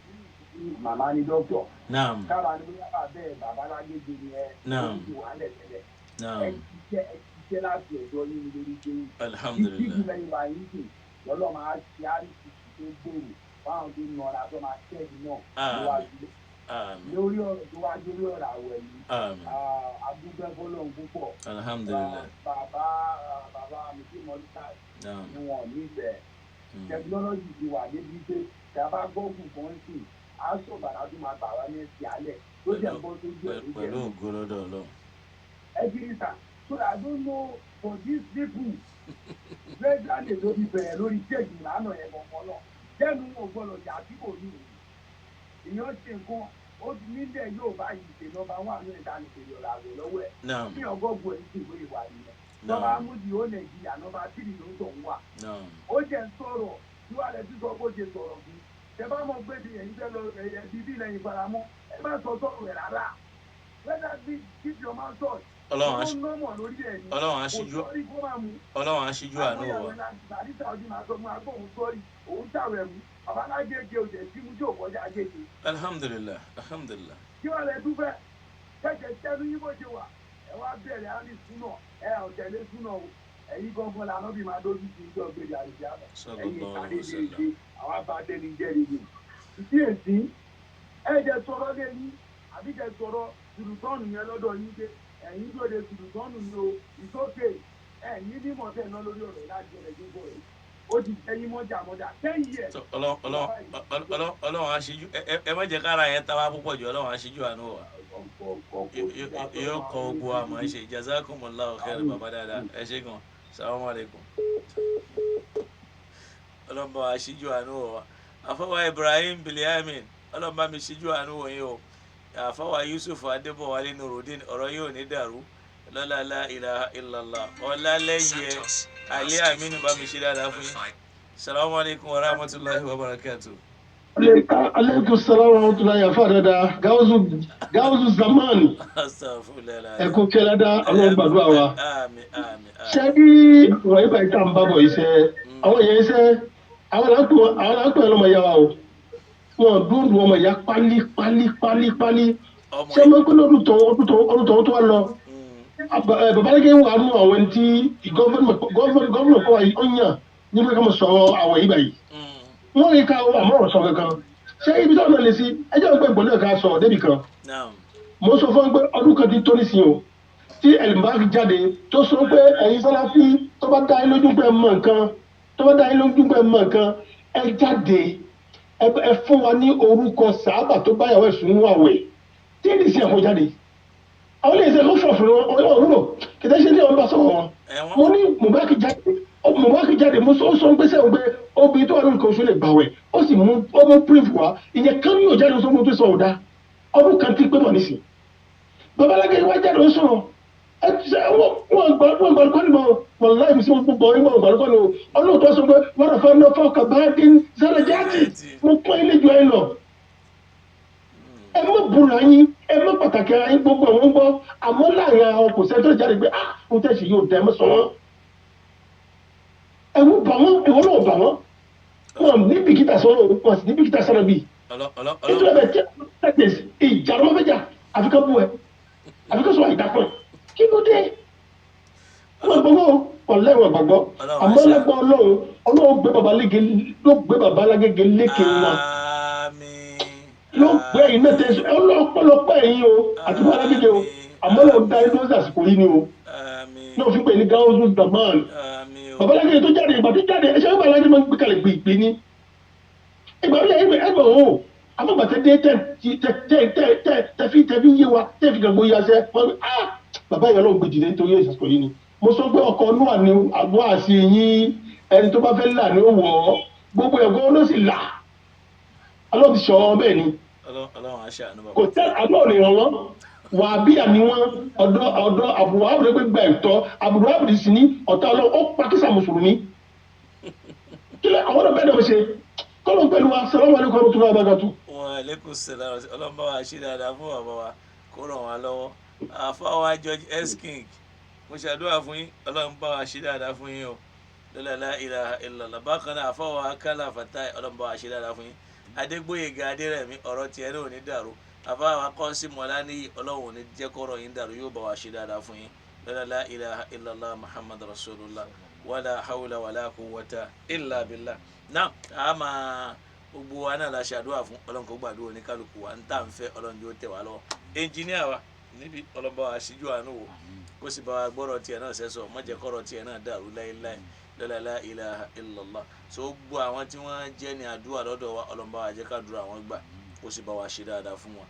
Màmá ni dókítà. Naam. Káwa ni bóyá bàbá ẹ̀ babalájé ṣe ni ẹ. Naam. Ó ti wà lẹ́sẹ̀lẹ̀. Naam. Ẹ ṣiṣẹ́ láti ọ̀dọ́ yín ní lórí ṣe. Alhamdulillah. Títí lẹ́yìn wà yín sìn lọ́lọ́ máa ṣe àríṣìṣì tó gbòòrò fáwọn tó nọra tó máa tẹ̀lé náà níwájú. Àmín. Lórí ọ̀rọ̀ tó wájú lórí ọ̀rọ̀ àwẹ̀ yìí. Àmín. Adúgbò fọlọ́run púpọ̀. Alhamdulillah. Bàbá bàbá mi tí mo ní ká Naam. ni wọn nífẹ̀ẹ́. Tẹkinọ́lọ́jì ti wà débi pé tí a bá gbọ́gùn kan sí a sọ̀bàrà tó máa bà wá ní ẹsẹ̀ alẹ̀ tó jẹ́ nǹkan tó jẹ́ tó jẹ́. Pẹ̀lú ògo lọ́dọ̀ Ọlọ́run. Ẹ kiri sà, so I don't know for these people gradually ló ti bẹ̀rẹ̀ lórí stage lánàá yẹn gbọ̀ngàn náà lẹ́nu wọn ò gbọ́dọ̀ yà bí kò ní òun. Èèyàn ṣe nǹkan ó ti nílẹ̀ yóò bá yìí ṣe nọ́mbà wà ní ìta ní ìṣèlú ọ̀rọ̀ àwẹ̀ lọ́wọ́ ẹ̀. Naam. Kí ọgọ́gùn ẹ̀ sì wé ìwà nìyẹn. Nọ́mbà amúdi ó Nàìjíríà nọ́mbà tírì ló ń tọ̀ ń wà. Naam. Ó jẹ́ ń sọ̀rọ̀ tí wàá lẹ tí sọ bó ṣe sọ̀rọ̀ fún. Ṣé bá mọ̀ pé ẹ̀yin fẹ́ lọ ẹbí bí lẹ́yìn faramọ́ ẹ má sọ sọ̀rọ̀ ẹ̀ rárá. Whether be keep your mouth shut. Ọlọ́run á Ó nọ́mọ̀ lórí ẹ̀ ni. Ọlọ́run á ṣíjú Kò sọ́rí kó máa mú. Ọlọ́run á ṣíjú àánú wa. Àdìsá ọdún máa sọ fún agbóhùn sọ́rí òun tàwẹ̀ mú. Bàbá alágége ò jẹ́ símú tí ò kọjá agége. Alhamdulillah. Alhamdulillah. Kí wàá lẹ dúpẹ́ kẹ̀kẹ́ tẹnu yín bó ṣe wà ẹ wá bẹ̀rẹ̀ á ní súnà ẹ ò tẹ̀lé súnà o ẹ̀yin gangan làná bí máa dójú ti ìjọ gbèrè àrùjá ẹ̀yin Sallallahu ìpàdé alaihi wasallam. déédéé àwọn abadé ní jẹ́rìí ni. Ìdí èsì ẹ jẹ́ sọ̀rọ̀ lé yín àbí jẹ́ sọ̀rọ̀ sùlùtọ́ọ̀nù yẹn lọ́dọ̀ yín pé ẹ̀yin lóde sùlùtọ́ọ̀nù ni o ìsókè ẹ̀yin ní mọ̀tẹ́ náà lórí ọ̀rọ̀ láti ọ̀rẹ́ gbogbo rẹ̀ ó ti ẹ̀yin mọ́jà mọ́jà 10 years. So, Ọlọ́run á ṣíjú ẹ má jẹ́ kára yẹn táwa púpọ̀ jù, Ọlọ́run á ṣíjú àánú wa. Yóò kọ ogun àmọ́ ẹ ṣe jazakumullahu khairan bàbá dáadáa, ẹ ṣé gan. Salamu alaikum. Ọlọ́run bá wa ṣíjú àánú wa. Àfọwọ́ Ibrahim Biliamin, Ọlọ́run bá mi ṣíjú àánú wọ̀ yín o. Àfọwọ́ Yusuf Adébọ̀wálé Nurudeen, ọ̀rọ̀ yóò ní dàrú lọ́lá la ilaha illallah. Ọlálẹ́yẹ Ali Aminu bá mi ṣe dáadáa fún yín. Salamu alaikum wa rahmatulahi wa barakatuh. Aleykum salaam wa rahmatulahi afa dada gawusu gawusu zaman. Astaghfirullah. Ẹ kú kí ládá, Ọlọ́run gbàdúrà wa. Àmín, àmín, àmín. Ṣé bí ọ̀rọ̀ yìí báyìí tá à ń bá bọ̀ yìí ṣe àwọn yẹn ṣe àwọn là ń pè ọlọ́mọ yá wa o. Wọn dúró du ọmọ ìyá pálí pálí pálí pálí. Ọmọ Ṣé mo pé lọ́dún tó ọdún tó ọdún tó tó wá lọ, babaláke wà nù àwọn ẹni tí gọ́ọ̀mù kọ́ wa yìí ó yàn ní pé ká mọ̀ sọ àwọn yìí báyìí. Wọ́n rí ká àmọ́ ọ̀rọ̀ sọ kankan. Ṣé ibi táwọn náà lè sí ẹjọ́ ìgbẹ́ ìgbọ́n náà ká sọ débì kan? Naam. Mo sọ fún pé ọdún kan ti tó nísìnyí o tí Elmbark jáde tó sọ pé ẹ̀yin Sàláfì, tó bá dá yín lójú pé ẹ mọ nǹkan, tó bá dá yín lójú pé ẹ mọ nǹkan, ẹ jáde, ẹ fún wa ní orúkọ sàábà tó báyàwó ẹ̀sùn nínú àwẹ̀ tí èdè sí ẹ̀kọ́ jáde. Àwọn ilé iṣẹ́ kó fọ̀fún wọn wọn wúlò kìtẹ́ ṣe ní ọ̀n bá sọ̀rọ̀ wọn. Mo ní Mubarak jáde, Mubarak jáde, mo sọ, ó sọ pé sẹ́wọ̀n pé obìnrin tó wà lórí nǹkan oṣù lè gbàwẹ̀, ó sì mú, ó mú proof wá. Ìyẹn kan ní òjáde, sọ fún tó sọ ọ̀dà ọdún kan tí pé bọ̀ nísìn. Babaláke wá jáde, ó sọ̀rọ̀ ẹ ṣe wọ́n gbọ́, wọ́n gbọ́ kọ́ni mọ́ wàláì sí gbogbo ìgbà gbọ́ kọ́ni o. Ọlọ́run tó sọ pé wọ́n rọ̀ fún ọ́nà fọ́ọ̀kà bá dín sára jáde, mo pọ́n ilé ju ẹ lọ. Ẹ má búra yín, ẹ má pàtàkì ara yín, gbogbo àwọn gbọ́, àmọ́ láàrin àwọn kò sẹ́ni tó jáde pé ah, mo tẹ̀ ṣe yóò dẹ́, ẹ má sọ wọ́n. Ẹ̀wù bà wọ́n, ìwọ náà bà wọ́n, wọn ní bìkítà sọ̀rọ̀, wọn sì ní bìkítà sọ̀rọ̀ bíi Ọlọ́ nítorí ẹbẹ tẹ ìjà ló fẹ́ jà, àfikún bú ẹ, àfikún sọ àìdàpọ̀ ẹ. Kí ló dé? Wọn gbogbo ọ̀lẹ́ wọn gbàgbọ́, àmọ́ lẹ́gbọ́n Ọlọ́run, Ọlọ́run gbé baba lége, ló gbé baba lágége lékè wọn. Àmín. Ló gbé ẹ̀yin náà tẹ ọlọ́pọ̀lọpọ̀ ẹ̀yin o àti baba lágége o, àmọ́ lọ́ọ́ da inú àsìkò yìí ni o. Àmín. Náà fi pè ní gáúsù zaman. Àmín o. Baba lágége tó jáde, ìgbà tó jáde, ẹ̀ṣẹ̀ baba lágége máa ń gbé kalẹ̀ gbìgbì ní ìgbà tó yẹ ẹgbẹ̀ o, àmọ́ dé tẹ tẹ tẹ tẹ tẹ tẹfi tẹfi yé wa, tẹ fi gbàgbọ́ yá sẹ́ wọ́n ah, bàbá yẹn lọ́ọ́ gbèjìdé nítorí ìsàkó yìí ni. Mo sọ pé ọkọ̀ Noah ni àgọ́ àti yín, ẹni tó bá fẹ́ là ní ó wọ̀ ọ́, gbogbo ẹ̀gọ́ ló sì là, Ọlọ́run ti sọ ọ bẹ́ẹ̀ ni. Ọlọ́run á ṣàánú bàbá. Kò tẹ́ àbọ̀ lè ràn wọ́n wà bí àmì wọn ọ̀dọ́ ọ̀dọ́ àbúrò àbúrò pé gba ẹ̀tọ́ àbúrò àbúrò sì ní ọ̀tá Ọlọ́run, ó pa kísà mùsùlùmí kí ló àwọn ọ̀dọ́ bẹ́ẹ̀ náà ṣe kọ́lọ̀ pẹ̀lú wa. Sàlámù alaykum wa rahmatullahi wa barakatuh. Wọn aleykum salaam. Ọlọ́run bá wa ṣe dáadáa fún bàbá wa, kó ràn wá lọ́wọ́. Àfáwà George S King, mo ṣàdúrà fún yín, Ọlọ́run bá wa ṣe dáadáa fún yín o, lọ́la la ilaha illallah. Bákan náà, àfáwà Kálá Fatai, Ọlọ́run bá wa ṣe dáadáa fún yín. Adégbóyèga Adérẹ̀mí, ọ̀rọ̀ tiẹ̀ náà ò ní dàrú. Àfáwà Kọ́sí Mọ́lání, Ọlọ́run ò ní jẹ́ kọ́rọ̀ yín dàrú, yóò bá wa ṣe dáadáa fún yín, lọ́la la ilaha illallah Muhammad rasulullah, wala hawla wala quwwata illa billah. Náà a máa gbogbo wa náà la ṣàdúrà fún Ọlọ́run, kó gbàdúrà oníkálukú wa ń tà ń fẹ́, Ọlọ́run yóò tẹ̀ wá lọ́wọ́. Ẹnjìníà wa níbi, Ọlọ́run bá wa ṣíjú àánú wò, kó sì bá wa gbọ́rọ̀ tiẹ̀ náà sẹ́sọ̀, má jẹ́ kọ́rọ̀ tiẹ̀ náà dàrú láéláé, lọ́la la ilaha illallah. So gbogbo àwọn tí wọ́n jẹ́ ní àdúrà lọ́dọ̀ wa, Ọlọ́run bá wa jẹ́ kádúrà wọn gbà, kó sì bá wa ṣe dáadáa fún wọn,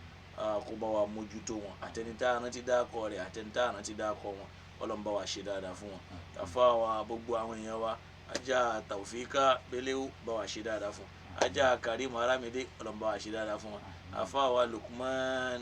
kó bá wa mójútó wọn, àtẹnitá rántí dákọ rẹ̀, àtẹnitá rántí dákọ wọn, Ọlọ́run bá wa ṣe dáadáa fún wọn. Àfa wa, gbogbo àwọn èèyàn wa, ajá Tàwífíkà Bẹ́lẹ́wù, bá wa ṣe dáadáa fún ajá Karim Aramide, Ọlọ́run bá wa ṣe dáadáa fún wọn. Àfa wa Lukman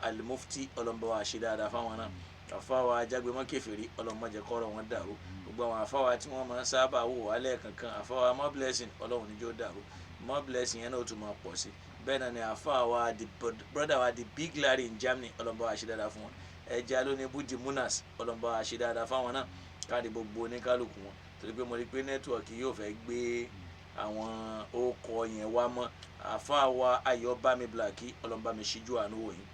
Alimufti, Ọlọ́run bá wa ṣe dáadáa fáwọn náà. Àfa wa Ajágbémọ́ Kèfèrí, Ọlọ́run má jẹ́ kọ́rọ̀ wọn dàrú. Gbogbo àwọn àfa wa tí wọ́n máa ń sábà wò wá lẹ́ẹ̀kankan, àfa wa More Blessing, Ọlọ́run níjó dàrú, More Blessing yẹn náà ó tún máa pọ̀ sí. Bẹ́ẹ̀ náà ni àfa wa, the brother wa, the Big Larry in Germany, Ọlọ́run bá wa ṣe dáadáa fún wọn. Ẹja lóní búdi munas, Ọlọ́run bá wa ṣe dáadáa fáwọn náà. Káàdì gbogbo oníkálukú wọn, torí pé mo rí i pé network yóò fẹ́ gbé àwọn ókọ yẹn wá mọ́. Àfa wa Ayọ̀bámi Blackie, Ọlọ́run bá mi ṣíjú àánú wò yín,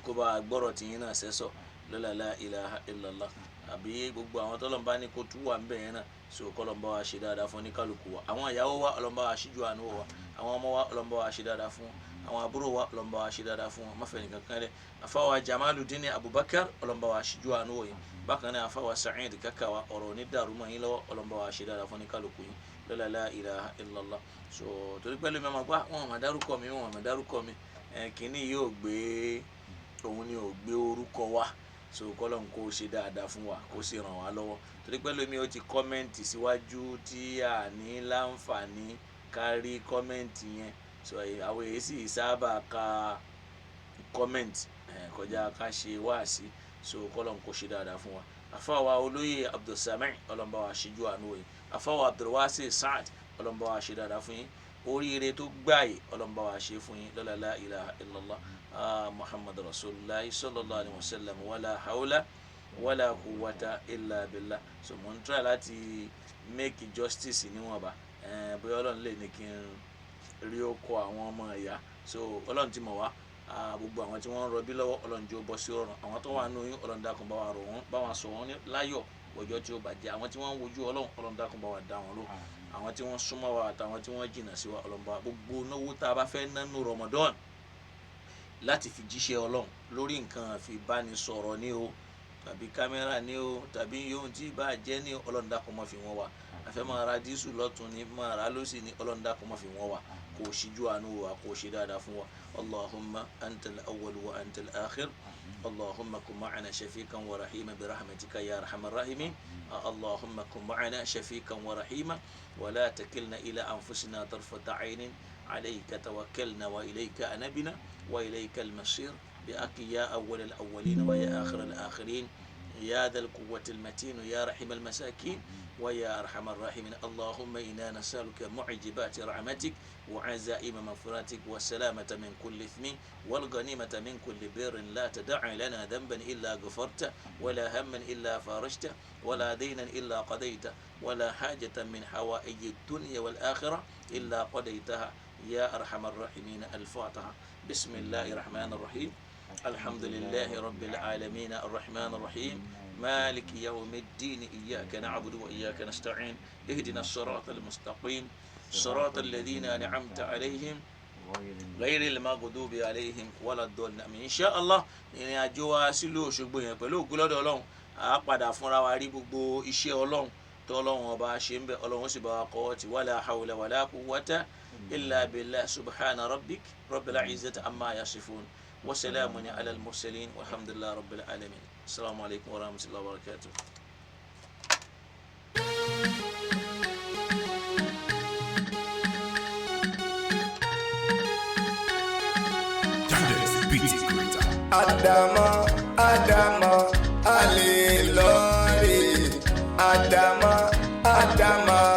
kó bá a gbọ́rọ̀ tìyín náà sẹ́sọ̀, lọ́la la ilaha illallah. Àbí gbogbo àwọn tọ́lọ́run bá ní kó tú wà ń bẹ̀ yẹn náà so, kọ́lọ́run bá wa ṣe dáadáa fún oníkálukú wa. Àwọn ìyàwó wa, Ọlọ́run bá wa ṣíjú àánú wò wa. Àwọn ọmọ wa, Ọlọ́run bá wa ṣe dáadáa fún wọn. Àwọn àbúrò wa, Ọlọ́run bá wa ṣe dáadáa fún wọn, má fẹ́ nìkan kan rẹ̀. Àfáwà Jamaludin Abubakar, Ọlọ́run bá wa ṣíjú àánú wò yín. Bákan náà, àfáwà Sa'id Kakawa, ọ̀rọ̀ ní dàrú mọ́ yín lọ́wọ́, Ọlọ́run bá wa ṣe dáadáa fún oníkálukú yín, lọ́la la ilaha illallah. So torí pẹ́lú mi, máa gbá wọn máa dárúkọ mi, wọn máa dárúkọ mi, ẹ̀ kínní yóò gbé òun ni ò gbé orúkọ wa. So kọ́lọ́n kó ṣe dáadáa fún wa, kó sì ràn wá lọ́wọ́, torí pẹ́lú mi ó ti comment síwájú tí a ní láǹfààní kárí comment yẹn. So àwọn èyí sì sábà ka comment kọjá ká ṣe wáàsí. So kọ́lọ́n kó ṣe dáadáa fún wa. Àfáwà olóyè Abdulsami, Ọlọ́run bá wa ṣíjú àánú yìí. Àfáwà Abdulwasi Saad, Ọlọ́run bá wa ṣe dáadáa fún yín. Oríire tó gbáyé, Ọlọ́run bá wa ṣe fún yín, lọ́la la ilaha illallah Muhammad rasulillah sallallahu alayhi wa sallam, wala hawla wala quwwata illa billah. So mo ń try láti make justice níwọ̀nba, bóyá Ọlọ́run lè ní kí n Rí ọkọ àwọn ọmọ ìyá. So Ọlọ́run ti mọ̀ wá. Gbogbo àwọn tí wọ́n ń rọbí lọ́wọ́, Ọlọ́run jẹ́ ó bọ́ sí ọ̀run. Àwọn tó wà nínú oyún, Ọlọ́run dákun bá wa rọ̀ wọ́n, bá wa sọ wọ́n ní láyọ̀ ọjọ́ tí ó bàjẹ́. Àwọn tí wọ́n ń wojú Ọlọ́run, Ọlọ́run dákun bá wa dá wọn lóhùn. Àwọn tí wọ́n súnmọ́ wa àtàwọn tí wọ́n jìnnà sí wa, Ọlọ́run bá wa gbogbo náwó tá a bá fẹ́ ná nínú Ramadan láti fi jíṣẹ́ Ọlọ́run lórí nǹkan àfibánisọ̀rọ̀ ní o, tàbí kámẹ́rà ní o, tàbí yóò tí bá jẹ́ ní o, Ọlọ́run dákun má fi wọ́n wa. Àfẹ́ máa ra dísù lọ́tún ni, máa ra lọ́sì ni, Ọlọ́run dákun má fi wọ́n wa. Kò ṣíjú àánú wa, kò ṣe dáadáa fún wa. Allahumma antal awwal wa antal akhir. Allahumma kun ma'ana shafiqan wa rahima bi rahmatika ya arhamar rahimin. Allahumma kun ma'ana shafiqan wa rahima wa la takilna ila anfusina tarfata aynin. Alayka tawakkalna wa ilayka anabna wa ilayka al-masir. بأك يا أول الأولين ويا آخر الآخرين، يا ذا القوة المتين، يا رحم المساكين، ويا أرحم الراحمين. اللهم إنا نسألك معجبات رحمتك وعزائم مغفرتك والسلامة من كل إثم والغنيمة من كل بر. لا تدع لنا ذنبا إلا غفرته، ولا هما إلا فرجته، ولا دينا إلا قضيته، ولا حاجة من حوائج الدنيا والآخرة إلا قضيتها يا أرحم الراحمين. الفاتحة. بسم الله الرحمن الرحيم. الحمد لله رب العالمين الرحمن الرحيم مالك يوم الدين. إياك نعبد وإياك نستعين. اهدنا الصراط المستقيم، صراط الذين أنعمت عليهم غير المغضوب عليهم ولا الضالين. آمين. إن شاء الله ìrìn àjò wa sílùú Òṣogbo yẹn pẹ̀lú ògo lọ́dọ̀ Ọlọ́run, a padà fúnra wa rí gbogbo iṣẹ́ Ọlọ́run tó Ọlọ́run ọba ṣe ń bẹ. Ọlọ́run sì bá wa kọ́ ti wala hawla wala quwwata illa billah. Subhana rabbik rabbil izzati amma yasifun wa salamun ala al-mursalin walhamdulillahi rabbil alamin. Assalamu alaikum wa rahmatullahi wa barakatuh. Yandex Beat Creator. Adama, Adama, Ale lori. Adama, Adama.